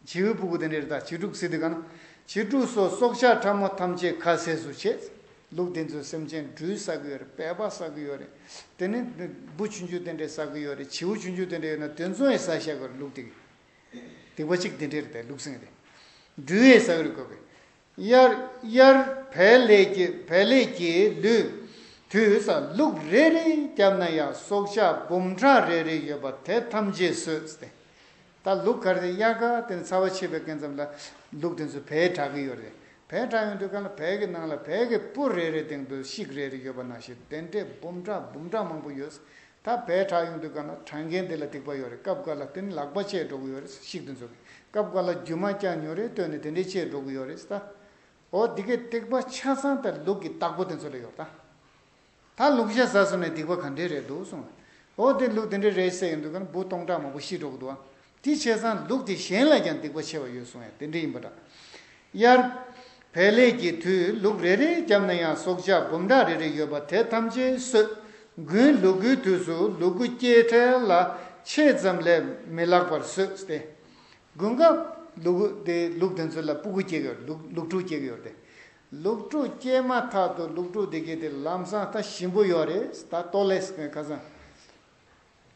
བྱིའུ་ཕྲུག་དེ་འདྲ་རེད། ད་བྱིའུ་ཕྲུག་ཟེར་དུས་ག་ན་བྱིའུ་ཕྲུག་སོགས་སྲོག་ཆགས་ཕྲ་མོ་ཐམས་ཅད་ཁ་ཟས་སུ་བྱེད། ལུག་དེ་ཚོས་སེམས་ཅན་སྦྲུལ་ཟ་གི་ཡོད་རེད། སྦལ་པ་ཟ་གི་ཡོད་རེད། དེ་ནས་འབུ་ཆུང་ཆུང་དེ་འདྲས་ཟ་གི་ཡོད་རེད། བྱིའུ་ཆུང་ཆུང་དེ་འདྲས་ཡོད་ན་དེ་ཚོ་ཡང་ཟ་བཞག་གི་ཡོད་རེད། ལུག་དེ་གི། སྡིག་པ་གཅིག་དེ་འདྲས་རེད་དེ་ལུག་ཟེར་མཁན་དེ། སྦྲུལ་ཡས་ཟ་གི་རེད་གོ་གི། གཡར་གཡར་བལ་ལས་ཀྱི་བལ་ལས་ཀྱི་ལུས་དུས་ས་ལུག་རེ་རེ་བརྒྱབ་ན་ཡང་སྲོག་ཆགས་འབུམ་ཕྲག་རེ་རེ་ཡོད་པ་དེ་ཐམས་ཅད་ཟོས་ཏེ། ད་ལུག་ག་རེ་དབྱར་ཁ་དེ་ཚ་བ་ཆེ་བའི་སྐབས་ཙམ་ལ་ལུག་དེ་ཚོ་བལ་བྲག་གི་ཡོད་རེད། བལ་བྲག་ཡོང་དུས་གང་ལ་བལ་གྱི་ནང་ལ་བལ་གྱི་སྤུ་རེ་རེ་སྟེང་དུ་ཤིག་རེ་རེ་ཡོད་པ་ནང་བཞིན་དེ་འདྲས་འབུམ་ཕྲག་འབུམ་ཕྲག་མང་པོ་ཡོད། ད་བལ་བྲག་ཡོང་དུས་གང་ལ་བྲག་མཁན་དེ་ལ་སྡིག་པ་ཡོད་རེད། སྐབས་འགའ་ལ་དེ་ནི་ལག་པ་བཅད་འགྲོ་གི་ཡོད་རེད། ཤིག་དེ་ཚོ་གི་སྐབས་འགའ་ལ་རྒྱུ་མ་བཀྱག་ཉོ་རེད་བཏོན་ནས་དེ་འདྲས་བཅད་འགྲོ་གི་ཡོད་རེད་ད། འོ་འདི་གའི་སྡིག་པ་ཆ་ཚང་ད་ལུག་གི་བདག་པོ་དེ་ཚོ་ལ་ཡོད་ད། ད་ལུག་ཤ་ཟ་སོང་ནས་སྡིག་པ་ག་འདྲས་རེད་འདུག་གསུངས། འོ་དེ་ལུག་དེ་འདྲས་རེད་ཟེར་ཡོང་དུས་གང་ལ་འབུ་སྟོང་ཕྲག་མང་པོ་ཤི་འགྲོ་གི་འདུག་ཨ། དེ་བྱས་ཙང་ལུག་དེ་གཞན་ལ་ཀྱང་སྡིག་པ་ཆེ་བ་ཡོད་གསུངས་ཡ་དེ་འདྲ་ཡིན་པ་འདྲ། དབྱར་བལ་ལས་ཀྱི་དུས་ལུག་རེ་རེ་བརྒྱབ་ན་ཡང་སྲོག་ཆགས་འབུམ་ཕྲག་རེ་རེ་ཡོད་པ་དེ་ཐམས་ཅད་གསོད། དགུན་ལུ་གུའི་དུས་སུ་ལུ་གུ་སྐྱེས་འཕྲལ་ལ་ཕྱེད་ཙམ་ལས་མི་ལྷག་པར་གསོད་དེ། དགུན་སྐབས་ལུ་གུ་དེ་ལུག་དེ་ཚོ་ལ་སྤུ་གུ་སྐྱེ་གི་ཡོད། ལུག་ལུག་ཕྲུག་སྐྱེ་གི་ཡོད་དེ། ལུག་ཕྲུག་སྐྱེས་མ་ཐག་ཏུ་ལུག་ཕྲུག་དེ་གས་དེ་ལམ་སང་ད་ཞིམ་པོ་ཡོད་རེད། ད་ལྟོ་ལེ་ཟེར་མཁན་ཁ་སང་།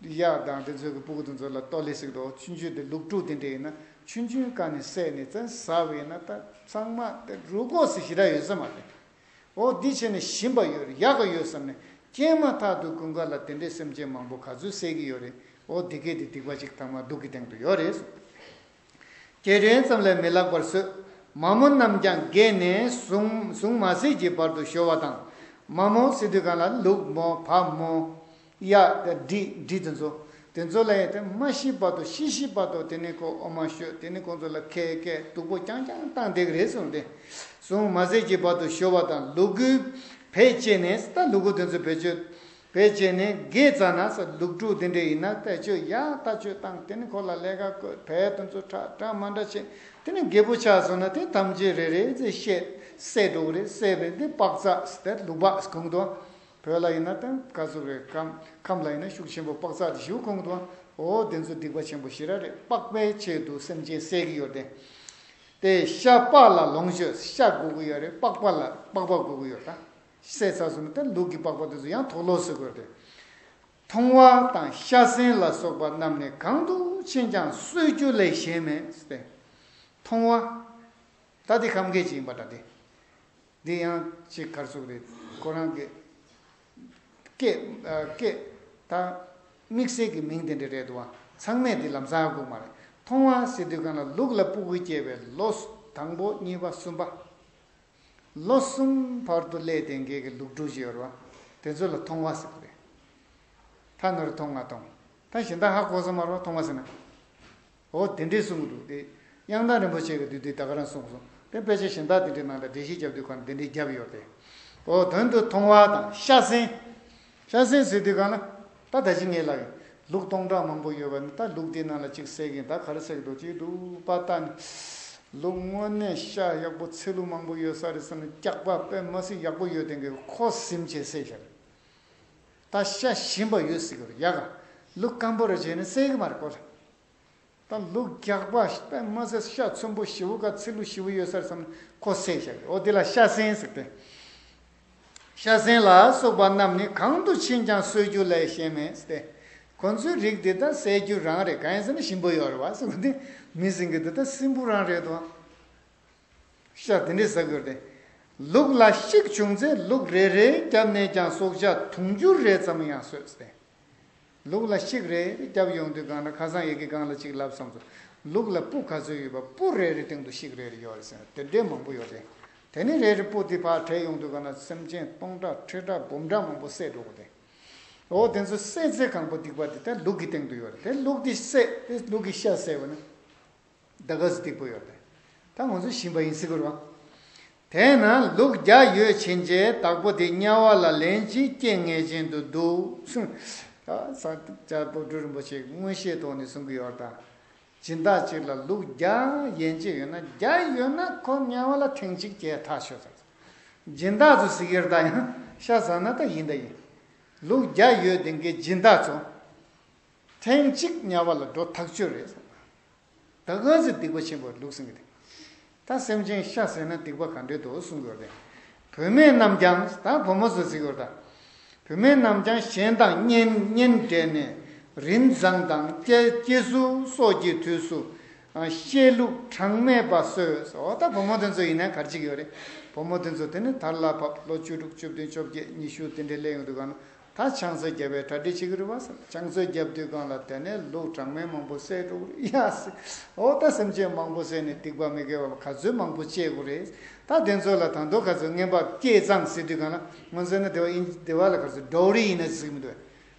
གཡག་དང་དེ་ཚོའི་གི་སྤུ་གུ་དེ་ཚོ་ལ་ལྟོ་ལེ་ཟེར་གི་འདུག་ཆུང་ཆུང་དེ་ལུག་ཕྲུག་དེ་འདྲ་ཡིན་ན་ཆུང་ཆུང་སྒང་ནས་བསད་ནས་བཙན་ཟ་བས་ན་ད་ཚང་མ་དེ་རུ་ཀོ་ཟེར་ཞེ་དྲག་ཡོད་ས་མ་རེད། འོ་འདི་བྱས་ནས་ཞིམ་པ་ཡོད་རེད། ཡག་ག་ཡོད་བསམ་ནས་སྐྱེས་མ་ཐག་ཏུ་དགུན་ཁ་ལ་དེ་འདྲའི་སེམས་ཅན་མང་པོ་ག་ཚོད་བསད་ཀྱི་ཡོད་རེད། འོ་འདི་གས་དེ་སྡིག་པ་ཅིག་ཐ་མ་སྡུག་གི་སྟེང་དུ་ཡོད་རེད། སྐྱེས་འཕྲལ་ཙམ་ལས་མི་ལྷག་པར་གསོད། མ་མོ་རྣམས་ཀྱང་བརྒྱལ་ནས་ཟུང་ཟུང་མ་ཟད་ཀྱི་བར་དུ་ཤོར་བ་དང་། མ་མོ་ཟེར་དུས་གང་ལ་ལུག་མོ་བ་མོ། གཡག་དང་འབྲི་འབྲི་དེ་ཚོ། དེ་ཚོ་ལ་ཡང་དེ་མ་ཤི་བར་དུ་ཤི་ཤི་བར་དུ་དེ་ནི་ཁོ་འོ་མ་བཤོས། དེ་ནི་ཁོང་ཚོ་ལ་ཁལ་སྐད་སྡུག་པོ་རྐྱང་རྐྱང་བཏང་བསྡད་ཀྱི་རེད་གསུངས་ཏེ། ཟུངས་མ་ཟད་ཀྱི་བར་དུ་བཤོ་བ་དང་ལུ་གུའི་བས་བཅད་ནས། ད་ལུ་གུ་དེ་ཚོ་བེད་སྤྱོད་བས་བཅད་ནས་དགེ་རྩ་ན་ས་ལུག་ཕྲུག་དེ་འདྲ་ཡིན་ན་ལྟ་སྤྱོད་ཡག་ལྟ་སྤྱོད་བཏང་། དེ་ནི་ཁོ་ལ་ལས་ཀ་བསྐོས། བས་དེ་ཚོ་ཁྲག་འདྲ་མ་འདྲ་བྱས། དེ་ནི་རྒད་པོ་ཆགས་སོང་ན་དེ་ཐམས་ཅད་རེ་རེ་ཚེ་བཤད་བསད་འགྲོ་གི་རེད། བསད་པའི་དེ་པགས་ཚག་དེ་ལུག་པགས་གོང་དུ། བོད་ལ་ཡིན་ན་དེ་ག་ཚོད་རེད། ཁམས་ཁམས་ལ་ཡིན་ན་ཤུགས་ཆེན་པོ་པགས་ཚག་དེ་ཞེ་པོ་གོང་དུ། འོ་དེ་ཚོ་སྡིག་པ་ཆེན་པོ་ཞེ་དྲག་རེད། པགས་པའི་ཆེད་དུ་སེམས་ཅན་བསད་ཀྱི་ཡོད་དེ། དེ་ཤ་པགས་ལ་ལོངས་སྤྱོད། ཤ་དགོས་ཀྱི་ཡོད་རེད། པགས་པ་ལ་པགས་པ་དགོས་ཀྱི་ཡོད་ད། བསད་ཚར་སོང་ན་དེ་ལུག་གི་པགས་པ་དེ་ཚོ་ཡང་དོག་ལོག་བཟོ་དགོས་རེད། མཐོང་བ་དང་ཤ་ཟན་ལ་སོགས་པ་རྣམས་ནི་གང་དུ་ཕྱིན་ཀྱང་གསོད་རྒྱུ་ལས་གཞན་མེད་ཟེར་ཏེ། མཐོང་བ། ད་དེ་ཁམས་སྐད་ཅིག་ཡིན་པ་འདྲ་སྟེ། འདི་ཡང་ཅིག་ག་རེ་ཟེར་དགོས་རེད། ཁོ་རང་གི་སྐད་ཨ་སྐད་ད་དམིགས་བསལ་གྱི་མིང་དེ་འདྲ་རེད་འདུག་བ། ཚང་མས་འདི་ལམ་སང་ཧ་གོ་མ་རེད། མཐོང་བ་ཟེར་དུས་སྒང་ལ་ལུག་ལ་སྤུ་གུ་སྐྱེས་པའི་ལོ་དང་པོ་གཉིས་པ་གསུམ་པ། ལོ་གསུམ་བར་དུ་ལས་དེ་འགས་ཀྱི་ལུག་ཕྲུག་ཅིག་ཡོད་རེད་བ། དེ་ཚོ་ལ་མཐོང་བ་ཟེར་གྱི་རེད། ད་ནོར་མཐོང་ང་མཐོང་། ད་གཞན་དག་ཧ་གོ་ས་མ་རེད་བ། མཐོང་བ་ཟེར་ན། འོ་དེ་འདྲས་གསུང་གི་འདུག་སྟེ། དབྱངས་ཐང་རིན་པོ་ཆེ་གིས་དེ་དུས་ད་ག་རང་གསུངས་སོང་། དེ་དཔེ་ཆ་གཞན་དག་དེ་འདྲའི་ནང་ལ་འགྲེལ་བཤད་རྒྱབ་དུས་གང་དེ་འདྲས་རྒྱབ་ཡོད་དེ། འོ་དོན་དུ་མཐོང་བ་དང་ཤ་ཟན། ཤ་ཟན་ཟེར་དུས་གང་ལ། ད་ད་ཅི་ངས་ལབ་ཡིན། ལུག་སྟོང་ཕྲག་མང་པོ་ཡོད་པ་ནི། ད་ལུག་དེའི་ནང་ལ་གཅིག་བསད་ཀྱིན་ད་ག་རེ་བསད་ཀྱི་འདུག་ཅིག་འདུག་པ། ད་ནི་ལུག་དངོས་གནས་ཤ་ཡག་པོ་ཚིལ་ལུ་མང་པོ་ཡོད་ས་རེད་བསམ་ནས་སྐྱག་པ་དཔེ་མ་སྲིད་ཡག་པོ་ཡོད་དེ་འགས་ཁོ་ཟིན་བྱས་བསད་བཞག་རེད། ད་ཤ་ཞིམ་པ་ཡོད་ཟེར་གྱི་རེད། ཡག་ག་ལུག་སྐམ་པོ་རེ་བྱས་ནས་བསད་ཀྱི་མ་རེད་ཁོ་ལ། ད་ལུག་རྒྱགས་པ་དཔེ་མ་སྲིད་ཤ་ཚོན་པོ་ཞེ་པོ་ག་ཚིལ་ལུ་ཞེ་པོ་ཡོད་ས་རེད་བསམ་ནས་ཁོ་བསད་བཞག་གི། འོ་དེ་ལ་ཤ་ཟན་ཟེར་ཏེ། ཤ་ཟན་ལ་སོགས་པ་རྣམས་ནི་གང་དུ་ཕྱིན་ཀྱང་གསོད་རྒྱུ་ལས་གཞན་མེད་ཟེར་ཏེ། ཁོ་ཚོའི་རིགས་དེ་ད་བསད་རྒྱུ་རང་རེད། གང་ཡིན་ཟེར་ན་ཞིམ་པོ་ཡོད་རེད་བ་ཟེར་གི་འདུག་མི་ཟིན་གི་འདུག་ད་སྲིན་བུ་རང་རེད་དོ། ཤ་དེ་འདྲས་ཟ་དགོས་ཏེ། ལུག་ལ་ཤིག་བྱུང་ཚེ་ལུག་རེ་རེའི་རྒྱབ་ནས་ཀྱང་སྲོག་ཆགས་དུང་ཕྱུར་རེ་ཙམ་ཡང་གསོད་ཟེར་ཏེ། ལུག་ལ་ཤིག་རེ་རེ་རྒྱབ་ཡོང་དུས་སྒང་ལ་ཁ་སང་ཡི་གེ་སྒང་ལ་གཅིག་ལབ་བསམ་སོང་། ལུག་ལ་སྤུ་ག་ཚོད་ཡོད་པ་སྤུ་རེ་རེ་སྟེང་དུ་ཤིག་རེ་རེ་ཡོད་རེད་ཟེར་ན་དེ་འདྲས་མང་པོ་ཡོད་རེད། དེ་ནས་རེ་རེ་སྤུ་དེ་ཕར་བྲད་ཡོང་དུས་སྒང་ལ་སེམས་ཅན་སྟོང་ཕྲག་ཁྲི་ཕྲག་འབུམ་ཕྲག་མང་པོ་བསད་འགྲོ་གི་རེད། འོ་དེ་ཚོ་བསད་ཚེ་གང་པོ་སྡིག་པ་དེ་ད་ལུག་གི་སྟེང་དུ་ཡོད་རེད། དེ་ལུག་དེ་བསད་དེ་ལུག་གི་ཤ་བསད་པ་ན། ད་ག་ཚོད་སྡིག་པོ་ཡོད་རེད། ད་ང་ཚོ་ཞིམ་པ་ཡིན་ཟེར་གི་རེད་བ། དེས་ན་ལུག་བརྒྱ་ཡོད་ཕྱིན་ཆད་བདག་པོ་དེ་དམྱལ་བ་ལ་ལན་གཅིག་སྐྱེ་ངེས་ཅན་དུ་འདུག་གསུངས། ད་ས་སྐྱ་པོ་ཏི་རིན་པོ་ཆེས་མངོན་ཤེས་ཐོག་ནས་གསུང་གི་ཡོད་རེད་ད། སྦྱིན་བདག་གཅིག་ལ་ལུག་བརྒྱ་ཡན་ཆད་ཡོད་ན། བརྒྱ་ཡོད་ན་ཁོ་དམྱལ་བ་ལ་ཐེངས་གཅིག་སྐྱེ་ཐག་ཆོད་ཚར། སྦྱིན་བདག་ཚོ་ཟེར་གི་རེད་ད། ཡང་ཤ་ཟ་ན་ད་ཡིན་ད་ཡིན། ལུག་བརྒྱ་ཡོད་དེ་གའི་སྦྱིན་བདག་ཚོ། ཐེངས་གཅིག་དམྱལ་བ་ལ་འགྲོ་ཐག་ཆོད་རེད་ཟེར། ད་ག་ཚོད་སྡིག་པ་ཆེན་པོ་ལུག་ཟེར་གི་དེ། ད་སེམས་ཅན་ཤ་ཟས་ན་སྡིག་པ་ག་འདྲས་འདུག་གསུང་གི་ཡོད་རེད། བུད་མེད་རྣམས་ཀྱང་། ད་བུ་མོ་ཚོ་ཟེར་གི་ཡོད་རེད་ད། བུད་མེད་རྣམས་ཀྱང་གཞན་དང་གཉེན་གཉེན་འབྲེལ་ནས་རིན་བཟང་དང་སྐྱེ་སྐྱེ་སུ་སོགས་ཀྱི་དུས་སུ། ཨ། བཤས་ལུག་གྲངས་མེད་པ་གསོད། འོ་ད་བུ་མོ་དེ་ཚོ་ཡིན་ན་ག་རེ་བྱེད་ཀྱི་ཡོད་རེད། བུ་མོ་དེ་ཚོ་དེ་ནི་དར་ལ་བབས། ལོ་བཅུ་དྲུག་བཅུ་བདུན་བཅོ་བརྒྱད་ཉི་ཤུ་དེ་འདྲའི་སླེབས་ཡོང་དུས་སྒང་ལ། ད་ཆང་ས་བརྒྱབ་པའི་གྲ་སྒྲིག་བྱེད་ཀྱི་རེད་བ་ཟེར། ཆང་ས་བརྒྱབ་དུས་སྒང་ལ་དེ་ནས་ལུག་གྲངས་མེད་མང་པོ་བསད་འགྲོ་གི་རེད་ཡ་ཟེར། འོ་ད་སེམས་ཅན་མང་པོ་བསད་ནས་སྡིག་པ་མི་དགེ་བ་ག་ཚོད་མང་པོ་སྐྱེ་དགོས་རེད། ད་དེ་ཚོ་ལ་ད་དུང་ག་ཚོད་རྔན་པ་སྐྱེས་ཙང་ཟེར་དུས་སྒང་ལ། ང་ཚོ་ནི་སྡེ་བ་ཡིན། སྡེ་བ་ལ་ག་ཚོད་ཌོ་རི་ཡིན་ན་ཟེར་གི་མི་འདུག་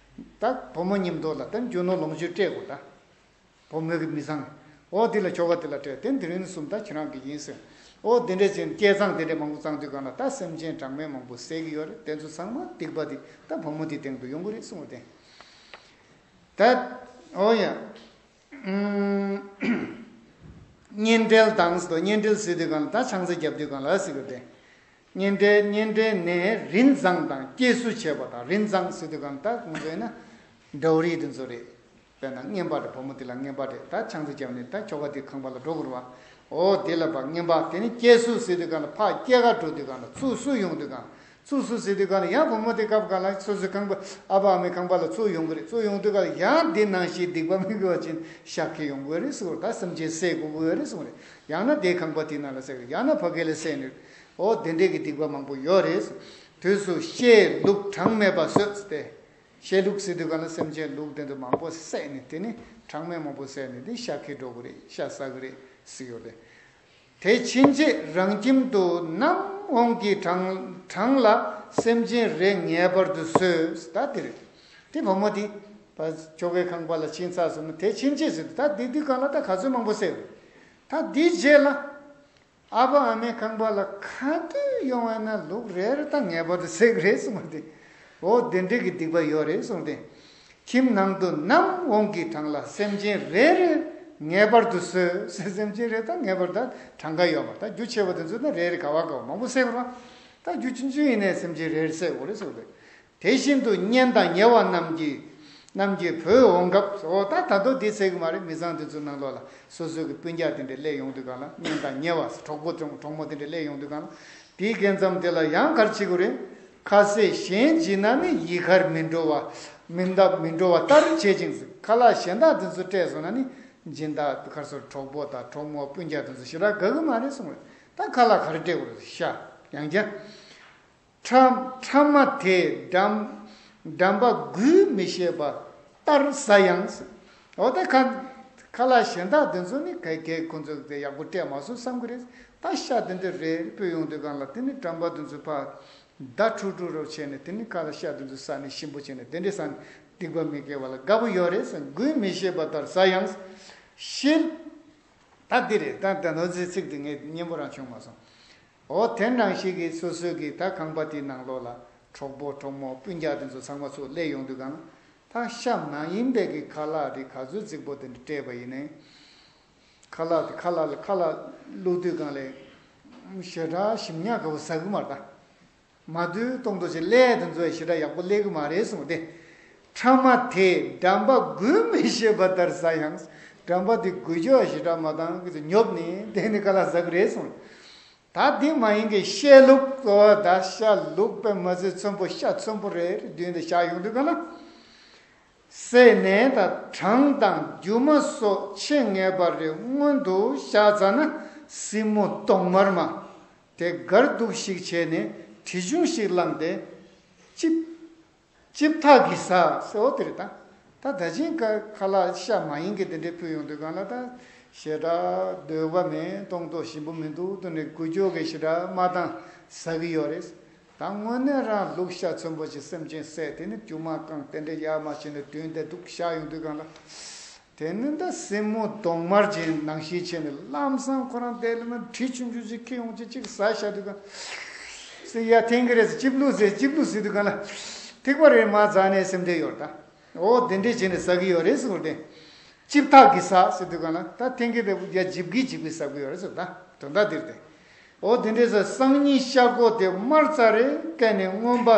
ད་བུ་མོ་མཉམ་དུ་ལ་ད་རྒྱུ་ནོར་ལོངས་སྤྱོད་སྤྲད་དགོས་ད། བུ་མོ་གི་མི་ཚང་། འོ་དེ་ལ་ཁྱོ་ག་དེ་ལ་སྤྲད། དེ་དེ་རིང་གསུམ་ད་ཁྱེད་རང་གི་ཡིན་ཟེར། འོ་དེ་འདྲས་ཅན་སྐལ་བཟང་དེ་འདྲས་མང་པོ་བཙལ་དུས་སྒང་ལ་ད་སེམས་ཅན་གྲངས་མེད་མང་པོ་བསད་ཀྱི་ཡོད་རེད། དེ་ཚོ་ཚང་མ་སྡིག་པ་དེ་ད་བུ་མོ་དེའི་སྟེང་དུ་ཡོང་གི་རེད་གསུངས་པ་དེ། ད་འོ་ཡ། ཨུམ། གཉེན་འབྲེལ་དང་ཟེར་དུས། གཉེན་འབྲེལ་ཟེར་དུས་སྒང་ལ་ད་ཆང་ས་བརྒྱབ་དུས་སྒང་ལ་ཟེར་གི་རེད། གཉེན་འབྲེལ། གཉེན་འབྲེལ་ནས་རིན་བཟང་དང་སྐྱེ་སུ་བྱེད་པ་དང་། རིན་བཟང་ཟེར་དུས་སྒང་ད་ཁོང་ཚོ་ཡིན་ན་ཌོ་རི་དེ་ཚོ་རེད། དཔེར་ན་རྔན་པ་རེད། བུ་མོ་དེ་ལ་རྔན་པ་རེད། ད་ཆང་ས་བརྒྱབ་ནས་ད་ཁྱོ་ག་དེ་ཁང་པ་ལ་འགྲོ་དགོས་རེད་བ། འོ་དེ་ལ་ཕར་རྔན་པ། དེ་ནས་སྐྱེ་སུ་ཟེར་དུས་སྒང་ལ་ཕར་སྐྱེ་གར་འགྲོ་དུས་སྒང་ལ་ཚུར་སུ་ཡོང་དུས་སྒང་། ཚུར་སུ་ཟེར་དུས་སྒང་ལ་ཡང་བུ་མོ་དེ་སྐབས་སྒང་ལ་སོ་སོའི་ཁང་པ། ཨ་ཕ་ཨ་མའི་ཁང་པ་ལ་ཚུར་ཡོང་གི་རེད། ཚུར་ཡོང་དུས་སྒང་ལ་ཡང་དེ་ནང་བཞིན་སྡིག་པ་མི་དགེ་བ་ཅན་ཤ་ཁྱེར་ཡོང་གི་རེད་ཟེར། ད་སེམས་ཅན་བསད་དགོས་ཀྱི་རེད་གསུངས་རེད། ཡང་ན་དེའི་ཁང་པ་དེའི་ནང་ལ་བསད་ཀྱི་རེད། ཡང་ན་ཕ་གི་ལ་བསད་ནས། འོ་དེ་འདྲས་ཀྱི་སྡིག་པ་མང་པོ་ཡོད་རེད། དུས་སུ་བཤས་ལུག་གྲངས་མེད་པ་གསོད་ཟེར་ཏེ། བཤས་ལུག་ཟེར་དུས་སྒང་ལ་སེམས་ཅན་ལུག་དེ་ཚོ་མང་པོ་བསད་ནས། དེ་ནི་གྲངས་མེད་མང་པོ་བསད་ནས་དེ་ཤ་ཁྱེར་འགྲོ་གི་རེད། ཤ་ཟ་གི་རེད་ཟེར་ཡོད་རེད། དེ་ཕྱིན་ཆད་རང་ཁྱིམ་དུ་ནམ་འོང་གི་གྲངས་གྲངས་ལ་སེམས་ཅན་རེ་ངེས་པར་དུ་གསོད། ད་དེ་རེད། དེ་བུ་མོ་དེ་ ད་ཁྱོ་གའི་ཁང་པ་ལ་ཕྱིན་ཚར་སོང་ན་དེ་ཕྱིན་ཆད་ཟེར་དུས། ད་དེ་དུས་སྒང་ལ་ད་ག་ཚོད་མང་པོ་བསད་རེད། ད་དེའི་རྗེས་ལ་ཨ་ཕ་ཨ་མའི་ཁང་པ་ལ་ག་དུས་ཡོང་བ་ན་ལུག་རེ་རེ་ད་ངེས་པར་དུ་བསད་ཀྱི་རེད་གསུངས་པ་དེ། འོ་དེ་འདྲའི་གི་སྡིག་པ་ཡོད་རེད་གསུངས་ཏེ། ཁྱིམ་ནང་དུ་ནམ་འོང་གི་གྲང་ལ་སེམས་ཅན་རེ་རེ་ངེས་པར་དུ་ཟོས། སེམས་ཅན་རེ་ད་ངེས་པར་ད་གྲངས་ཀ་ཡོད་པ། ད་རྒྱུ་ཆེ་བ་དེ་ཚོ་ན་རེ་རེ་ག་བ་ག་བ་མང་པོ་བསད་དགོས་ར། ད་རྒྱུ་ཆུང་ཆུང་ཡིན་ནའི་སེམས་ཅན་རེ་རེ་བསད་དགོས་རེད་གསུངས་ཏེ། དེ་བཞིན་དུ་གཉེན་དང་ཉེ་བ་རྣམས་ཀྱི་རྣམས་ཀྱི་བུ་འོང་སྐབས། འོ་ད་ད་དུང་དེ་ཟེར་གི་མ་རེད། མི་ཚང་དེ་ཚོ་ནང་ལོགས་ལ་སོ་སོའི་གི་སྤུན་ཀྱག་དེ་འདྲ་སླེབས་ཡོང་དུས་སྒང་ལ། གཉེན་དང་ཉེ་བ་གྲོགས་པོ་གྲོགས་གྲོགས་མོ་དེ་འདྲ་སླེབས་ཡོང་དུས་སྒང་ལ། དེའི་སྐབས་མཚམས་དེ་ལ་ཡང་ག་རེ་བྱེད་དགོས་རེད། ཁ་ཟས་གཞན་བགྱིས་ན་ནི་ཡི་གར་མི་འགྲོ་བ། མི་འདའ་མི་འགྲོ་བ་ལྟར་བྱེད་ཅིང་། ཁ་ལག་གཞན་དག་དེ་ཚོ་སྤྲད་སོང་ན་ནི་སྦྱིན་བདག་ག་རེ་ཟེར། གྲོགས་པོ་དང་གྲོགས་མོ་སྤུན་ཀྱག་དེ་ཚོ་ཞེ་དྲག་དགའ་གི་མ་རེད་གསུངས་རེད། ད་ཁ་ལག་ག་རེ་སྤྲད་དགོས་རེད། ཤ། ཡང་བསྐྱར། ཕྲ་ཕྲ་མ་དེས་འགྲམ་འགྲམ་པ་འགུལ་མི་ཤེས་པ་ལྟར་ཟ་ཡང་། འོ་ད་ཁ་ཁ་ལག་གཞན་དག་དེ་ཚོ་ནི་ག་གེ་ཁོ་ཚོ་དེ་ཡག་པོ་སྤྲད་མ་སོང་བསམ་གི་རེད། ད་ཤ་དེ་འདྲ་རེ་སྤོས་ཡོང་དུས་སྒང་ལ། དེ་ནི་འགྲམ་པ་དེ་ཚོ་ཕར་བརྡ་འཕྲུ་འཕྲུ་རོ་བྱས་ནས། དེ་ནི་ཁ་ལག་ཤ་དེ་ཚོ་ཟ་ནས་ཞིམ་པོ་བྱས་ནས་དེ་འདྲ་ཟ་ནས་སྡིག་པ་མི་དགེ་བ་ལ་དགའ་པོ་ཡོད་རེད་ཟེར། འགུལ་མི་ཤེས་པ་ལྟར་ཟ་ཡང་། ཤིལ། ད་འདི་རེད། ད་ད་ནོར་འཛིན་ཚིག་འདི་ངས་སྙན་པོ་རང་བྱུང་མ་སོང་། འོ་དེ་ནང་བཞིན་གྱི་སོ་སོའི་གི་ད་ཁང་པ་དེའི་ནང་ལོགས་ལ་གྲོགས་པོ་གྲོགས་མོ་སྤུན་ཀྱག་དེ་ཚོ་ཚང་མ་ཚུར་སླེབས་ཡོང་དུས་སྒང་ལ། ད་ཤ་མ་ཡིན་པའི་གི་ཁ་ལག་དེ་ག་ཚོད་རྫིག་པོ་དེ་འདྲ་སྤྲད་པ་ཡིན་ནའི། ཁ་ལག་དེ་ཁ་ལག་ལ་ཁ་ལག་བླུགས་དུས་སྒང་ལ་ཞེ་དྲག་ཞིམ་ཉག་ག་བོ་ཟ་གི་མ་རེད་ད། མ་བསྡུས་གཏོང་རྡོག་ཅིག་ལས་དེ་ཚོ་ཞེ་དྲག་ཡག་པོ་ལས་གི་མ་རེད་གསུངས་ཏེ། ཕྲ་མ་དེས་འགྲམ་པ་འགུལ་མི་ཤེས་པ་ལྟར་ཟ་ཡང་། འགྲམ་པ་དེ་འགུལ་སྐྱོད་ཞེ་དྲག་མ་བཏང་གི་ཚོ་ཉོབ་ནས་དེ་ནི་ཁ་ལག་ཟ་གི་རེད་གསུངས། ད་དེ་མ་ཡིན་གྱི་ཤ་ལུག་ཟེར་བ། ད་ཤ་ལུག་པའི་མ་ཟད་ཚོན་པོ་ཤ་ཚོན་པོ་རེ་རེ་བསྡུས་ཏེ་བཞག་ཡོང་དུས་སྒང་ལ། བསད་ནས་ད་གྲང་དང་རྒྱུ་མ་སོགས་ཆེས་ངེས་པ་རེ་སྔོན་དུ་བཞག་ཚར་ན། སྲིན་མོ་གདོང་དམར་མ་དེ་གར་འདུག་ཞིག་བྱས་ནས་གྲི་ཆུང་ཞིག་བླངས་ཏེ། ལྕིབས་ལྕིབས་ཐག་གིས་ཟ་ཟེར། འོ་དེ་རེད་ད། ད་ད་ཅིང་ཁ་ཁ་ལག་ཤ་མ་ཡིན་གྱི་དེ་འདྲའི་ཕུལ་ཡོང་དུས་སྒང་ལ། ད་ཞེ་དྲག་འདོད་པ་མེད། གཏོང་རྡོག་ཞིམ་པོ་མི་འདུག་དུས་ནས་འགུལ་སྐྱོད་ཀྱི་ཞེ་དྲག་མ་བཏང་ཟ་གི་ཡོད་རེད། ད་དངོས་གནས་རང་ལུག་ཤ་ཚོན་པོ་ཅིག་སེམས་ཅན་བསད་དེ་ནི་རྒྱུ་མ་བཀང་དེ་འདྲ་ཡར་མར་བྱས་ནས་བསྡུས་ཏེ་འདུག་བཞག་ཡོང་དུས་སྒང་ལ། དེ་ནི་ད་སྲིན་མོ་གདོང་དམར་གྱི་ནང་བཞིན་བྱས་ནས་ལམ་སང་ཁོ་རང་དེ་ལ་ན་གྲི་ཆུང་ཆུང་ཅིག་ཁྱེར་ཡོང་བྱས་ཅིག་ཟ་བཞག་དུས་སྒང་། སྲིད་ཡ་འཐེན་གྱི་རེད་ཟེར། ལྕིབས་ལུག་ཟེར། ལྕིབས་ལུག་ཟེར་དུས་སྒང་ལ། ཐིགས་པ་རེ་མར་འཛག་ནས་སེམས་ཁྲལ་ཡོད་རེད་ད། འོ་དེ་འདྲས་བྱས་ནས་ཟ་གི་ཡོད་རེད་གསུངས་ཏེ། ལྕིབས་ཐག་གིས་ཟ་ཟེར་དུས་སྒང་ལ། ད་འཐེན་གྱི་དེ་ཡ་འཇིབ་གི་འཇིབ་གི་ཟ་གི་ཡོད་རེད་ཟེར། ད་དོན་དག་འདིར་ཏེ། འོ་དེ་འདྲས་ཟ། སང་ཉིན་ཤ་ཁོག་དེ་དམར་ཚ་རེ་བཀལ་ནས་རྔོན་པ་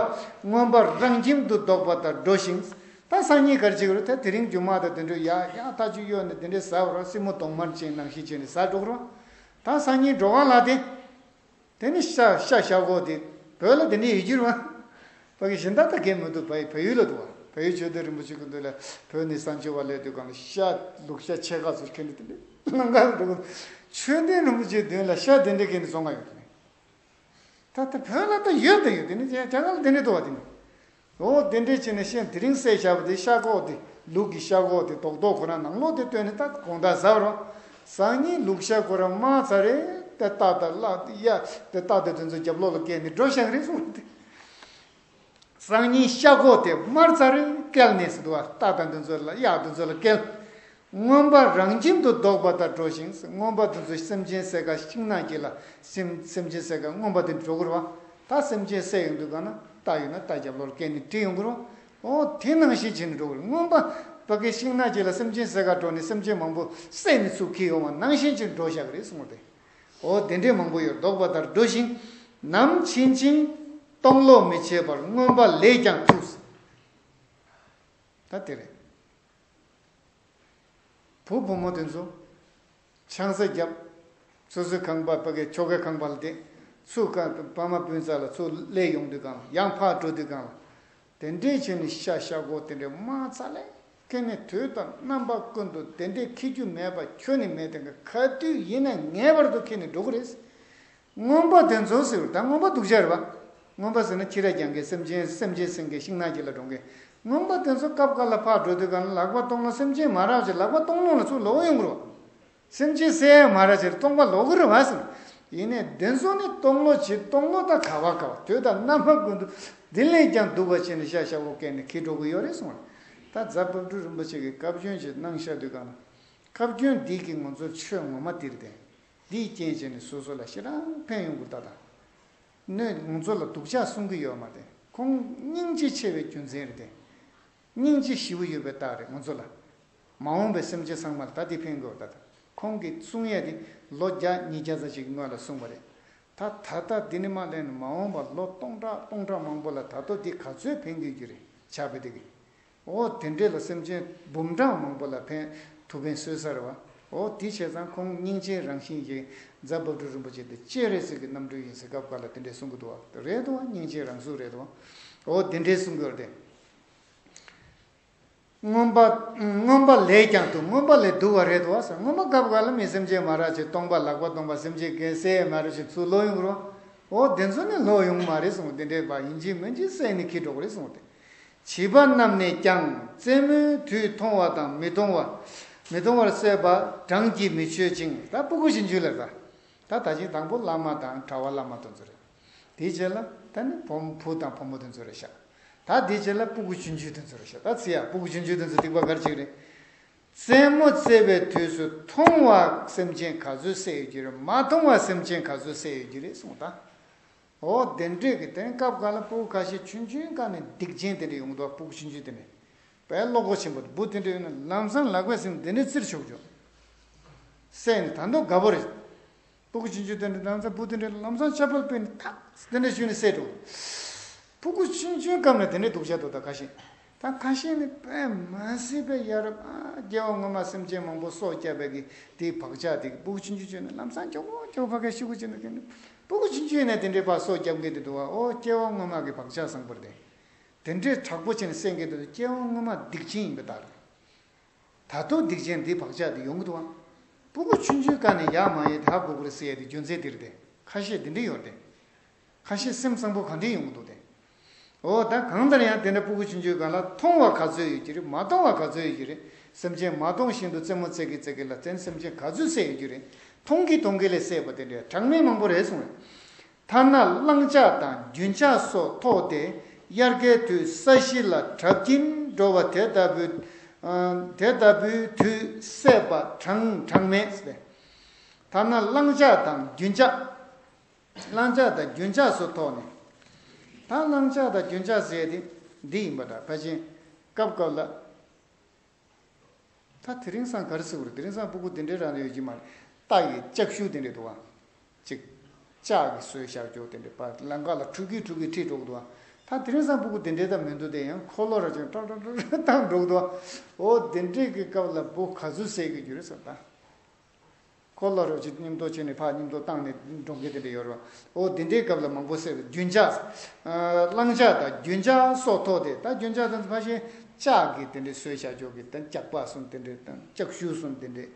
རྔོན་པ་རང་ཁྱིམ་དུ་ལྡོག་པ་ལྟར་འགྲོ་ཞིང་། ད་སང་ཉིན་ག་རེ་བྱེད་ཀྱི་རེད། ད་དེ་རིང་རྒྱུ་མ་དང་དེ་འདྲས་ཡག་ཡག་ཐག་ཆོད་ཡོད་ནས་དེ་འདྲས་ཟ་བར་སྲིན་མོ་གདོང་དམར་ཅན་ནང་བཞིན་བྱས་ནས་ཟ་འགྲོ་གི་རེད། ད་སང་ཉིན་འགྲོ་ག་ལ་དེ། དེ་ནི་ཤ་ཤ་ཤ་ཁོག་དེ། བོད་ལ་དེ་འདྲ་ཡོད་རྒྱུ་རེད་བ། ཕ་གི་གཞན་དག་ད་གས་མི་འདུག་བལ་བལ་ཡུལ་ལ་འདུག་བ། བལ་ཡུལ་ཆོས་སྡེ་རིན་པོ་ཆེ་གི་མདུན་ལ་བོད་ནས་གསང་སྤྱོད་པ་སླེབས་དུས་སྒང་ལ་ཤ་ལུག་ཤ་ཕྱེད་ཀ་ཚོ་ཁྱེར་ནས་དེ་འདྲ་ལམ་ཁ་ལ་འགྲོ་གི། ཆོས་སྡེ་རིན་པོ་ཆེའི་མདུན་ལ་ཤ་དེ་འདྲ་ཁྱེར་ནས་བཙོང་ག་ཡོང་དེ་ནི། ད་ལྟ་བོད་ལ་ད་ཡོད་ད་ཡོད། དེ་ནི་རྒྱ་རྒྱ་གར་ལ་དེ་འདྲ་འདུག་བ། དེ་ནི། འོ་དེ་འདྲས་བྱས་ནས་ཤ་དེ་རིང་བསད་བཞག་པ་དེ། ཤ་ཁོག་དེ། ལུག་གི་ཤ་ཁོག་དེ་རྡོག་རྡོག་ཁོ་རང་ནང་ལོགས་དེ་བཏོན་ནས་ད་དགོང་དག་ཟ་བར། སང་ཉིན་ལུག་ཤ་ཁོ་རང་དམར་ཚ་རེ་དེ་རྟ་དང་གླ་གཡག་དེ་རྟ་དང་དེ་ཚོ་རྒྱབ་ལོགས་ལ་བཀལ་ནས་འགྲོ་བཞག་རེད་གསུངས་ཏེ། སང་ཉིན་ཤ་ཁོག་དེ་དམར་ཚ་རེ་བཀལ་ནས་ཟེར་འདུག་བ། རྟ་དང་དེ་ཚོ་ལ་གཡག་དེ་ཚོ་ལ་བཀལ། རྔོན་པ་རང་ཁྱིམ་དུ་ལྡོག་པ་ལྟར་འགྲོ་ཞིང་། རྔོན་པ་དེ་ཚོ་སེམས་ཅན་བསད་ག་ཤིང་ནགས་དཀྱིལ་ལ་སེམས་སེམས་ཅན་བསད་ག་རྔོན་པ་དེ་འགྲོ་གི་རེད་བ། ད་སེམས་ཅན་བསད་ཡོང་དུས་སྒང་ལ་རྟ་ཡོད་ན་རྟ་རྒྱབ་ལོགས་ལ་བཀལ་ནས་དྲིལ་ཡོང་གི་རེད་བ། འོ་དེ་ནང་བཞིན་བྱས་ནས་འགྲོ་གི་རེད། རྔོན་པ་ཕ་གི་ཤིང་ནགས་དཀྱིལ་ལ་སེམས་ཅན་བསད་ག་འགྲོ་ནས་སེམས་ཅན་མང་པོ་བསད་ནས་ཚུར་འཁྱེར་ཡོང་བ་ནང་བཞིན་བྱས་ནས་འགྲོ་བཞག་གི་རེད་གསུངས་པ་རེད། འོ་དེ་འདྲས་མང་པོ་ཡོད། ལྡོག་པ་ལྟར་འགྲོ་ཞིང་། ནམ་ཕྱིན་ཕྱིན་སྟོང་ལོག་མི་བྱེད་པར་རྔོན་པ་ལས་ཀྱང་ཐུགས། ད་དེ་རེད། བུ་བུ་མོ་དེ་ཚོ་ཆང་ས་བརྒྱབ། སོ་སོའི་ཁང་པ་ཕ་གི་ཁྱོ་གའི་ཁང་པ་ལ་བསྡད། ཚུར་ཁ་ཕ་མ་སྤུན་ཚ་ལ་ཚུར་སླེབས་ཡོང་དུས་སྒང་ལ། ཡང་ཕར་འགྲོ་དུས་སྒང་ལ། དེ་འདྲས་བྱས་ནས་ཤ་ཤ་ཁོག་དེ་འདྲས་དམར་ཚ་ལས་ཁྱེར་ནས་དུས་དང་རྣམ་པ་ཀུན་ཏུ་དེ་འདྲས་འཁྱེར་རྒྱུ་མེད་པ་ཁྱོན་ནས་མེད། དེ་ག་ག་དུས་ཡིན་ན་ངེས་པར་དུ་ཁྱེར་ནས་འགྲོ་གི་རེད། རྔོན་པ་དེ་ཚོ་ཟེར་བ་ད་རྔོན་པ་སྡུག་ཅག་རེད་བ། རྔོན་པ་ཟེར་ན་ཁྱི་ར་རྒྱག་མཁན། སེམས་ཅན་སེམས་ཅན་ཟིན་མཁན། ཤིང་ནགས་དཀྱིལ་ལ་འགྲོ་མཁན། རྔོན་པ་དེ་ཚོ་སྐབས་འགའ་ལ་ཕར་འགྲོ་དུས་སྒང་ལ་ལག་པ་སྟོང་ལོག་སེམས་ཅན་མ་རག་བྱས་ལག་པ་སྟོང་ལོག་ལ་ཚུར་ལོག་ཡོང་གི་རེད་བ། སེམས་ཅན་བསད་ཡ་མ་རག་བྱས་སྟོང་པ་ལོག་གི་རེད་བ་ཟེར། ཡིན་ནའི་དེ་ཚོ་ནི་སྟོང་ལོག་བྱེད་སྟོང་ལོག་ད་ག་བ་ག་བ། དུས་དང་རྣམ་པ་ཀུན་ཏུ་དེ་ལས་ཀྱང་སྡུག་པ་བྱས་ནས་ཤ་ཤ་ཁོག་བཀལ་ནས་འཁྱེར་འགྲོ་གི་ཡོད་རེད་གསུངས་པ་རེད། ད་རྫ་དཔལ་སྤྲུལ་རིན་པོ་ཆེ་གིས་བཀའ་བཀྱོན་ཅིག་གནང་བཞག་དུས་གང་ལ། བཀའ་བཀྱོན་འདི་གིས་ང་ཚོ་ཆོས་ངོ་མ་འདི་རེད་དེ། འདིའི་རྐྱེན་བྱས་ནས་སོ་སོ་ལ་ཞེ་དྲག་ཕན་ཡོང་གི་ད་ད། སྣོད་ང་ཚོ་ལ་སྡུག་ཅག་གསུང་གི་ཡོད་མ་རེད། ཁོང་སྙིང་རྗེ་ཆེ་བའི་རྒྱུ་མཚན་རེད་དེ། སྙིང་རྗེ་ཞེ་པོ་ཡོད་པའི་རྟགས་རེད་ང་ཚོ་ལ། མ་འོངས་པའི་སེམས་ཅན་ཚང་མ་ལ་ད་འདི་ཕན་གི་ཡོད་ད་ད། ཁོང་གིས་གསུང་ཡས་དེ་ལོ་བརྒྱ་ཉིས་བརྒྱ་ཙམ་ཅིག་སྔོན་ལ་གསུངས་པ་རེད། ད་ད་ལྟ་འདི་ནས་མར་སླེབས་ནས་མ་འོངས་པ་ལོ་སྟོང་ཕྲག་སྟོང་ཕྲག་མང་པོ་ལ་ད་དུང་འདི་ག་ཚོད་ཕན་གི་ཡོད་ཀྱི་རེད་ཆགས་པའི་དེ་གི། འོ་དེ་འདྲས་ལ་སེམས་ཅན་འབུམ་ཕྲག་མང་པོ་ལ་ཕན་ཐུགས་ཕན་གསོས་ས་རེད་བ། འོ་དེ་བྱས་ཙང་ཁོང་སྙིང་རྗེའི་རང་བཞིན་གྱི་རྫ་དཔལ་སྤྲུལ་རིན་པོ་ཆེ་དེ་སྤྱན་རས་གཟིགས་ཀྱི་རྣམ་སྤྲུལ་ཡིན་ཟེར་སྐབས་འགའ་ལ་དེ་འདྲས་གསུང་གི་འདུག་བ། རེད་འདུག་བ། སྙིང་རྗེའི་རང་གཟུགས་རེད་འདུག་བ། འོ་དེ་འདྲས་གསུང་གི་ཡོད་རེད་དེ། མངོན་པ། མངོན་པ་ལས་ཀྱང་སྡུག་མངོན་པ་ལས་སྡུག་པ་རེད་དོ་ཟེར། མངོན་པ་སྐབས་འགའ་ལ་མི་སེམས་ཅན་མ་རག་ཅིག་སྟོང་པ་ལག་པ་སྟོང་པ་སེམས་ཅན་གན་སེ་མ་རུ་ཞིག་ཚུར་ལོག་ཡོང་གི་རོ། འོ་དེ་ཚོ་ནི་ལོག་ཡོང་མ་རེད་གསུངས། དེ་འདྲས་པ་ཡིན་གཅིག་མིན་གཅིག་བསད་ནས་ཁྱེར་འགྲོ་གི་རེད་གསུངས་ཏེ། བྱིས་པ་རྣམས་ནས་ཀྱང་རྩེད་མོའི་དུས་མཐོང་བ་དང་མི་མཐོང་བ། མི་མཐོང་བར་བསད་པ་གྲངས་ཀྱིས་མི་ཆོད་ཅིང་། ད་སྤུ་གུ་ཆུང་ཆུང་ལ་ད། ད་ད་ཅིག་དང་པོ་བླ་མ་དང་གྲྭ་པ་བླ་མ་དེ་ཚོ་རེད། དེའི་རྗེས་ལ་ད་ནི་བུ་བུ་དང་བུ་མོ་དེ་ཚོ་རེད་ཤག་ད་དེའི་རྗེས་ལ་སྤུ་གུ་ཆུང་ཆུང་དེ་ཚོ་རེད་ཤག་ད་ཚེ་ཡ་སྤུ་གུ་ཆུང་ཆུང་དེ་ཚོ་སྡིག་པ་ག་རེ་བྱེད་ཀྱི་རེད། རྩེད་མོ་རྩེ་བའི་དུས་སུ་མཐོང་བ་སེམས་ཅན་ག་ཚོད་བསད་ཡོད་ཀྱི་རེད། མ་མཐོང་བ་སེམས་ཅན་ག་ཚོད་བསད་ཡོད་ཀྱི་རེད་གསུངས་ད། འོ་དེ་འདྲས་ཀྱི་དེ་སྐབས་འགའ་ལ་སྤུ་གུ་ཁ་ཤས་ཆུང་ཆུང་སྒང་ནས་སྡིག་ཅན་དེ་འདྲས་ཡོང་གི་འདུག་སྤུ་གུ་ཆུང་ཆུང་དེ་ནས་དཔེ་བློ་ཁོག་ཆེན་པོ་འདུག་འབུ་དེ་འདྲས་ཡོད་ན་ལམ་སང་ལག་པས་ཟིན་དེ་འདྲས་བཙིར་ཆོག་ཆོག་བསད་ནས་ད་མདོ་དགའ་པོ་རེད། སྤུ་གུ་ཆུང་ཆུང་དེ་འདྲ་ལམ་སང་བུ་དེ་འདྲ་ལམ་སང་ཆ་པལ་པེ་ནི་ཐག་དེ་འདྲ་ཞུས་ནས་བསད་འགྲོ། སྤུ་གུ་ཆུང་ཆུང་སྐབས་ནས་དེ་འདྲ་སྡུག་ཅག་འདུག་ད་ཁ་ཤས། ད་ཁ་ཤས་ནི་དཔེ་མ་སྲིད་པའི་ཡ་རབས་ཨ་སྐྱེ་བ་སྔོན་མ་སེམས་ཅན་མང་པོ་སྲོག་བསྐྱབས་པའི་གི་དེའི་བག་ཆགས་དེ་གི་སྤུ་གུ་ཆུང་ཆུང་བྱས་ནས་ལམ་སང་མགྱོགས་པོ་མགྱོགས་པོ་ཕ་གིར་ཤི་དགོས་བྱས་ནས་དེ་འདྲ་སྤུ་གུ་ཆུང་ཆུང་ནས་དེ་འདྲའི་ཕར་སྲོག་བསྐྱབས་མཁན་དེ་འདུག་བ། ཨོ་སྐྱེ་བ་སྔོན་མ་གི་བག་ཆགས་བཟང་པོ་རེད་དེ། དེ་འདྲའི་དྲག་པོ་བྱས་ནས་བསད་མཁན་དེ་ཚོ་སྐྱེ་བ་སྔོན་མ་སྡིག་ཅན་ཡིན་པའི་རྟགས་རེད། ད་དུང་སྡིག་ཅན་འདིའི་བག་ཆགས་དེ་ཡོང་གི་འདུག་བ། སྤུ་གུ་ཆུང་ཆུང་སྒང་ནས་ཡག་མ་ཡིན་དེ་ཧ་གོ་གི་རེད་ཟེར་ཡ་དེ་རྒྱུ་མཚན་དེ་རེད་དེ། ཁ་ཤས་དེ་འདྲ་ཡོད་རེད་དེ། ཁ་ཤས་སེམས་བཟང་པོ་ག་འདྲ་ཡོང་གི་འདུག་དེ། འོ་ད་གང་ལྟར་ཡང་དེ་འདྲ་སྤུ་གུ་ཆུང་ཆུང་སྒང་ལ་མཐོང་བ་ག་ཚོད་ཡོད་ཀྱི་རེད། མ་མཐོང་བ་ག་ཚོད་ཡོད་ཀྱི་རེད། སེམས་ཅན་མ་མཐོང་བཞིན་དུ་རྩེད་མོ་རྩེ་གི་རྩེ་གི་ལ་བརྟེན་སེམས་ཅན་ག་ཚོད་བསད་ཡོད་ཀྱི་རེད། མཐོང་གི་མཐོང་གི་ལས་བསད་པ་དེ་འདྲ་གྲངས་མེད་མང་པོ་རེད་གསུངས་རེད། ཐ་ན་གླང་ལྕགས་དང་རྒྱུན་ལྕགས་སོགས་ཐོགས་ཏེ་དབྱར་ཁའི་དུས་ས་གཞི་ལ་གྲབས་ཀྱིན་འགྲོ་བ་དེ་ལྟ་བུའི་ཨ་དེ་ལྟ་བུའི་དུས་བསད་པ་གྲངས་གྲངས་མེད་ཟེར། ཐ་ན་གླང་ལྕགས་དང་རྒྱུན་ལྕགས། གླང་ལྕགས་དང་རྒྱུན་ལྕགས་སོགས་ཐོགས་ནས། ད་གླང་ལྕགས་དང་རྒྱུན་ལྕགས་ཟེར་དེ་འདི་ཡིན་པ་འདྲ་ཕལ་ཆེར་སྐབས་སྐབས་ལ། ད་དེ་རིང་སང་ག་རེ་ཟེར་དགོས་རེད། དེ་རིང་སང་སྤུ་གུ་དེ་འདྲའི་རང་ཡོད་ཀྱི་མ་རེད། རྟ་ཡི་ལྕགས་ཤུབས་དེ་འདྲས་འདུག་བ། ཅིག་ལྕགས་ཀྱིས་བཟོས་བཞག་རྒྱུ་དེ་འདྲས་པ་ལམ་ཁ་ལ་འཁྲུག་གིན་འཁྲུག་གིན་ཁྲིད་འགྲོ་གི་འདུག་བ། ད་དེ་རིང་སང་སྤུ་གུ་དེ་འདྲས་ད་མི་འདུག་དེ་ཡང་འཁོར་ལོ་ར་ཅིག་ཀྲག་ཀྲག་ཀྲག་ཀྲག་བཏང་འགྲོ་གི་འདུག་བ། འོ་དེ་འདྲས་ཀྱི་སྐབས་ལ་བུ་ག་ཚོད་བསད་ཀྱི་རྒྱུ་རེད་ཟེར་ད། འཁོར་ལོ་རོ་ཅིག་མཉམ་དུ་བྱས་ནས་ཕར་མཉམ་དུ་བཏང་ནས་འགྲོ་མཁན་དེ་འདྲ་ཡོད་རེད་བ། འོ་དེ་འདྲའི་སྐབས་ལ་མང་པོ་བསད་པའི་རྒྱུན་ལྕགས། ཨ་གླང་ལྕགས་དང་རྒྱུན་ལྕགས་སོགས་ཐོགས་ཏེ། ད་རྒྱུན་ལྕགས་དང་ཕལ་ཆེར་ལྕགས་ཀྱི་དེ་འདྲའི་བཟོས་བཞག་ཆོག་གི་དེ་ལྕགས་པ་གསུམ་དེ་འདྲའི་དང་ལྕགས་ཤུབས་གསུམ་དེ་འདྲའི།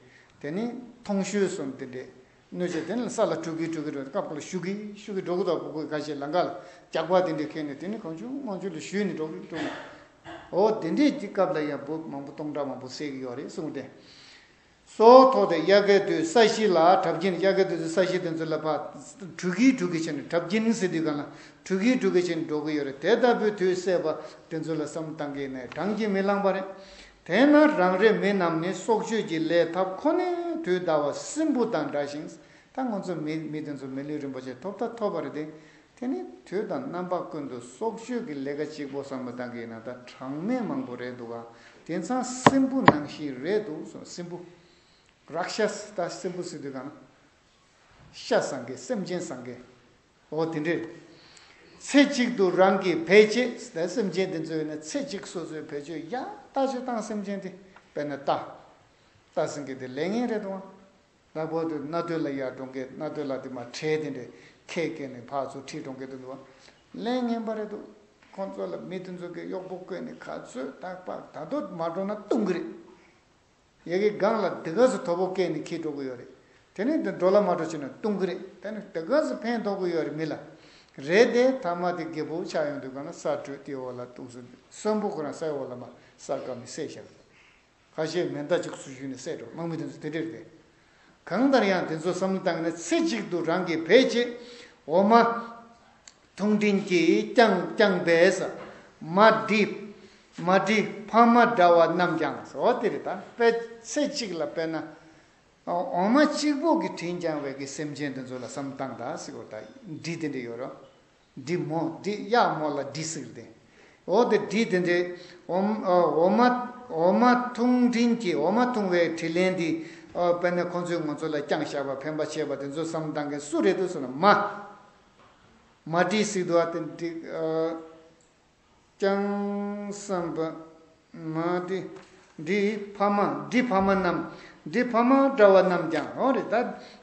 དེ་ནི་མཐོང་ཤུལ་གསུམ་དེ་འདྲའི། གནོད་བྱེད་དེ་ནི་ས་ལ་འཁྲུག་གིན་འཁྲུག་གིན་འགྲོ་སྐབས་ལ་ཞུ་གིན་ཞུ་གིན་འགྲོ་གི་འདུག་སྤུ་གུ་ཁ་ཤས་ལམ་ཁ་ལ་ལྕགས་པ་དེ་འདྲའི་ཁྱེར་ནས་དེ་ནི་གང་བྱུང་མང་བྱུང་ལ་ཞུས་ནས་འགྲོ་གིན་འགྲོ་གི། འོ་དེ་འདྲའི་གི་སྐབས་ལ་ཡང་བུ་མང་པོ་སྟོང་ཕྲག་མང་པོ་བསད་ཀྱི་ཡོད་རེད་གསུངས་ཏེ། སོགས་ཐོགས་ཏེ་དབྱར་ཁའི་དུས་ས་གཞི་ལ་གྲབས་ཀྱིན། དབྱར་ཁའི་དུས་སུ་ས་གཞི་དེ་ཚོ་ལ་ཕར་འཁྲུག་གིན་འཁྲུག་གིན་བྱས་ནས། གྲབས་ཀྱིན་ཟེར་དུས་གང་ལ་འཁྲུག་གིན་འཁྲུག་གིན་བྱས་ནས་འགྲོ་གི་ཡོད་རེད། དེ་ལྟ་བུའི་དུས་བསད་པ་དེ་ཚོ་ལ་བསམ་བློ་བཏང་གི་ནས་གྲངས་ཀྱིས་མི་ལངས་པ་རེད། དེས་ན་རང་རེ་མི་རྣམས་ནི་སྲོག་གཅོད་ཀྱི་ལས་ཐབས་ཁོ་ནའི་དུས་འདའ་བ་སྲིན་བུ་དང་འདྲ་ཞིང་། ད་ང་ཚོ་མི་མི་དེ་ཚོ་མི་ལུས་རིན་པོ་ཆེ་ཐོབ་ད་ཐོབ་པ་རེད་དེ། དེ་ནི་དུས་དང་རྣམ་པ་ཀུན་ཏུ་སྲོག་གཅོད་ཀྱི་ལས་ཀ་གཅིག་པོ་བསམ་བློ་བཏང་གི་ཡིན་ན་ད་གྲངས་མེད་མང་པོ་རེད་འདུག་ག་དེ་ཚང་སྲིན་བུ་ནང་བཞིན་རེད་འདུག་གསུངས། སྲིན་བུ། རཀྵ་ད་སྲིན་བུ་ཟེར་དུས་གང་ན། ཤ་ཟ་མཁན་སེམས་ཅན་ཟ་མཁན། འོ་དེ་འདྲས། ཚེ་གཅིག་ཏུ་རང་གིས་བེད་སྤྱད་ད་སེམས་ཅན་དེ་ཚོ་ཡིན་ན་ཚེ་གཅིག་སོ་སོས་བེད་སྤྱོད་ཡག་ཏག་ཅིག་བཏང་སེམས་ཅན་དེ། དཔེར་ན་རྟ། རྟ་ཟེར་མཁན་དེ་ལས་ངན་རེད་དོ། ལྷག་པར་དུ་གནའ་སྟོད་ལ་ཡར་འགྲོ་མཁན། གནའ་སྟོད་ལ་དེ་མར་ཁྲལ་དེ་འདྲས་ཁས་བཀལ་ནས་ཕར་ཚུར་ཁྲིད་འགྲོ་མཁན་དེ་འདུག་བ། ལས་ངན་པ་རེད་འདུག་ཁོང་ཚོ་ལ་མི་དེ་ཚོ་གིས་གཡོག་པོ་བསྐོས་ནས་ག་ཚོད་ད་པ་ད་དུང་མ་འགྲོ་ན་བཏུང་གི་རེད། ཡ་གི་སྒང་ལ་དེ་ག་ཚོད་དོ་པོ་བསྐོས་ནས་ཁྱེར་འགྲོ་གི་ཡོད་རེད། དེ་ནས་འདི་འགྲོ་ལ་མ་འགྲོ་བྱས་ན་བཏུང་གི་རེད། དེ་ནས་དེ་ག་ཚོད་ཕན་ཐོགས་ཀྱི་ཡོད་རེད་མི་ལ། རེད་དེ་མཐའ་མ་དེ་རྒད་པོ་ཆགས་ཡོང་དུས་གང་ན་ས་དྲོད་དེའི་འོག་ལ་བཏུང་སོང་། གསོན་པོ་ཁོ་རང་སའི་འོག་ལ་མར་ས་བཀབ་ནས་བསད་བཞག་ཁ་ཤས་མེ་མདའ་གཅིག་ཚུར་གཞུས་ནས་བསད་འགྲོ། དམག་མི་དེ་ཚོ་དེ་འདྲས་རེད། གང་ལྟར་ཡང་དེ་ཚོ་བསམ་བློ་བཏང་ནས་ཚེ་གཅིག་ཏུ་རང་གིས་བེད་སྤྱད། འོ་མ་མཐོང་མགྲིན་གྱིས་བརྐྱངས་བརྐྱངས་པས་མ་བསྒྲིབས། མ་འདྲིས་ཕ་མ་འདྲ་བ་རྣམས་ཀྱང་། འོ་དེ་རེད། ད་དཔེ་ཚེ་གཅིག་ལ་དཔེར་ན། འོ་མ་གཅིག་པོ་གིས་དྲིན་བསྐྱངས་པའི་གི་སེམས་ཅན་དེ་ཚོ་ལ་བསམ་བློ་བཏང་དང་ཟེར་གོ། ད་འདྲིས་དེ་འདྲ་ཡོད་རོ། འདྲིས་མོ་འདྲིས་གཡག་མོ་ལ་འདྲིས་ཟེར་ཏེ། འོ་དེ་འདྲིས་དེ་འདྲའི་འོ་མ་འོ་མ་འཐུང་དྲིན་གྱིས། འོ་མ་འཐུང་བའི་དྲིན་ལན་འདི། དཔེར་ན་ཁོང་ཚོས་ང་ཚོ་ལ་བསྐྱངས་བཞག་པ་ཕན་པ་བྱས་པ་དེ་ཚོ་བསམ་བློ་བཏང་མཁན་སུ་རེད་འདུག་ཟེར་ན། མ་མ་འདྲིས་ཟེར་འདུག་བ། དེ་འདྲིས། ཀྱང་བསམ་པ། མ་འདྲིས། འདྲིས་ཕ་མ། འདྲིས་ཕ་མ་རྣམས། འདྲིས་ཕ་མ་འདྲ་བ་རྣམས་ཀྱང་། འོ་རེད། ད་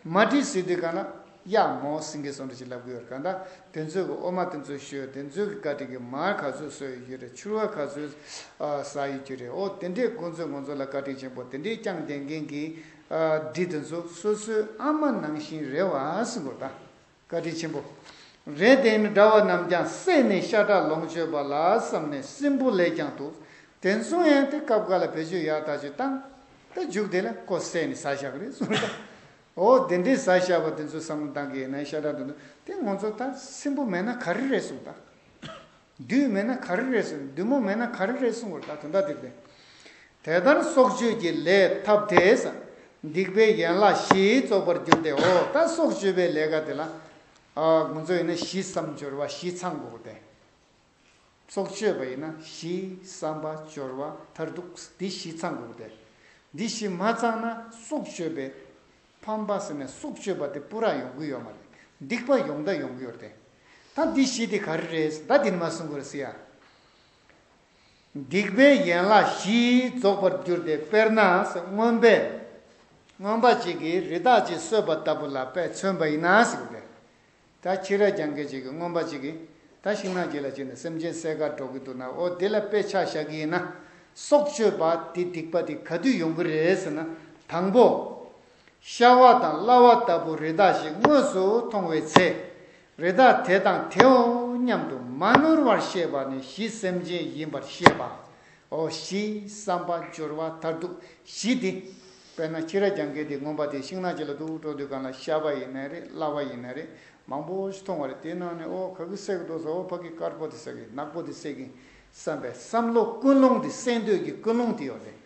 མ་འདྲིས་ཟེར་དུས་གང་ལ་གཡག་མོ་སེང་གེ་སོགས་འདྲ་ཞིག་ལབ་གི་ཡོད། གང་ལྟར་དེ་ཚོས་གི་འོ་མ་དེ་ཚོ་བཞོས། དེ་ཚོས་གི་བཀའ་དྲིན་གྱིས་མར་ག་ཚོད་གསོས་ཡོད་རེད། ཕྱུར་བ་ག་ཚོད་ཟ་ཡོད་ཀྱི་རེད། འོ་དེ་འདྲས་ཁོང་ཚོས་ང་ཚོ་ལ་བཀའ་དྲིན་ཆེན་པོ་དེ་འདྲས་བསྐྱངས་བསྡད་མཁན་གྱི་འདྲིས་དེ་ཚོ་སོ་སོའི་ཨ་མ་ནང་བཞིན་རེད་བ་ཟེར་གོ། ད། བཀའ་དྲིན་ཆེན་པོ། རེད། དེ་ནི་འདྲ་བ་རྣམས་ཀྱང་བསད་ནས་ཤ་ཁྲག་ལོངས་སྤྱོད་པ་ལ་བསམས་ནས་སྲིན་བུ་ལས་ཀྱང་སྡུག། དེ་ཚོ་ཡང་དེ་སྐབས་འགའ་ལ་བེད་སྤྱོད་ཡག་ཐག་ཆོད་བཏང་། ད་མཇུག་དེ་ལ་ཁོ་བསད་ནས་ཟ་བཞག་གི་རེད་གསུངས་ད། འོ་དེ་འདྲའི་ཟ་བཞག་པ་དེ་ཚོ་བསམ་བློ་བཏང་གི་ཡིན་ན། ཤ་ཁྲག་དེ་ཚོ་དེ་ང་ཚོ་ད་སྲིན་བུ་མེད་ན་ག་རེ་རེད་གསུངས་ད། བདུད་མེད་ན་ག་རེ་རེད་གསུངས། བདུད་མོ་མེད་ན་ག་རེ་རེད་གསུངས་པར་ད་དོན་དག་དེ་རེད། དེ་ལྟར་སྲོག་གཅོད་ཀྱི་ལས་ཐབས་དེས། སྡིག་པའི་ཡན་ལག་བཞི་རྫོགས་པར་འགྱུར་ཏེ། འོ་ད་སྲོག་གཅོད་པའི་ལས་ཀ་དེ་ལ། ཨ་ང་ཚོ་ཡིན་ན་བཞི་བསམ་སྦྱོར་བ་བཞི་ཚང་དགོས་ཏེ། སྲོག་གཅོད་པ་ཡིན་ན་བཞི་བསམ་པ་སྦྱོར་བ་མཐར་ཐུག་འདི་བཞི་ཚང་དགོས་ཏེ། འདི་བཞི་མ་ཚང་ན་སྲོག་གཅོད་པའི་ཕམ་པ་ཟེར་ནས་སྲོག་གཅོད་པ་དེ་པུ་ར་ཡོང་གི་ཡོད་མ་རེད། སྡིག་པ་ཡོང་ད་ཡོང་གི་ཡོད་རེད། ད་འདི་བཞི་དེ་ག་རེ་རེད། ད་འདི་ནི་མ་གསུང་དགོས་རེད་ཟེར་ཡ། སྡིག་པའི་ཡན་ལག་བཞི་རྫོགས་པར་འགྱུར་ཏེ། དཔེར་ན་རྔོན་པས། རྔོན་པ་གཅིག་གིས་རི་དྭགས་གཅིག་གསོད་པ་ལྟ་བུ་ལ་དཔེ་མཚོན་པ་ཡིན་ན་ཟེར་གི་རེད། ད་ཁྱི་ར་རྒྱང་གི་གཅིག་གིས། རྔོན་པ་གཅིག་གིས་ད་ཤིང་ནགས་གཅིག་ལ་ཕྱིན་ནས་སེམས་ཅན་བསད་གར་འགྲོ་གི་འདུག་ན། འོ་དེ་ལ་དཔེ་ཆ་བཞག་གི་ཡིན་ན། སྲོག་གཅོད་པ་དེ་སྡིག་པ་དེ་ག་དུས་ཡོང་གི་རེད་ཟེར་ན། དང་པོ། ཤ་བ་དང་གླ་བ་ལྟ་བུ་རི་དྭགས་ཤིག་དངོས་སུ་མཐོང་བའི་ཚེ། རི་དྭགས་དེ་དང་དེའོ་སྙམ་དུ་མ་ནོར་བར་ཤེས་པ་ནི་བཞི་སེམས་ཅན་ཡིན་པར་ཤེས་པ། འོ་བཞི་བསམ་པ་སྦྱོར་བ་མཐར་ཐུག་བཞི་འདི། དཔེར་ན་ཁྱི་ར་རྒྱང་གི་དེ་རྔོན་པ་དེ་ཤིང་ནགས་གཅིག་ལ་འདུག་འགྲོ་དུས་གང་ལ་ཤ་བ་ཡིན་ནའི་རེད། གླ་བ་ཡིན་ནའི་རེད། མང་པོ་ཞིག་མཐོང་བ་རེད། དེའི་ནང་ནས་འོ་ག་གི་བསད་གི་འདུག་ཟེར། འོ་ཕ་གི་དཀར་པོ་དེ་བསད་གི། ནག་པོ་དེ་བསད་གི་བསམ་པའི་བསམ་བློ་ཀུན་སློང་དེ། བསད་འདོད་ཀྱི་ཀུན་སློང་དེ་ཡོད་རེད།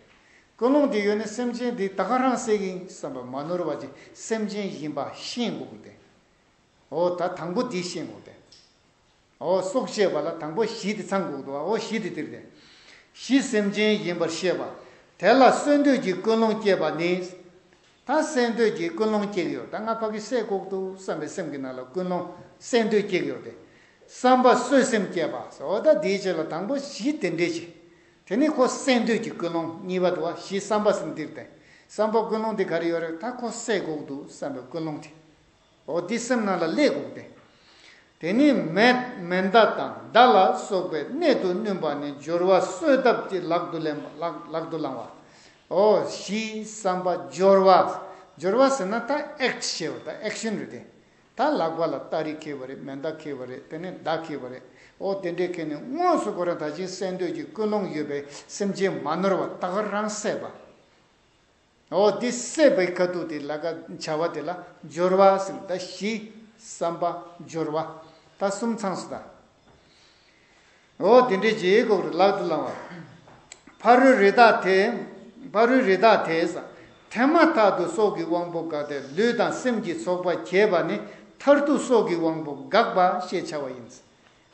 ཀུན་སློང་དེ་ཡོད་ནས་སེམས་ཅན་དེ་ད་ག་རང་བསད་གི་ཡིན་བསམ་པ་མ་ནོར་བ་ཅིག་སེམས་ཅན་ཡིན་པ་ཤེས་དགོས་ཀྱི་རེད། འོ་ད་དང་པོ་འདི་ཤེས་དགོས་ཏེ། འོ་སྲོག་བཅད་པ་ལ་དང་པོ་བཞི་དེ་ཚང་དགོས་འདུག་བ། འོ་བཞི་དེ་དེར་ཏེ། བཞི་སེམས་ཅན་ཡིན་པར་ཤེས་པ། དེ་ལ་གསོད་འདོད་ཀྱི་ཀུན་སློང་སྐྱེས་པ་ནི། ད་གསད་འདོད་ཀྱི་ཀུན་སློང་སྐྱེ་གི་ཡོད། ད་ང་ཕ་གི་བསད་དགོས་འདུག་བསམ་པའི་སེམས་ཀྱི་ནང་ལ་ཀུན་སློང་། གསད་འདོད་སྐྱེ་གི་ཡོད་དེ། བསམ་པ་གསོད་སེམས་སྐྱེས་པ། འོ་ད་དེའི་རྗེས་ལ་དང་པོ་བཞི་དེ་འདྲས་ཅིག་དེ་ནས་ཁོ་གསད་འདོད་ཀྱི་ཀུན་སློང་གཉིས་པ་འདུག་བ། བཞི་བསམ་པ་ཟེར་འདིར་ཏེ། བསམ་པ་ཀུན་སློང་དེ་ག་རེ་ཡོད་རེད། ད་ཁོ་བསད་དགོས་འདུག་བསམ་པའི་ཀུན་སློང་དེ། འོ་འདི་སེམས་ནང་ལ་སླེབས་དགོས་ཏེ། དེ་ནས་མེ་མེ་མདའ་དང་མདའ་ལ་སོགས་པའི་གནད་དུ་བསྣུན་པ་ནི་སྦྱོར་བ་གསོད་ཐབས་ཀྱི་ལག་ཏུ་ལེན་པ། ལག་ལག་ཏུ་བླང་བ། འོ་བཞི་བསམ་པ་སྦྱོར་བ། སྦྱོར་བ་ཟེར་ན་ད་ཨེག་ཊི་བྱེད་པ། ད་ཨེག་ཤན་རེད་དེ། ད་ལག་པ་ལ་སྟ་རེ་འཁྱེར་བ་རེད། མེ་མདའ་འཁྱེར་བ་རེད། དེ་ནས་མདའ་འཁྱེར་བ་རེད། འོ་དེ་འདྲས་འཁྱེར་ནས་དངོས་སུ་ཁོ་རང་ད་ཅིག་གསད་འདོད་ཀྱི་ཀུན་སློང་ཡོད་པའི་སེམས་ཅན་མ་ནོར་བ་ད་ག་རང་བསད་པ། འོ་འདི་བསད་པའི་ཁ་ཐུག་དེ་ལ་ཀ་བྱ་བ་དེ་ལ་སྦྱོར་བ་ཟེར། ད་བཞི་བསམ་པ་སྦྱོར་བ་ད་གསུམ་ཚང་སོང་ད། འོ་དེ་འདྲས་བྱེད་དགོས་རེད། ལག་ཏུ་བླང་བ། ཕ་རོལ་རི་དྭགས་དེ། ཕ་རོལ་རི་དྭགས་དེས། ཐེངས་མ་ཐག་ཏུ་སྲོག་གི་དབང་པོ་འགགས་ཏེ་ལུས་དང་སེམས་ཀྱི་ཚོགས་པ་གྱེས་པ་ནི་མཐར་ཐུག་སྲོག་གི་དབང་པོ་འགགས་པ་ཞེས་བྱ་བ་ཡིན།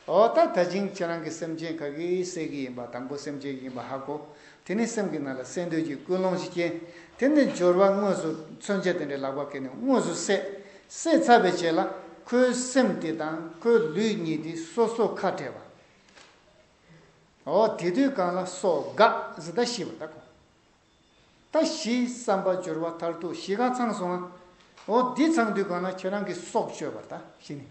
འོ་ད་ད་ཅིང་ཁྱེད་རང་གི་སེམས་ཅན་ག་གི་བསད་ཀྱི་ཡིན་པ། དང་པོ་སེམས་ཅན་ཡིན་པ་ཧ་གོ། དེ་ནས་སེམས་ཀྱི་ནང་ལ་གསད་འདོད་ཀྱི་ཀུན་སློང་ཞིག་སྐྱེ། དེ་ནས་སྦྱོར་བ་དངོས་སུ་མཚོན་ཆ་དེ་འདྲའི་ལག་པ་འཁྱེར་ནས་དངོས་སུ་བསད། བསད་ཚར་བའི་རྗེས་ལ་ཁོའི་སེམས་དེ་དང་ཁོའི་ལུས་གཉིས་དེ་སོ་སོ་ཁ་བྲལ་བ། འོ་དེ་དུས་གང་ལ་སྲོག་འགགས་ཟེར། ད་ཤི་བ་ད་གོ། ད་བཞི་བསམ་པ་སྦྱོར་བ་མཐར་ཐུག་བཞི་ཀ་ཚང་སོང་ང་། འོ་འདི་ཚང་དུས་གང་ལ་ཁྱེད་རང་གིས་སྲོག་གཅོད་པར་ད་བཞི་ནི།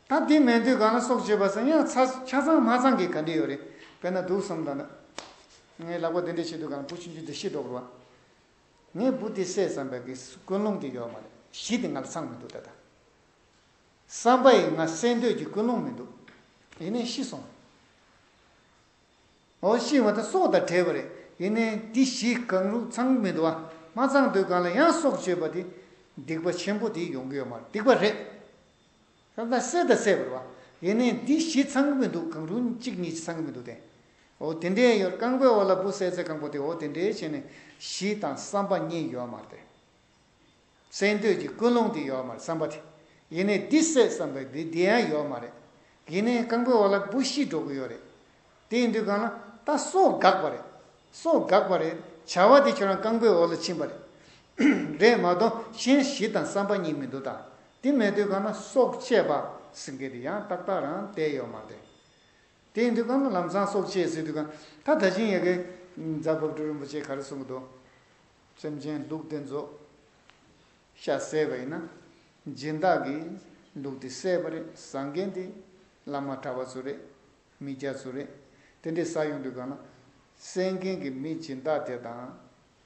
ད་འདི་མེད་དུས་གང་ལ་སྲོག་གཅོད་པ་ཟེར་ཡང་ཆ་ཆ་ཚང་མ་ཚང་གི་ག་འདྲ་ཡོད་རེད། དཔེར་ན་འདུག་བསམ་ད་ན། ངས་ལག་པ་འདི་འདྲ་བྱེད་དུས་གང་བུ་ཆུང་ཆུང་འདི་ཤི་འགྲོ་གི་རེད་བ། ངས་བུ་འདི་བསད་བསམ་པའི་གི་ཀུན་སློང་འདི་ཡོད་མ་རེད། བཞི་འདི་ང་ལ་ཚང་མི་འདུག་ད་ད། བསམ་པ་ཡིས་ང་གསད་འདོད་ཀྱི་ཀུན་སློང་མི་འདུག་ཡིན་ནའི་ཤི་སོང་། འོ་ཤི་བ་ད་སྲོག་དང་བྲལ་བ་རེད། ཡིན་ནའི་འདི་བཞི་གང་རུང་ཚང་མི་འདུག་བ། མ་ཚང་དུས་གང་ལ་ཡང་སྲོག་གཅོད་པ་དེ་སྡིག་པ་ཆེན་པོ་དེ་ཡོང་གི་ཡོད་མ་རེད། སྡིག་པ་རེད། ད་ལྟ་བསད་ད་བསད་པ་རེད་བ། དེ་ནས་འདི་བཞི་ཚང་གི་མི་འདུག་གང་རུང་གཅིག་གཉིས་ཚང་གི་མི་འདུག་སྟེ། འོ་དེ་འདྲའི་ཡོད། རྐང་པའི་འོག་ལ་འབུ་བསད་ཚེ་རྐང་པ་དེ། འོ་དེ་འདྲའི་བྱས་ནས་གཞི་དང་བསམ་པ་གཉིས་ཡོད་མ་རེད་དེ། བསད་འདོད་ཀྱི་ཀུན་སློང་དེ་ཡོད་མ་རེད། བསམ་པ་དེ། ཡིན་ནའི་འདི་བསད་བསམ་པའི་འདི་འདི་ཡང་ཡོད་མ་རེད། ཡིན་ནའི་རྐང་པའི་འོག་ལ་འབུ་ཤི་འགྲོ་གི་ཡོད་རེད། དེ་ཡིན་དུས་གང་ལ་ད་སྲོག་འགག་པ་རེད། སྲོག་འགག་པ་རེད། བྱ་བ་དེ་ཁྱོད་རང་རྐང་པའི་འོག་ལ་ཕྱིན་པ་རེད། རེད་མ་གཏོགས་གཞན་གཞི་དང་བསམ་པ་གཉིས་མི་འདུག་ད་དེ་མེད་དུས་གང་ལ་སྲོག་བཅད་པ་ཟེར་མཁན་དེ་ཡང་ཏག་ཏག་རང་བསྡད་ཡོད་མ་རེད། དེ་ཡིན་དུས་གང་ལ་ལམ་སང་སྲོག་བཅད་ཟེར་དུས་གང་ད་ད་ཅིང་ཡ་གི་རྫ་བབ་སྒྲུབ་རིན་པོ་ཆེས་ག་རེ་གསུང་གི་འདུག་སེམས་ཅན་ལུག་དེ་ཚོ་ཤ་བསད་པ་ཡིན་ན། སྦྱིན་བདག་གིས་ལུག་དེ་བསད་པ་རེད། ཟ་མཁན་དེ་བླ་མ་གྲྭ་པ་ཚོ་རེད། མི་སྐྱ་ཚོ་རེད། དེ་འདྲས་ཟ་ཡོང་དུས་གང་ལ། བསད་མཁན་གྱི་མི་སྦྱིན་བདག་དེ་དང་།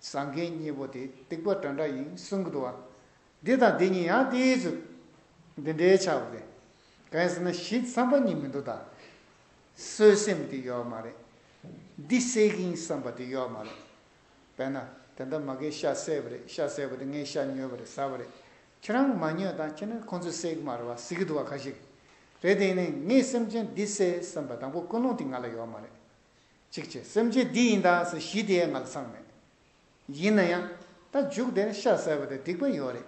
ཟ་མཁན་གཉིས་པོ་དེ་སྡིག་པ་འདྲ་འདྲ་ཡིན་གསུང་གི་འདུག་བ། འདི་དང་འདི་གཉིས་ཡང་དེའི་ཚུལ། འདི་འདྲའི་ཆགས་པ་རེད། གང་ཡིན་ཟེར་ན་གཞི་བསམ་པ་གཉིས་མི་འདུག་ད། གསོད་སེམས་དེ་ཡོད་མ་རེད། འདི་བསད་ཀྱི་ཡིན་བསམ་པ་དེ་ཡོད་མ་རེད། དཔེར་ན། དེ་འདྲ་མ་གིར་ཤ་བསད་པ་རེད། ཤ་བསད་པ་དེ་ངས་ཤ་ཉོས་པ་རེད། ཟ་བ་རེད། ཁྱེད་རང་མ་ཉོས་དང་ཁྱེད་རང་ཁོང་ཚོས་བསད་ཀྱི་མ་རེད་བ་ཟེར་གྱི་འདུག་བ་ཁ་ཤས། རེད་དེ་ཡིན་ནའི་ངས་སེམས་ཅན་འདི་བསད་བསམ་པ་དང་པོ་ཀུན་སློང་དེ་ང་ལ་ཡོད་མ་རེད། གཅིག་བྱས་སེམས་ཅན་འདི་ཡིན་ད་ཟེར་གཞི་དེ་ཡང་ང་ལ་ཚང་མེད། ཡིན་ན་ཡང་། ད་མཇུག་དེར་ཤ་བསད་པ་དེ་སྡིག་པ་ཡོད་རེད།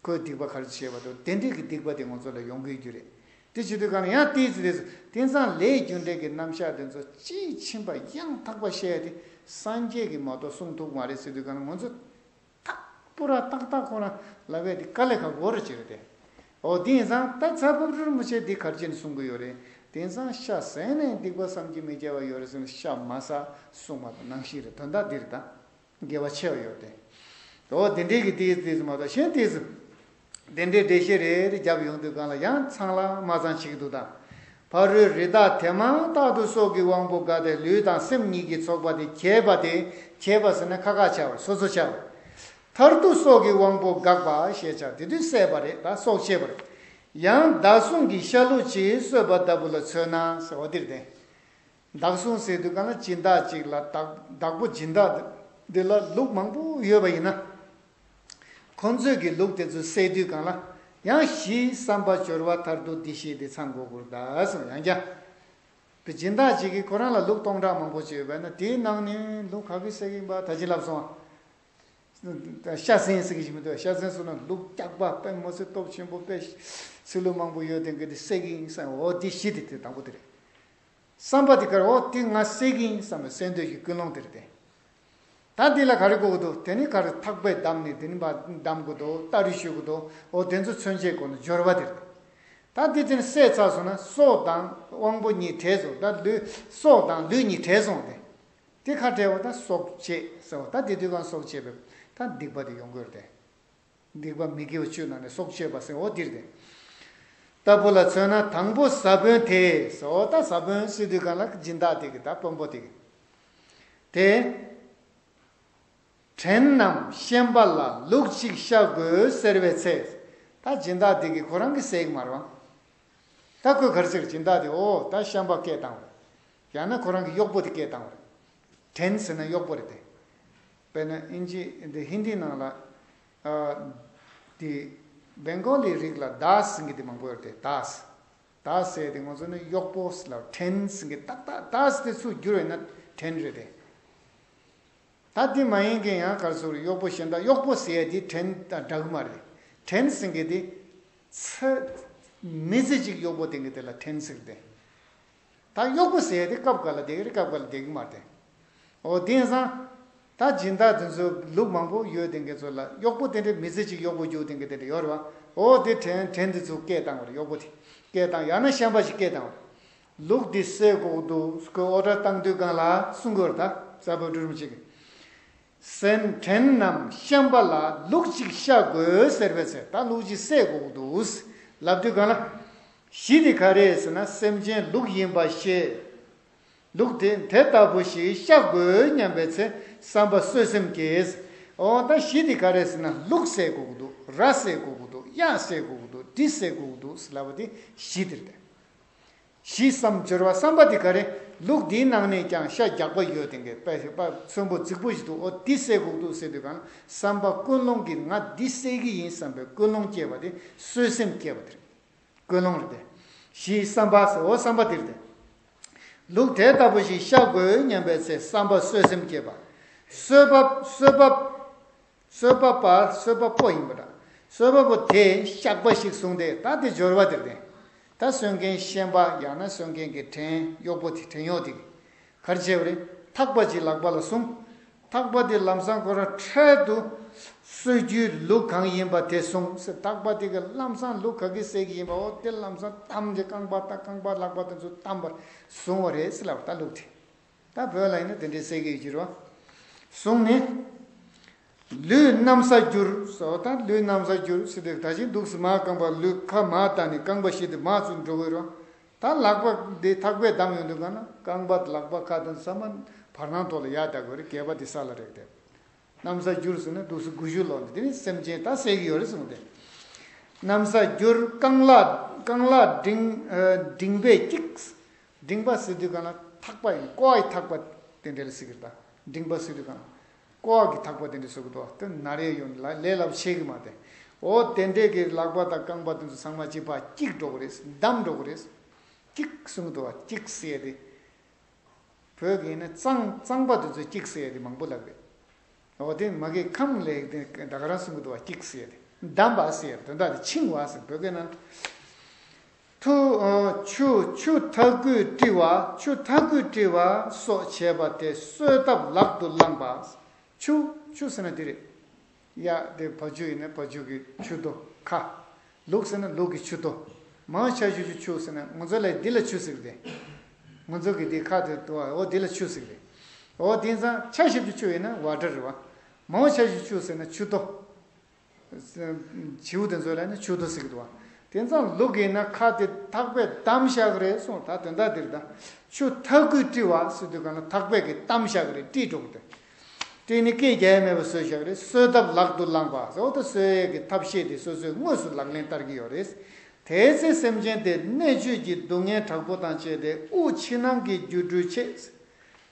ཁོས་སྡིག་པ་ག་རེ་བྱས་པ་འདུག་དེ་འདྲས་ཀྱི་སྡིག་པ་དེ་ང་ཚོ་ལ་ཡོང་གི་རྒྱུ་རེད། དེ་བྱེད་དུས་གང་ལ་ཡང་དེའི་ཚུལ་དེ་ཚོ་དེང་སང་ལས་རྒྱུ་འབྲས་ཀྱི་རྣམ་གཞག་དེ་ཚོ་དཔྱིས་ཕྱིན་པ་ཡང་དག་པ་བཤད་དེ་སངས་རྒྱས་ཀྱིས་མ་གཏོགས་གསུང་ཐུབ་མ་རེད་ཟེར་དུས་གང་ལ་ང་ཚོ་ཐག་པུ་ར་ཏག་ཏག་ཁོ་རང་ལབ་ཡས་དེ་དཀའ་ལས་ཁག་པོ་རེད་ཅེས་རེད་དེ། འོ་དེ་ཡིན་ཙང་ད་ཚ་བབ་རུ་མི་བྱེད་འདི་གར་ཅན་གསུང་གི་ཡོད་རེད། དེང་སང་ཤ་ཟས་ནས་སྡིག་པ་བསམ་གྱིས་མི་ཁྱབ་པ་ཡོད་རེད་ཟེར་ནས་ཤ་མ་ཟ་གསུང་བ་དང་ནང་བཞིན་རེད། དོན་དག་འདི་རེད་ད། དགེ་བ་ཆེ་བ་ཡོད་དེ། འོ་དེ་འདྲའི་གི་དེའི་དེ་ཚོ་མ་གཏོགས་གཞན་དེ་ཚོ། དེ་འདྲའི་འགྲེལ་བཤད་རེ་རེ་བརྒྱབ་ཡོང་དུས་གང་ལ་ཡང་ཚང་ལ་མ་ཚང་བྱེད་ཀྱི་འདུག་ད། ཕ་རོལ་རི་དྭགས་དེ་མ་ཐག་ཏུ་སྲོག་གི་དབང་པོ་འགགས་ཏེ་ལུས་དང་སེམས་གཉིས་ཀྱི་ཚོགས་པ་དེ་གྱེས་པ་དེ། གྱེས་པ་ཟེར་ན་ཁ་ཁ་ཆགས་པ་སོ་སོ་ཆགས་པ། མཐར་ཐུག་སྲོག་གི་དབང་པོ་འགགས་པ་ཞེས་བྱ་དེ་དུས་བསད་པ་རེད་ད་སྲོག་བཅད་པ་རེད། ཡང་བདག་བསྲུང་གི་ཤ་ལུག་ཅིག་གསོད་པ་ལྟ་བུ་ལ་མཚོན་ན་ཟེར་བ་འདིར་བསྟན། བདག་བསྲུང་ཟེར་དུས་གང་ལ་སྦྱིན་བདག་ཅིག་ལ་བདག་བདག་པོ་སྦྱིན་བདག་འདི་ལ་ལུག་མང་པོ་ཡོད་པ་ཡིན་ན། ཁོང་ཚོས་ཀྱི་ལུག་དེ་ཚོ་བསད་དུས་གང་ལ་ཡང་གཞི་བསམ་པ་སྦྱོར་བ་མཐར་ཐུག་འདི་ཞེས་དེ་ཚང་དགོས་སྐོར་གདའ་སོང་ཡང་བསྐྱར། དེ་སྦྱིན་བདག་ཅིག་གིས་ཁོ་རང་ལ་ལུག་སྟོང་ཕྲག་མང་པོ་ཅིག་ཡོད་པ་ན་དེའི་ནང་ནས་ལུག་ག་གི་བསད་ཀྱི་ཡིན་པ་ད་ཅི་ལབ་སོང་། ཤ་ཟན་ཟེར་གྱི་ཞིག་མི་འདུག་ཤ་ཟན་སོང་ན་ལུག་སྐྱག་པ་དཔེ་མི་སྲིད་སྟོབས་ཆེན་པོ་དཔེ་ཚི་ལུ་མང་པོ་ཡོད་དེ་གི་དེ་བསད་ཀྱི་ཡིན་བསམ། འོ་དེ་གཞི་དེ་དེ་དང་པོ་དེ་རེད། བསམ་པ་དེ་གར་འོ་དེ་ང་བསད་ཀྱི་ཡིན་བསམ་པའི་བསད་འདོད་ཀྱི་ཀུན་སློང་དེ་རེད་དེ། ད་འདི་ལ་ག་རེ་དགོས་ཀྱི་འདུག་དེ་ནི་ག་རེ་ཐག་པས་བསྡམས་ནས་དེ་ནི་བ་བསྡམ་དགོས་འདུག་སྟ་རེ་གཞུ་དགོས་འདུག་འོ་དེ་ཚོ་མཚོན་བྱེད་དགོས་ན་སྦྱོར་བ་དེ་རེད། ད་འདི་དེ་ནི་བསད་ཚར་སོང་ན་སྲོག་དང་དབང་པོ་གཉིས་བྲལ་སོང་། ད་ལུས་སྲོག་དང་ལུས་གཉིས་བྲལ་སོང་སྟེ། དེ་ཁ་བྲལ་བ་ད་སྲོག་བཅད་ཟེར་བ་ད་དེ་དུས་གང་སྲོག་བཅད་པས་ད་སྡིག་པ་དེ་ཡོང་དགོས་རེད་དེ། སྡིག་པ་མི་དགེ་བ་བཅུ་ནང་ནས་སྲོག་བཅད་པ་ཟེར་འོ་འདིར་དེ། ལྟ་བུ་ལ་མཚོན་ན་དང་པོ་ཟ་དཔོན་དེ་ཟེར་འོ་ད་ཟ་དཔོན་ཟེར་དུས་གང་ལ་སྦྱིན་བདག་དེ་གི་ད་དཔོན་པོ་དེ་གི། དེ། བྲན་རྣམས་ཤན་པ་ལ་ལུག་གཅིག་བཤའ་དགོས་ཟེར་བའི་ཚེ། ད་སྦྱིན་བདག་དེ་གི་ཁོ་རང་གི་བསད་ཀྱི་མ་རེད་བ། ད་ཁོས་ག་རེ་ཟེར་སྦྱིན་བདག་དེ་འོ་ད་ཤན་པ་སྐད་བཏང་བ། ཡང་ན་ཁོ་རང་གི་གཡོག་པོ་དེ་སྐད་བཏང་བ་རེད། བྲན་ཟེར་ན་གཡོག་པོ་རེད་དེ། དཔེར་ན་ཨིན་ཇི་འདི་ཧིན་དི་ནང་ལ། ཨ། འདི་བེང་གོ་ལི་རིགས་ལ་དཱས་ཟེར་གྱི་དེ་མང་པོ་ཡོད་དེ་དཱས། དཱས་ཟེར་དེ་ང་ཚོ་ནི་གཡོག་པོ་ལ་བྲན་ཟེར་གྱི་ཏག་ཏག་དཱས་དེ་ཚུར་བསྒྱུར་བས་ན་བྲན་རེད་དེ། ད་འདི་མ་ཡིན་མཁན་ཡང་གར་སོང་རེད་གཡོག་པོ་གཞན་དག་གཡོག་པོ་ཟེར་ཡ་དེ་བྲན་དང་འདྲ་གི་མ་རེད། བྲན་ཟེར་གྱི་དེ། ཚ། མི་ཚེ་གཅིག་གཡོག་པོ་དེ་གི་དེ་ལ་བྲན་ཟེར་གྱི་དེ། ད་གཡོག་པོ་ཟེར་ཡ་དེ་སྐབས་འགའ་ལ་བསྡད་ཀྱི་རེད་སྐབས་འགའ་ལ་བསྡད་ཀྱི་མ་རེད། འོ་དེང་སང་། ད་སྦྱིན་བདག་དེ་ཚོ་ལུག་མང་པོ་ཡོད་དེ་འགའི་ཚོ་ལ་གཡོག་པོ་དེ་འདྲའི་མི་ཚེ་གཅིག་གཡོག་པོ་རྒྱུག་དེ་འགའི་དེ་འདྲ་ཡོད་རེད་བ། འོ་དེ་བྲན་བྲན་དེ་ཚོ་སྐད་བཏང་བ་རེད་གཡོག་པོ་དེ། སྐད་བཏང་ཡང་ན་ཤན་པ་ཞིག་སྐད་བཏང་བ་རེད། ལུག་འདི་བསད་དགོས་འདུག་ཁོས་ཨོ་ཌར་བཏང་དུས་སྒང་ལ་གསུང་གི་ཡོད་རེད་ད་ཟ་བོ་འབྲུ་རིན་པོ་ཆེ་གིས། སེམས་བྲན་རྣམས་ཤན་པ་ལ་ལུག་གཅིག་བཤའ་དགོས་ཟེར་བའི་ཚེ་ད་ལུག་གཅིག་བསད་དགོས་འདུག་ལབ་དུས་སྒང་ལ། གཞི་དེ་ག་རེ་ཟེར་ན་སེམས་ཅན་ལུག་ཡིན་པ་ཤེས། ལུག་དེ་དེ་ལྟ་བུ་ཞིག་བཤའ་དགོས་སྙམ་པའི་ཚེ་བསམ་པ་གསོད་སེམས་སྐྱེས། འོ་ད་གཞི་དེ་ག་རེ་ཟེར་ན་ལུག་བསད་དགོས་ཀྱི་འདུག་ར་བསད་དགོས་ཀྱི་འདུག་གཡག་བསད་དགོས་ཀྱི་འདུག་འདི་བསད་དགོས་ཀྱི་འདུག་ལབ་པ་དེ་གཞི་དེ་རེད། གཞི་བསམ་སྦྱོར་བ་བསམ་པ་དེ་ག་རེ། ལུག་འདིའི་ནང་ནས་ཀྱང་ཤ་རྒྱགས་པ་ཡོད་དེ་འགའི་དཔེ་ཞིག་པ་ཚོན་པོ་རྫིག་པོ་ཞིག་འདུག་འོ་འདི་བསད་དགོས་ཀྱི་འདུག་ཟེར་དུས་གང་བསམ་པ་ཀུན་སློང་གིས་ང་འདི་བསད་ཀྱི་ཡིན་བསམ་པའི་ཀུན་སློང་སྐྱེས་པ་དེ་གསོད་སེམས་སྐྱེས་པ་དེ་རེད། ཀུན་སློང་རེད་དེ། ཞེས་བསམ་པ་ཟེར། འོ་བསམ་པ་དེར་བརྟེན། ལུག་དེ་ལྟ་བུ་ཞིག་བཤའ་དགོས་སྙམ་པའི་ཚེ་བསམ་པ་གསོད་སེམས་སྐྱེས་པ། གསོད་པ་གསོད་པ་གསོད་པ་པ་གསོད་པ་པོ་ཡིན་པ་འདྲ། གསོད་པ་པོ་དེས་བཤགས་པ་ཞིག་བཟུང་སྟེ། ད་དེ་སྦྱོར་བ་དེར་བརྟེན། ད་གསོད་མཁན་ཤན་པ་ཡང་ན་གསོད་མཁན་གྱི་བྲན་གཡོག་པོ་དེ། བྲན་གཡོག་དེ་གིས་ག་རེ་བྱས་པ་རེད། ཐག་པ་ཅིག་ལག་པ་ལ་བཟུང་། ཐག་པ་དེ་ལམ་སང་ཁོ་རང་འཕྲལ་དུ་གསོད་རྒྱུའི་ལུག་གང་ཡིན་པ་དེ་བཟུང་ཟེར། ཐག་པ་དེ་གིས་ལམ་སང་ལུག་ག་གི་བསད་ཀྱི་ཡིན་པ། འོ་དེ་ལམ་སང་བསྡམས་ཏེ། རྐང་པ་དང་རྐང་པ་ལག་པ་དེ་ཚོ་བསྡམས་པར་བཟུང་བ་རེད་ཟེར་ལབ། ད་ལུག་དེ། ད་བོད་ལ་ཡིན་ན་དེ་འདྲའི་བསད་ཀྱི་ཡོད་ཀྱི་རེད་བ། བཟུང་ནས། ལུས་གནམ་ས་བསྒྱུར་ཟེར་བ་དང་། ལུས་གནམ་ས་བསྒྱུར་ཟེར་དུས། ད་ཅི་འདུག་སེ་མར་རྐང་པ། ལུས་ཁ་མར་བཏང་ནས་རྐང་པ་བཞི་དེ་མར་ཚུར་འགྲོ་གི་རེད་བ། ད་ལག་པ་འདི་ཐག་པས་བསྡམས་ཡོང་དུས་ག་ན་རྐང་པ་ལག་པ་ཁ་དང་ཚང་མ་བར་སྣང་ཐོག་ལ་ཡར་བསྡད་དགོས་རེད། སྒལ་པ་འདི་ས་ལ་རེག་སྟེ། གནམ་ས་བསྒྱུར་ཟེར་ན་འདུག་སེ་མགོ་མཇུག་ལོག་ནས། དེ་ནི་སེམས་ཅན་ད་བསད་ཀྱི་ཡོད་རེད་གསུངས་ཏེ། གནམ་ས་བསྒྱུར། རྐང་ལག་རྐང་ལག་མགྲིན་ཨ་མགྲིན་པས་བཀྱིགས། མགྲིན་པ་ཟེར་དུས་ག་ན་ཐག་པ་ཡིན། ཀོ་བའི་ཐག་པ་དེ་འདྲ་ལ་ཟེར་གི་རེད། ད་མགྲིན་པ་ཟེར་དུས་ག་ན་ཀོ་བ་གི་ཐག་པ་དེ་འདྲ་ཟེར་གི་འདུག་བ། དེ་ན་རེ་ཡོང་ལ་ལས་སླ་པོ་ཆགས་ཀྱི་མ་རེད། འོ་དེ་འདྲས་ཀྱི་ལག་པ་དང་རྐང་པ་དེ་ཚོ་ཚང་མ་གཅིག་པ་བཀྱིགས་འགྲོ་གི་རེད། བསྡམས་འགྲོ་གི་རེད། བཀྱིགས་གསུངས་འདུག་བ། བཀྱིགས་ཟེར་ཡ་དེ། བོད་ཀྱི་ཡིན་ན་གཙང་གཙང་པ་དེ་ཚོ་བཀྱིགས་ཟེར་ཡ་དེ་མང་པོ་ལབ་རེད། འོ་དེ་མ་གི་ཁམས་ལས་དེ་ད་ག་རང་གསུང་གི་འདུག་བ། བཀྱིགས་ཟེར་ཡ་དེ། བསྡམས་པ་ཟེར་ཡ་དོན་དག་དེ་འཆིང་བ་ཟེར། བོད་སྐད་ནང་དུ། ཆུ་ཆུ་ཐ་གུས་དཀྲི་བ། ཆུ་ཐ་གུས་དཀྲི་བ་སོགས་བྱས་པ་དེ་གསོད་ཐབས་ལག་ཏུ་བླངས་པ། ཆུ་ཆུ་ཟེར་ན་དེ་རེད། ཡ་དེ་བ་ཕྱུགས་ཡིན་ན་བ་ཕྱུགས་ཀྱི་མཆུ་ཏོ་ཁ། ལུག་ཟེར་ན་ལུག་གི་མཆུ་ཏོ། མང་ཆེ་ཤོས་ཀྱི་ཆུ་ཟེར་ན་ང་ཚོ་ལ་འདི་ལ་ཆུ་ཟེར་གི་རེད། ང་ཚོ་གི་འདི་ཁ་དེ་དུ་བ། འོ་འདི་ལ་ཆུ་ཟེར་གི་རེད། འོ་དེང་སང་ཆ་ཞིབ་ཀྱི་ཆུ་ཡིན་ན་ཝ་ཊར་རེད་བ། མང་ཆེ་ཤོས་ཆུ་ཟེར་ན་མཆུ་ཏོ། བྱིའུ་དེ་ཚོ་ལ་ནི་མཆུ་ཏོ་ཟེར་གི་འདུག་བ། དེང་སང་ལུག་ཡིན་ན་ཁ་དེ་ཐག་པས་བསྡམས་བཞག་གི་རེད་གསུངས། ད་དོན་དག་འདིར་ད་ཆུ་ཐ་གུས་དཀྲི་བ་ཟེར་དུས་ག་ན་ཐག་པས་ཀྱིས་བསྡམས་བཞག་གི་རེད། དཀྲིས་འགྲོ་གི་འདུག་དཀྲིས་ནས་སྐད་རྒྱག་ཡ་མེད་པ་བཟོས་བཞག་གི་རེད། གསོད་ཐབས་ལག་ཏུ་བླངས་པ་ཟེར། འོ་ད་གསོད་ཡས་ཀྱི་ཐབས་ཤེས་དེ་སོ་སོས་དངོས་སུ་ལག་ལེན་བསྟར་གྱི་ཡོད་རེད། དེའི་ཚེ་སེམས་ཅན་དེ་གནད་གཅོད་ཀྱི་སྡུག་བསྔལ་དྲག་པོ་དང་བཅས་ཏེ་དབུགས་ཕྱི་ནང་གི་རྒྱུ་འགྲུལ་ཆེ།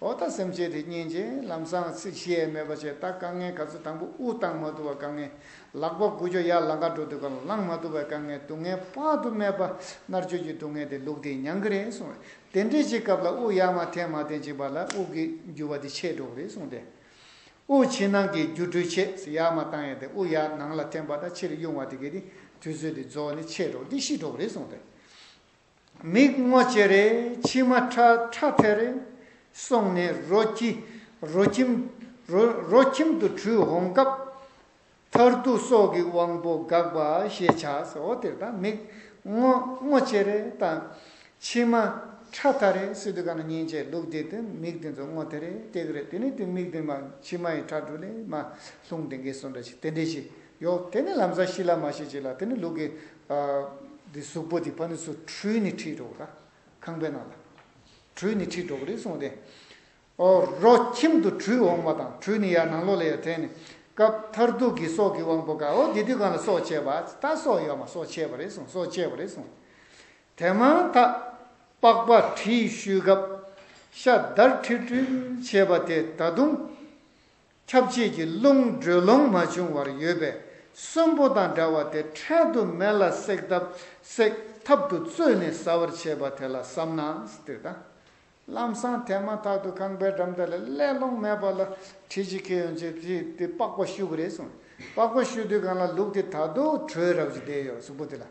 འོ་ད་སེམས་ཅན་དེ་སྙིང་རྗེ། ལམ་སང་ཚིག་ཤེས་ཡས་མེད་པ་བྱས། ད་དཀའ་ངལ་ག་ཚོད། དང་པོ་དབུགས་བཏང་མ་ཐུབ་པ་དཀའ་ངལ། ལག་པ་མགོ་ཅོག་ཡར་ལང་ཀ་འགྲོ་དུས་ག་ལ་ལངས་མ་ཐུབ་པའི་དཀའ་ངལ། སྡུག་བསྔལ་དཔག་ཏུ་མེད་པ། མནར་གཅོད་ཀྱི་སྡུག་བསྔལ་དེ་ལུག་དེས་མྱང་གི་རེད་གསུངས། དེ་འདྲའི་ཅིག་སྐབས་ལ་དབུགས་ཡར་མར་འཐེན་མ་འཐེན་ཅིག་བར་ལ་དབུགས་ཀྱི་རྒྱུ་བ་དེ་ཆད་འགྲོ་གི་རེད་གསུངས་ཏེ། དབུགས་ཕྱི་ནང་གི་རྒྱུ་འགྲུལ་ཆེ། ཡར་མར་བཏང་ཡས་དེ། དབུགས་ཡར་ནང་ལ་འཐེན་པ་དང་ཕྱིར་དབྱུང་བ་དེ་གས་དེ་དུས་ཚོད་དེ་རྫོགས་ནས་ཆད་འགྲོ། དེ་ཤི་འགྲོ་གི་རེད་གསུངས་ཏེ། མིག་སྔོ་ཆེ་རེ། མཆི་མ་ཁྲ་ཁྲ་ཐལ་རེ་སོང་ནས། རོ་ཁྱི་རོ་ཁྱིམ་རོ་རོ་ཁྱིམ་དུ་དྲུད་འོང་སྐབས། མཐར་ཐུག་སྲོག་གི་དབང་པོ་འགག་པ་ཞེས་བྱ་ཟེར། འོ་དེར་ད་མིག་སྔོ་སྔོ་ཆེ་རེ་དང་། མཆི་མ་ཁྲ་ཐལ་རེ་ཟེར་དུས་ག་ན་སྙིང་རྗེ། ལུག་དེ་དེ་མིག་དེ་ཚོ་སྔོ་ཐལ་རེ་བལྟས་ཀྱི་རེད། དེ་ནས་དེ་མིག་དེ་མ་མཆི་མ་ཡི་ཁྲ་འགྲོ་ལེ་མ་ལྷུང་དེ་འགས་སོང་འདྲ་ཞིག་དེ་འདྲ་ཞིག་ཡོད། དེ་ནས་ལམ་སང་ཤི་ལ་མ་ཤི་ཅིག་ལ་དེ་ནས་ལུག་གི་ཨ་དེ་གཟུགས་པོ་དེ་ཕ་ནས་སུ་དྲུད་ནས་ཁྲིད་འགྲོ་གི་ར། ཁང་པའི་ནང་ལ་དྲུད་ནས་ཁྲིད་འགྲོ་གི་རེད་གསུངས་ཏེ། ཨོ་རོ་ཁྱིམ་དུ་དྲུད་འོང་བ་དང་། དྲུད་ནས་ཡར་ནང་ལོགས་ལ་ཡར་འཐེན་ནས་སྐབས། མཐར་ཐུག་གི་སྲོག་གི་དབང་པོ་འགག་འོ་དེ་དུས་གང་ལ་སྲོག་བཅད་པ། ད་སྲོག་ཡོད་མ་སྲོག་བཅད་པ་རེད་གསུངས། སྲོག་བཅད་པ་རེད་གསུངས། དེ་མ་ཐག་པགས་པ་དྲིས་བཤུས་སྐབས། ཤ་འདར་ཁྲིལ་ཁྲིལ་བྱས་པ་དེ་ད་དུང་ཁྱབ་བྱེད་ཀྱི་རླུང་དྲོད་རླུང་མ་བྱུང་བར་ཡོད་པས། གསོན་པོ་དང་འདྲ་བ་དེ་འཕྲལ་དུ་མེ་ལ་བསྲེག་ཐབས་བསྲེག་ཐབ་ཏུ་བཙོས་ནས་ཟ་བར་བྱེད་པ་དེ་ལ་བསམ་ན་ཟེར་ད། ལམ་སང་དེ་མ་ཐག་ཏུ་ཁང་པའི་འགྲམ་དེ་ལ་ཀླད་ལོང་མེད་པ་ལ་དྲིས་ཅིག་ཁྱེར་ཡོང་བྱས་དེ་པགས་པ་བཤུ་གི་རེད་གསུངས། པགས་པ་བཤུ་དུས་གང་ལ་ལུག་དེ་ད་དུང་དྲོད་རབ་ཅིག་བསྡད་ཡོད། གཟུགས་པོ་དེ་ལ།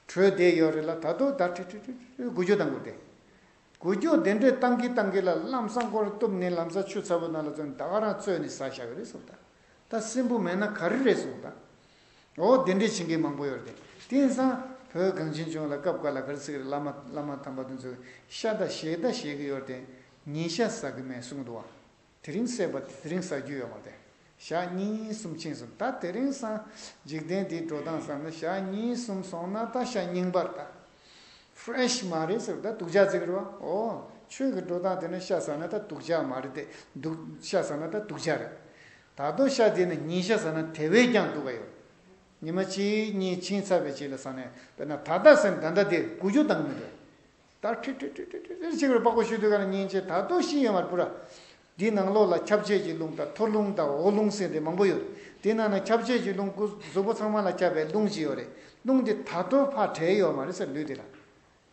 དྲོད་བསྡད་ཡོད་རེད་ལ། ད་དུང་འདར་ཁྲིལ་ཁྲིལ་ཁྲིལ་ཁྲིལ་འགུལ་སྐྱོད་བཏང་གི་རེད། འགུལ་སྐྱོད་དེ་འདྲས་བཏང་གི་བཏང་གི་ལ་ལམ་སང་ཁོ་རང་གཏུབ་ནས་ལམ་སང་ཆུ་ཚ་པོ་ནང་ལ་བཙོས་ནས་ད་ག་རང་བཙོས་ནས་ཟ་བཞག་གི་རེད་གསུངས་ད། ད་སྲིན་བུ་མེད་ན་ག་རེ་རེད་གསུངས་ད། འོ་དེ་འདྲས་བྱེད་མཁན་མང་པོ་ཡོད་རེད་དེ། དེང་སང་བོད་གངས་ཅན་ལྗོངས་ལ་སྐབས་འགའ་ལ་ག་རེ་ཟེར་གི་རེད། བླ་མ་བླ་མ་དམ་པ་དེ་ཚོས་ཤ་ད་བཞེས་ད་བཞེས་གི་ཡོད་རེད་དེ། ཉིན་ཤ་ཟ་གི་མེད་གསུངས་འདུག་བ། དེ་རིང་བསད་པ་དེ་དེ་རིང་ཟ་རྒྱུ་ཡོད་མ་རེད། ཞག་གཉིས་གསུམ་ཕྱིན་སོང་། ད་དེ་རིང་སང་འཇིག་རྟེན་འདིའི་འགྲོ་སྟངས་བསམ་ན་ཞག་གཉིས་གསུམ་སོང་ན་ད་ཤ་རྙིང་པ་རེད་ད། ཕི་རེ་ཤི་མ་རེད་ཟེར་བ་ད་སྡུག་ཅག་ཟེར་གི་རེད་བ། འོ་ཁྱོད་ཀྱི་འགྲོ་སྟངས་དེ་ན་ཤ་ཟ་ན་ད་སྡུག་ཅག་མ་རེད་དེ། སྡུག་ཤ་ཟ་ན་ད་སྡུག་ཅག་རེད། ད་དུང་ཤ་དེ་ནི་ཉིན་ཤ་ཟ་ན་དེ་བས་ཀྱང་སྡུག་ག་ཡོད། ཉི་མ་གཅིག་གཉིས་ཕྱིན་ཚར་བའི་རྗེས་ལ་ཟ་ནས་དཔེར་ན་ད་ལྟ་ཟ་ནས་ད་ལྟ་དེ་འགུལ་སྐྱོད་བཏང་མི་འདུག་ད་ཁྲིག་ཁྲིག་ཁྲིག་ཁྲིག་ཁྲིག་ཁྲིག་ཅིག་རེ་པགས་པ་བཤུས་དུས་ག་ལ་ཉིན་ཕྱེད་ད་དུང་ཤི་ཡོད་མ་རེད་པུ་ར། འདིའི་ནང་ལོགས་ལ་ཁྱབ་བྱེད་ཀྱི་རླུང་དང་མཐོ་རླུང་དང་འོག་རླུང་ཟེར་ཏེ་མང་པོ་ཡོད་རེད། དེའི་ནང་ན་ཁྱབ་བྱེད་ཀྱི་རླུང་ཀུ་གཟུགས་པོ་ཚང་མ་ལ་ཁྱབ་པའི་རླུང་ཅིག་ཡོད་རེད། རླུང་འདི་ད་དུང་ཕར་བྲལ་ཡོད་མ་རེད་ཟེར་ལུས་དེ་ལ།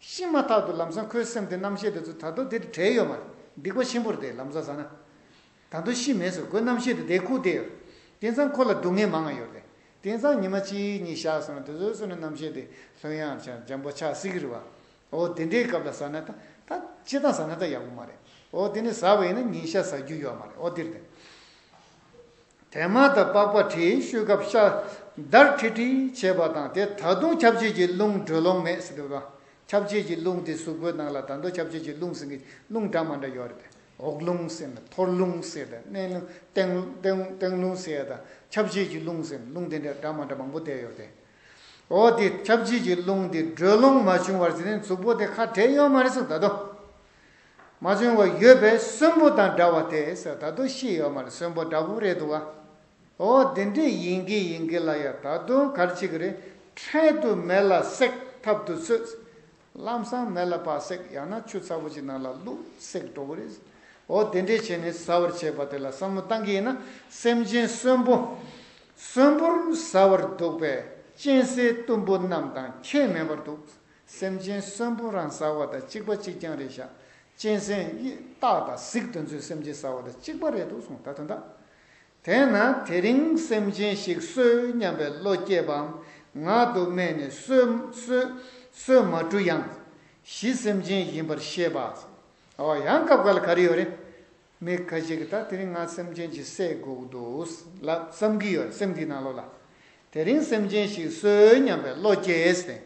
ཤི་མ་ཐག་ཏུ་ལམ་སང་ཁོའི་སེམས་དེ་རྣམ་ཤེས་དེ་ཚོ་ད་དུང་དེ་དུ་བྲལ་ཡོད་མ་རེད། སྡིག་པ་ཆེན་པོ་རེད་དེ། ལམ་སང་ཟ་ན་ད་དུང་ཤི་མེད་ཟེར། ཁོའི་རྣམ་ཤེས་དེ་དེ་ཁུག་བསྡད་ཡོད། དེང་སང་ཁོ་ལ་སྡུག་བསྔལ་མང་ང་ཡོད་རེད། དེང་སང་ཉི་མ་གཅིག་གཉིས་བཞག་སོང་ན་དེ་ཚོའི་སོ་ནས་རྣམ་ཤེས་དེ་ལྷོད་ཡངས་ཆགས་འཇམ་པོ་ཆགས་སྲིད་ཀྱི་རེད་བ། འོ་དེ་འདྲའི་སྐབས་ལ་ཟ་ན་ད་ད་སྤྱིར་བཏང་ཟ་ན་ད་ཡག་པོ་མ་རེད། འོ་དེ་ནས་ཟ་བ་ཡིན་ན་ཉིན་ཤས་ཟ་རྒྱུ་ཡོད་མ་རེད། འོ་དེ་རེད་དེ། དེ་མ་ད་པགས་པ་བྲིས་ཤུལ་སྐབས་ཤ་འདར་ཁྲིག་ཁྲིག་བྱེད་པ་དང་དེ་ད་དུང་ཁྱབ་བྱེད་ཀྱི་རླུང་དྲོད་རླུང་མེད་ཟེར་འདུག་ག། ཁྱབ་བྱེད་ཀྱི་རླུང་དེ་གཟུགས་པོའི་ནང་ལ་ད་དུང་ཁྱབ་བྱེད་ཀྱི་རླུང་ཟེར་གྱི་རླུང་འདྲ་མ་འདྲ་ཡོད་རེད་དེ། འོག་རླུང་ཟེར་ན་ཐོར་རླུང་ཟེར་དང་སྟེང་རླུང་སྟེང་སྟེང་རླུང་ཟེར་དང་ཁྱབ་བྱེད་ཀྱི་རླུང་ཟེར་ན་རླུང་དེ་འདྲ་འདྲ་མ་འདྲ་མང་པོ་བསྡད་ཡོད་དེ། འོ་དེ་ཁྱབ་བྱེད་ཀྱི་རླུང་དེ་དྲོད་རླུང་མ་བྱུང་བར་ཟེར་ནས་གཟུགས་པོ་དེ་ཁ་བྲལ་ཡོད་མ་རེད་ཟེར་ད་དུང་། མ་བྱུང་བ་ཡོད་པས་གསོན་པོ་དང་འདྲ་བ་དེ་ཟེར་ད་དུང་ཤི་ཡོད་མ་རེད། གསོན་པོ་འདྲ་པོ་རེད་འདུག་ག། འོ་དེ་འདྲས་ཡིན་གྱི་ཡིན་གྱི་ལ་ཡ་ད་དུང་ག་རེ་བྱེད་ཀྱི་རེད། འཕྲལ་དུ་མེ་ལ་བསྲེག་ཐབ་ཏུ་གསོད། ལམ་སང་མེ་ལ་ཕར་བསྲེག་ཡང་ན་ཆུ་ཚ་པོ་ཅིག་ནང་ལ་བླུགས་བསྲེག་འགྲོ་གི་རེད། འོ་དེ་འདྲས་བྱས་ནས་ཟ་བར་བྱེད་པ་དེ་ལ་བསམ་བློ་བཏང་གི་ཡིན་ན་སེམས་ཅན་གསོན་པོ། གསོན་པོར་ཟ་བར་འདུག་པས་གཅན་གཟན་གཏུམ་པོ་རྣམས་དང་ཁྱད་མེད་པར་འདུག། སེམས་ཅན་གསོན་པོ་རང་ཟ་བ་དང་གཅིག་པ་གཅིག་རྐྱང་རེད་ཤག། གཅན་གཟན་སྟག་དང་གཟིག་དེ་ཚོའི་སེམས་ཅན་ཟ་བ་དང་གཅིག་པ་རེད་འདུག་གསུངས། ད་དོན་དག། དེས་ན་དེ་རིང་སེམས་ཅན་ཞིག་གསོད་སྙམ་པའི་བློ་སྐྱེས་པའམ་ངག་ཏུ་སྨྲས་ནས་གསོད་གསོད་གསོད་མ་གྲུབ་ཡང་། གཞི་སེམས་ཅན་ཡིན་པར་ཤེས་པ། འོ་ཡང་སྐབས་འགའ་ལ་ག་རེ་ཡོད་རེད། མི་ཁ་ཅིག་གིས་ད་དེ་རིང་ང་སེམས་ཅན་ཅིག་བསད་དགོས་ཀྱི་འདུག་ལབ་བསམ་གྱི་ཡོད་རེད། སེམས་འདིའི་ནང་ལོགས་ལ། དེ་རིང་སེམས་ཅན་ཞིག་གསོད་སྙམ་པའི་བློ་སྐྱེས་ཏེ།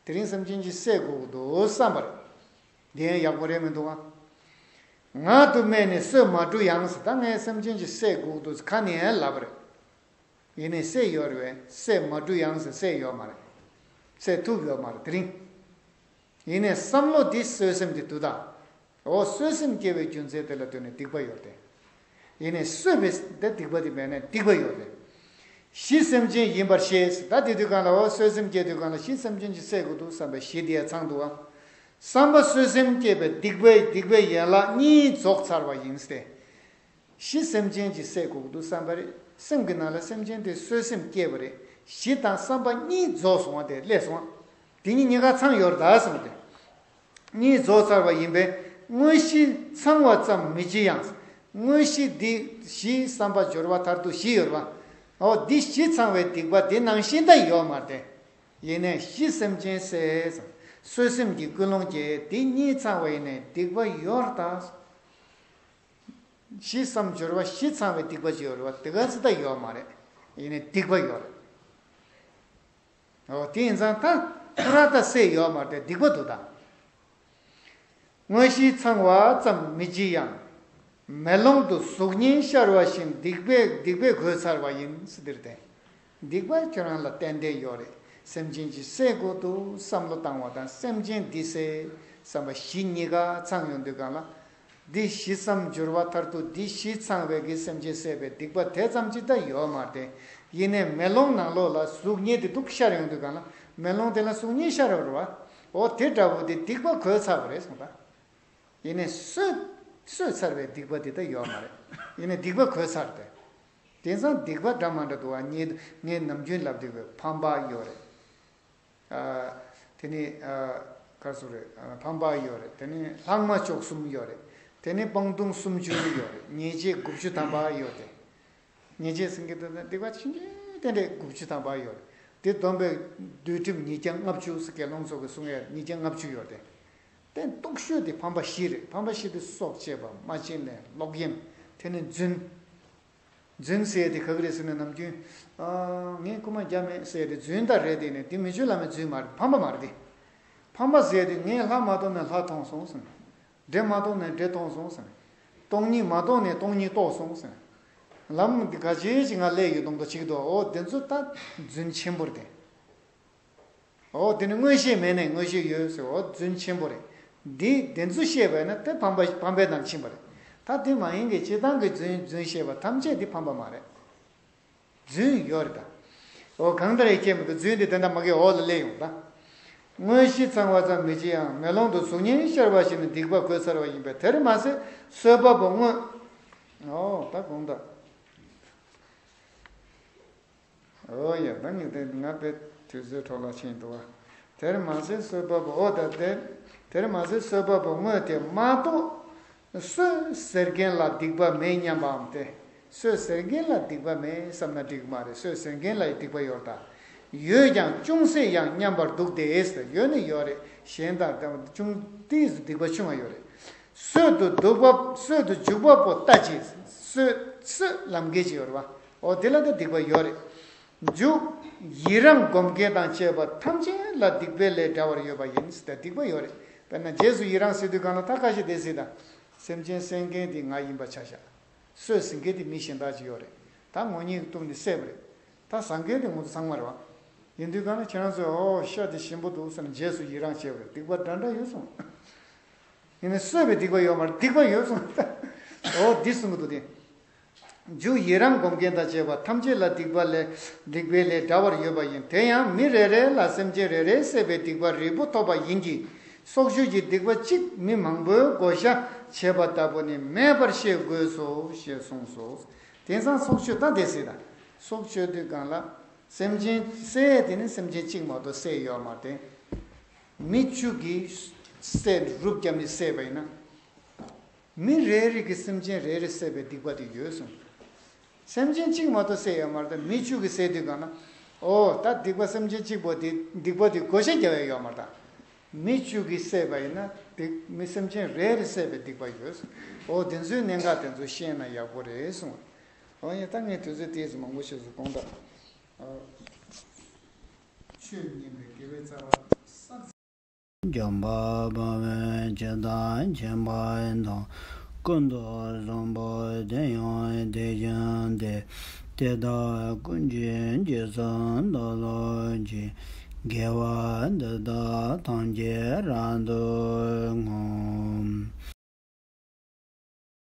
དེ་རིང་སེམས་ཅན་ཅིག་བསད་དགོས་ཀྱི་འདུག་བསམ་པ་རེད། འདི་ཡང་ཡག་པོ་རེད་མི་འདུག་ཨ། ངག་ཏུ་སྨྲས་ནས་གསོད་མ་གྲུབ་ཡང་ཟེར། ད་ངས་སེམས་ཅན་ཅིག་བསད་དགོས་ཀྱི་འདུག་ཟེར་ཁ་ནས་ཡང་ལབ་པ་རེད། ཡིན་ནའི་བསད་ཡོད་རེད་པས། བསད་མ་གྲུབ་ཡང་ཟེར། བསད་ཡོད་མ་རེད། བསད་ཐུབ་ཡོད་མ་རེད་དེ་རིང་། ཡིན་ནའི་བསམ་བློ་འདི་གསོད་སེམས་དེ་འདུག་ད། འོ་གསོད་སེམས་སྐྱེ་བའི་རྒྱུ་མཚན་དེ་ལ་ལྟོས་ནས་སྡིག་པ་ཡོད་དེ། ཡིན་ནའི་གསོད་པའི་དེ་སྡིག་པ་དེ་མེད་ན་སྡིག་པ་ཡོད་དེ། གཞི་སེམས་ཅན་ཡིན་པར་ཤེས། ད་དེ་དུས་གང་ལ་འོ་གསོད་སེམས་སྐྱེ་དུས་གང་ལ་གཞི་སེམས་ཅན་གྱི་བསད་དགོས་འདུག་བསམ་པའི་གཞི་དེ་ཡང་ཚང་འདུག་ཨ། བསམ་པ་གསོད་སེམས་སྐྱེས་པའི་སྡིག་པའི་སྡིག་པའི་ཡན་ལག་གཉིས་རྫོགས་ཚར་བ་ཡིན་ཏེ། གཞི་སེམས་ཅན་གྱི་བསད་དགོས་ཀྱི་འདུག་བསམ་པ་རེད། སེམས་ཀྱི་ནང་ལ་སེམས་ཅན་དེ་གསོད་སེམས་སྐྱེས་པ་རེད། གཞི་དང་བསམ་པ་གཉིས་རྫོགས་སོང་བ་དེ་སླེབས་སོང་བ། དེ་གཉིས་གཉིས་ཀ་ཚང་ཡོད་རེད་ད་གསུངས་ཏེ། གཉིས་རྫོགས་ཚར་བ་ཡིན་པས་དངོས་གཞི་ཚང་བ་ཙམ་མི་བྱེད་ཡང་། དངོས་གཞི་འདི་གཞི་བསམ་པ་སྦྱོར་བ་མཐར་ཐུག་བཞི་ཡོད་རེད་བ། འོ་འདི་བཞི་ཚང་བའི་སྡིག་པ་འདི་ནང་བཞིན་ད་ཡོད་མ་རེད་དེ། ཡིན་ནའི་གཞི་སེམས་ཅན་བསད་གསོད་སེམས་ཀྱི་ཀུན་སློང་སྐྱེ་འདི་གཉིས་ཚང་བ་ཡིན་ནའི་སྡིག་པ་ཡོད་རེད་ད། གཞི་བསམ་སྦྱོར་བ་བཞི་ཚང་བའི་སྡིག་པ་ཅིག་ཡོད་རེད་བ། དེ་ག་ཚོད་ད་ཡོད་མ་རེད། ཡིན་ནའི་སྡིག་པ་ཡོད་རེད། འོ་དེ་ཡིན་ཙང་ད་ཁོ་རང་ད་བསད་ཡོད་མ་རེད། སྡིག་པ་འདུག་ད། དངོས་གཞི་ཚང་བ་ཙམ་མི་བྱེད་ཡང་། མེ་ལོང་དུ་གཟུགས་བརྙན་ཤར་བ་བཞིན་སྡིག་པས་སྡིག་པས་གོས་ཚར་བ་ཡིན་ཟེར་དེར་བརྟེན། སྡིག་པ་ཁྱོད་རང་ལ་ཏན་ཏན་ཡོད་རེད། སེམས་ཅན་ཅིག་བསད་དགོས་འདུག་བསམ་བློ་བཏང་བ་དང་སེམས་ཅན་འདི་བསད་བསམ་པ་གཞི་གཉིས་ཀ་ཚང་ཡོང་དུས་གང་ལ། འདི་གཞི་བསམ་སྦྱོར་བ་མཐར་ཐུག་འདི་གཞི་ཚང་བའི་གི་སེམས་ཅན་བསད་པའི་སྡིག་པ་དེ་ཙམ་ཅིག་ད་ཡོད་མ་རེད། ཡིན་ནའི་མེ་ལོང་ནང་ལོགས་ལ་གཟུགས་བརྙན་དེ་འདུག་ཤར་ཡོང་དུས་གང་ལ་མེ་ལོང་དེ་ལ་གཟུགས་བརྙན་ཤར་ཡོང་རེད་བ། འོ་དེ་འདྲ་བོ་དེ་སྡིག་པ་གོས་ཚར་བ་རེད་གསུངས་ད། ཡིན་ནའི་གསོད་གསོད་ཚར་བའི་སྡིག་པ་དེ་ད་ཡོད་མ་རེད། ཡིན་ནའི་སྡིག་པ་གོས་ཚར་ཏེ། དེང་སང་སྡིག་པ་འདྲ་མ་འདྲ་འདུག་བ། ངས་ངས་ནམ་རྒྱུན་ལབ་བསྡད་པའི་ཕམ་པ་ཡོད་རེད། ཨ། དེ་ནས་ཨ། ག་རེ་ཟེར་རེད། ཨ། ཕམ་པ་ཡོད་རེད། དེ་ནས་ལྷག་མ་བཅུ་གསུམ་ཡོད་རེད། དེ་ནས་སྤང་ལྟུང་སུམ་ཅུ་ཡོད་རེད། ཉེས་བྱས་དགུ་བཅུ་ཐམ་པ་ཡོད་རེད། ཉེས་བྱས་ཟེར་གྱི་འདུག་ན་སྡིག་པ་ཆུང་ཆུང་དེ་འདྲས་དགུ་བཅུ་ཐམ་པ་ཡོད་རེད། དེ་བསྡོམས་པས་སྡིག་སྒྲིབ་ཉིས་བརྒྱ་ལྔ་བཅུ་ཟེར་མཁན་སློབ་ཚོགས་ཀྱིས་གསུང་ཡ་ཉིས་བརྒྱ་ལྔ་བཅུ་ཡོད་རེད། དེ་སྟོང་ཤོས་དེ་ཕམ་པ་བཞི་རེད། ཕམ་པ་བཞི་དེ་སྲོག་བཅད་པ། རྨ་བྱིན་ལེན། ལོག་གཡེམ། དེ་ནས་རྫུན། རྫུན་ཟེར་ཡ་དེ་ག་གི་རེད་ཟེར་ན་ནམ་རྒྱུན། ཨ། ངས་རྐུ་མ་བརྒྱབ་མེད་ཟེར་ཡ་དེ་རྫུན་ད་རེད་དེ། ནས་དེ་མི་ཆོས་བླ་མའི་རྫུན་མ་རེད། ཕམ་པ་མ་རེད་དེ། ཕམ་པ་ཟེར་ཡ་དེ་ངས་ལྷ་མ་བསྟེན་ནས་ལྷ་མཐོང་སོང་ཟེར། འདྲེ་མ་བསྟེན་ནས་འདྲེ་མཐོང་སོང་ཟེར། སྟོང་ཉིད་མ་རྟོགས་ནས་སྟོང་ཉིད་རྟོགས་སོང་ཟེར། ལམ་འདི་ག་ཅི་ཞིག་ང་སླེབས་ཡོད་མདོག་མདོག་བྱེད་ཀྱི་འདུག་འོ་དེ་ཚོ་ད་རྫུན་ཆེན་པོ་རེད་དེ། འོ་དེ་ནི་མངོན་ཤེས་མེད་ནས་མངོན་ཤེས་ཡོད་ཟེར། འོ་རྫུན་ཆེན་པོ་རེད། འདི་དེ་ཚོ་བཤད་པས་ན་དེ་ཕམ་པ་ཕམ་པའི་ནང་ཕྱིན་པ་རེད། ད་དེ་མ་ཡིན་གྱི་སྤྱིར་བཏང་གི་རྫུན་རྫུན་བཤད་པ་ཐམས་ཅད་དེ་ཕམ་པ་མ་རེད། རྫུན་ཡོད་རེད་ད། འོ་གང་ལྟར་ཡང་ཁྱད་མི་འདུག་རྫུན་དེ་དེ་འདྲ་མ་གི་འོག་ལ་སླེབས་ཡོང་ད། དངོས་གཞི་ཚང་བ་ཙམ་མི་བྱེད་ཡང་། མེ་ལོང་དུ་གཟུགས་བརྙན་ཤར་བ་བཞིན་སྡིག་པ་གོས་ཚར་བ་ཡིན་པས་དེར་མ་ཟད་གསོད་པ་པོ་དངོས། འོ་ད་དགོངས་དག་འོ་ཡ་ད་ངས་དེ་ང་དཔེ་དུས་ཚོད་འཕྲོ་བརླག་ཕྱིན་འདུག་བ། དེར་མ་ཟད་གསོད་པ་པོ། འོ་ད་དེ། དེར་མ་ཟད་གསོད་པ་པོ་དངོས་དེ་མ་གཏོགས། གསོད་ཟེར་མཁན་ལ་སྡིག་པ་མེད་སྙམ་པའམ་སྟེ། གསོད་ཟེར་མཁན་ལ་སྡིག་པ་མེད་བསམ་ན་འགྲིག་གི་མ་རེད། གསོད་ཟེར་མཁན་ལ་ཡི་སྡིག་པ་ཡོད་ད། ཡོད་ཀྱང་ཅུང་ཟད་ཡང་སྙམ་པར་འདུག་སྟེ་ཟེར། ཡོད་ནི་ཡོད་རེད། གཞན་དང་ཅུང་ཏིས་སྡིག་པ་ཆུང་བ་ཡོད་རེད། གསོད་དུ་འཇུག་པ། གསོད་དུ་འཇུག་པ་པོ་ལྟ་ཅི། གསོད། གསོད་ལམ་ཁྱེར་ཅིག་ཡོད་རེད་བ། འོ་དེ་ལ་ད་སྡིག་པ་ཡོད་རེད། འཇུག་ཡི་རང་སྒོམ་མཁན་དང་བཅས་པ་ཐམས་ཅད་ལ་སྡིག་པའི་ལས་འདྲ་བར་ཡོད་པ་ཡིན་ཟེར་ཏེ་སྡིག་པ་ཡོད་རེད། དཔེར་ན་རྗེས་སུ་ཡི་རང་ཟེར་དུས་གང་ལ་ད་ཁ་ཤས་དེ་སྲིད་དང་། སེམས་ཅན་གསོད་མཁན་དེ་ང་ཡིན་པ་ཆ་བཞག། གསོད་ཟེར་མཁན་དེ་མི་གཞན་དག་ཅིག་ཡོད་རེད། ད་ངོ་ཉིད་གཏུབ་ནས་བསད་པ་རེད། ད་ཟ་མཁན་དེ་ང་ཚོ་ཚང་མ་རེད་བ། ཡིན་དུས་གང་ལ་ཁྱེད་རང་ཚོས་འོ་ཤ་དེ་ཞིམ་པོ་འདུག་ཟེར་ནས་རྗེས་སུ་ཡི་རང་བྱས་པ་རེད། སྡིག་པ་འདྲ་འདྲ་ཡོད་སོང་། ཡིན་ནའི་གསོད་པའི་སྡིག་པ་ཡོད་མ་རེད། སྡིག་པ་ཡོད་སོང་། འོ་འདི་གསུང་གི་འདུག་སྟེ། འཇུག་ཡི་རང་སྒོམ་མཁན་དང་བཅས་པ་ཐམས་ཅད་ལ་སྡིག་པ་ལས། སྡིག་པའི་ལས་འདྲ་བར་ཡོད་པ་ཡིན། དེ་ཡང་མི་རེ་རེ་ལ་སེམས་ཅན་རེ་རེས་བསད་པའི་སྡིག་པ་རིལ་པོ་ཐོབ་པ་ཡིན་གྱི། སྲོག་གཅོད་ཀྱི་སྡིག་པ་གཅིག་མི་མང་པོས་བགོ་བཤའ་བྱས་པ་ལྟ་བུ་ནི་མེད་པར་ཤེས་དགོས་སོ་ཞེས་གསུངས་སོ། དེང་སང་སྲོག་གཅོད་ད་དེ་སྲིད་ད། སྲོག་གཅོད་དུས་གང་ལ། སེམས་ཅན་བསད་དེ་ནི་སེམས་ཅན་གཅིག་མ་གཏོགས་བསད་ཡོད་མ་རེད། མི་བཅུ་གིས་བསད་རུབ་བརྒྱབ་ནས་བསད་པ་ཡིན་ན། མི་རེ་རེ་གིས་སེམས་ཅན་རེ་རེ་བསད་པའི་སྡིག་པ་དེ་ཡོད་གསུངས། སེམས་ཅན་གཅིག་མ་གཏོགས་བསད་ཡོད་མ་རེད། མི་བཅུ་གིས་བསད་དུས་གང་ན། ཨོ་ད་སྡིག་པ་སེམས་ཅན་གཅིག་པོ་དེ་སྡིག་པ་དེ་བགོ་བཤའ་རྒྱབ་ཡ་ཡོད་མ་རེད་ད། མི་བཅུ་གིས་བསད་པ་ཡིན་ན་སྡིག་མི་སེམས་ཅན་རེ་རེ་བསད་པའི་སྡིག་པ་ཡོད་གསུངས། ཨོ་དེ་ཚོའི་གནད་འགག་དེ་ཚོ་ཤེས་ན་ཡག་པོ་རེད་གསུངས། ཨོ་ཡ་ད་ངས་དུས་ཚོད་ཏོག་ཙམ་མང་པོ་ཞིག་གསུངས་ད། ཆོས་ཉན་པའི་དགེ་བའི་རྩ་བ་བསགས། འཇམ་དཔལ་དཔའ་བོས་ཇི་ལྟར་མཁྱེན་པ་དང་། ཀུན་ཏུ་བཟང་པོ་དེ་ཡང་དེ་བཞིན་ཏེ། དེ་དག་ཀུན་གྱི་རྗེས་སུ་བདག་སློབ་ཅིང་། དགེ་བ་འདི་དག་ཐམས་ཅད་རབ་ཏུ་བསྔོ།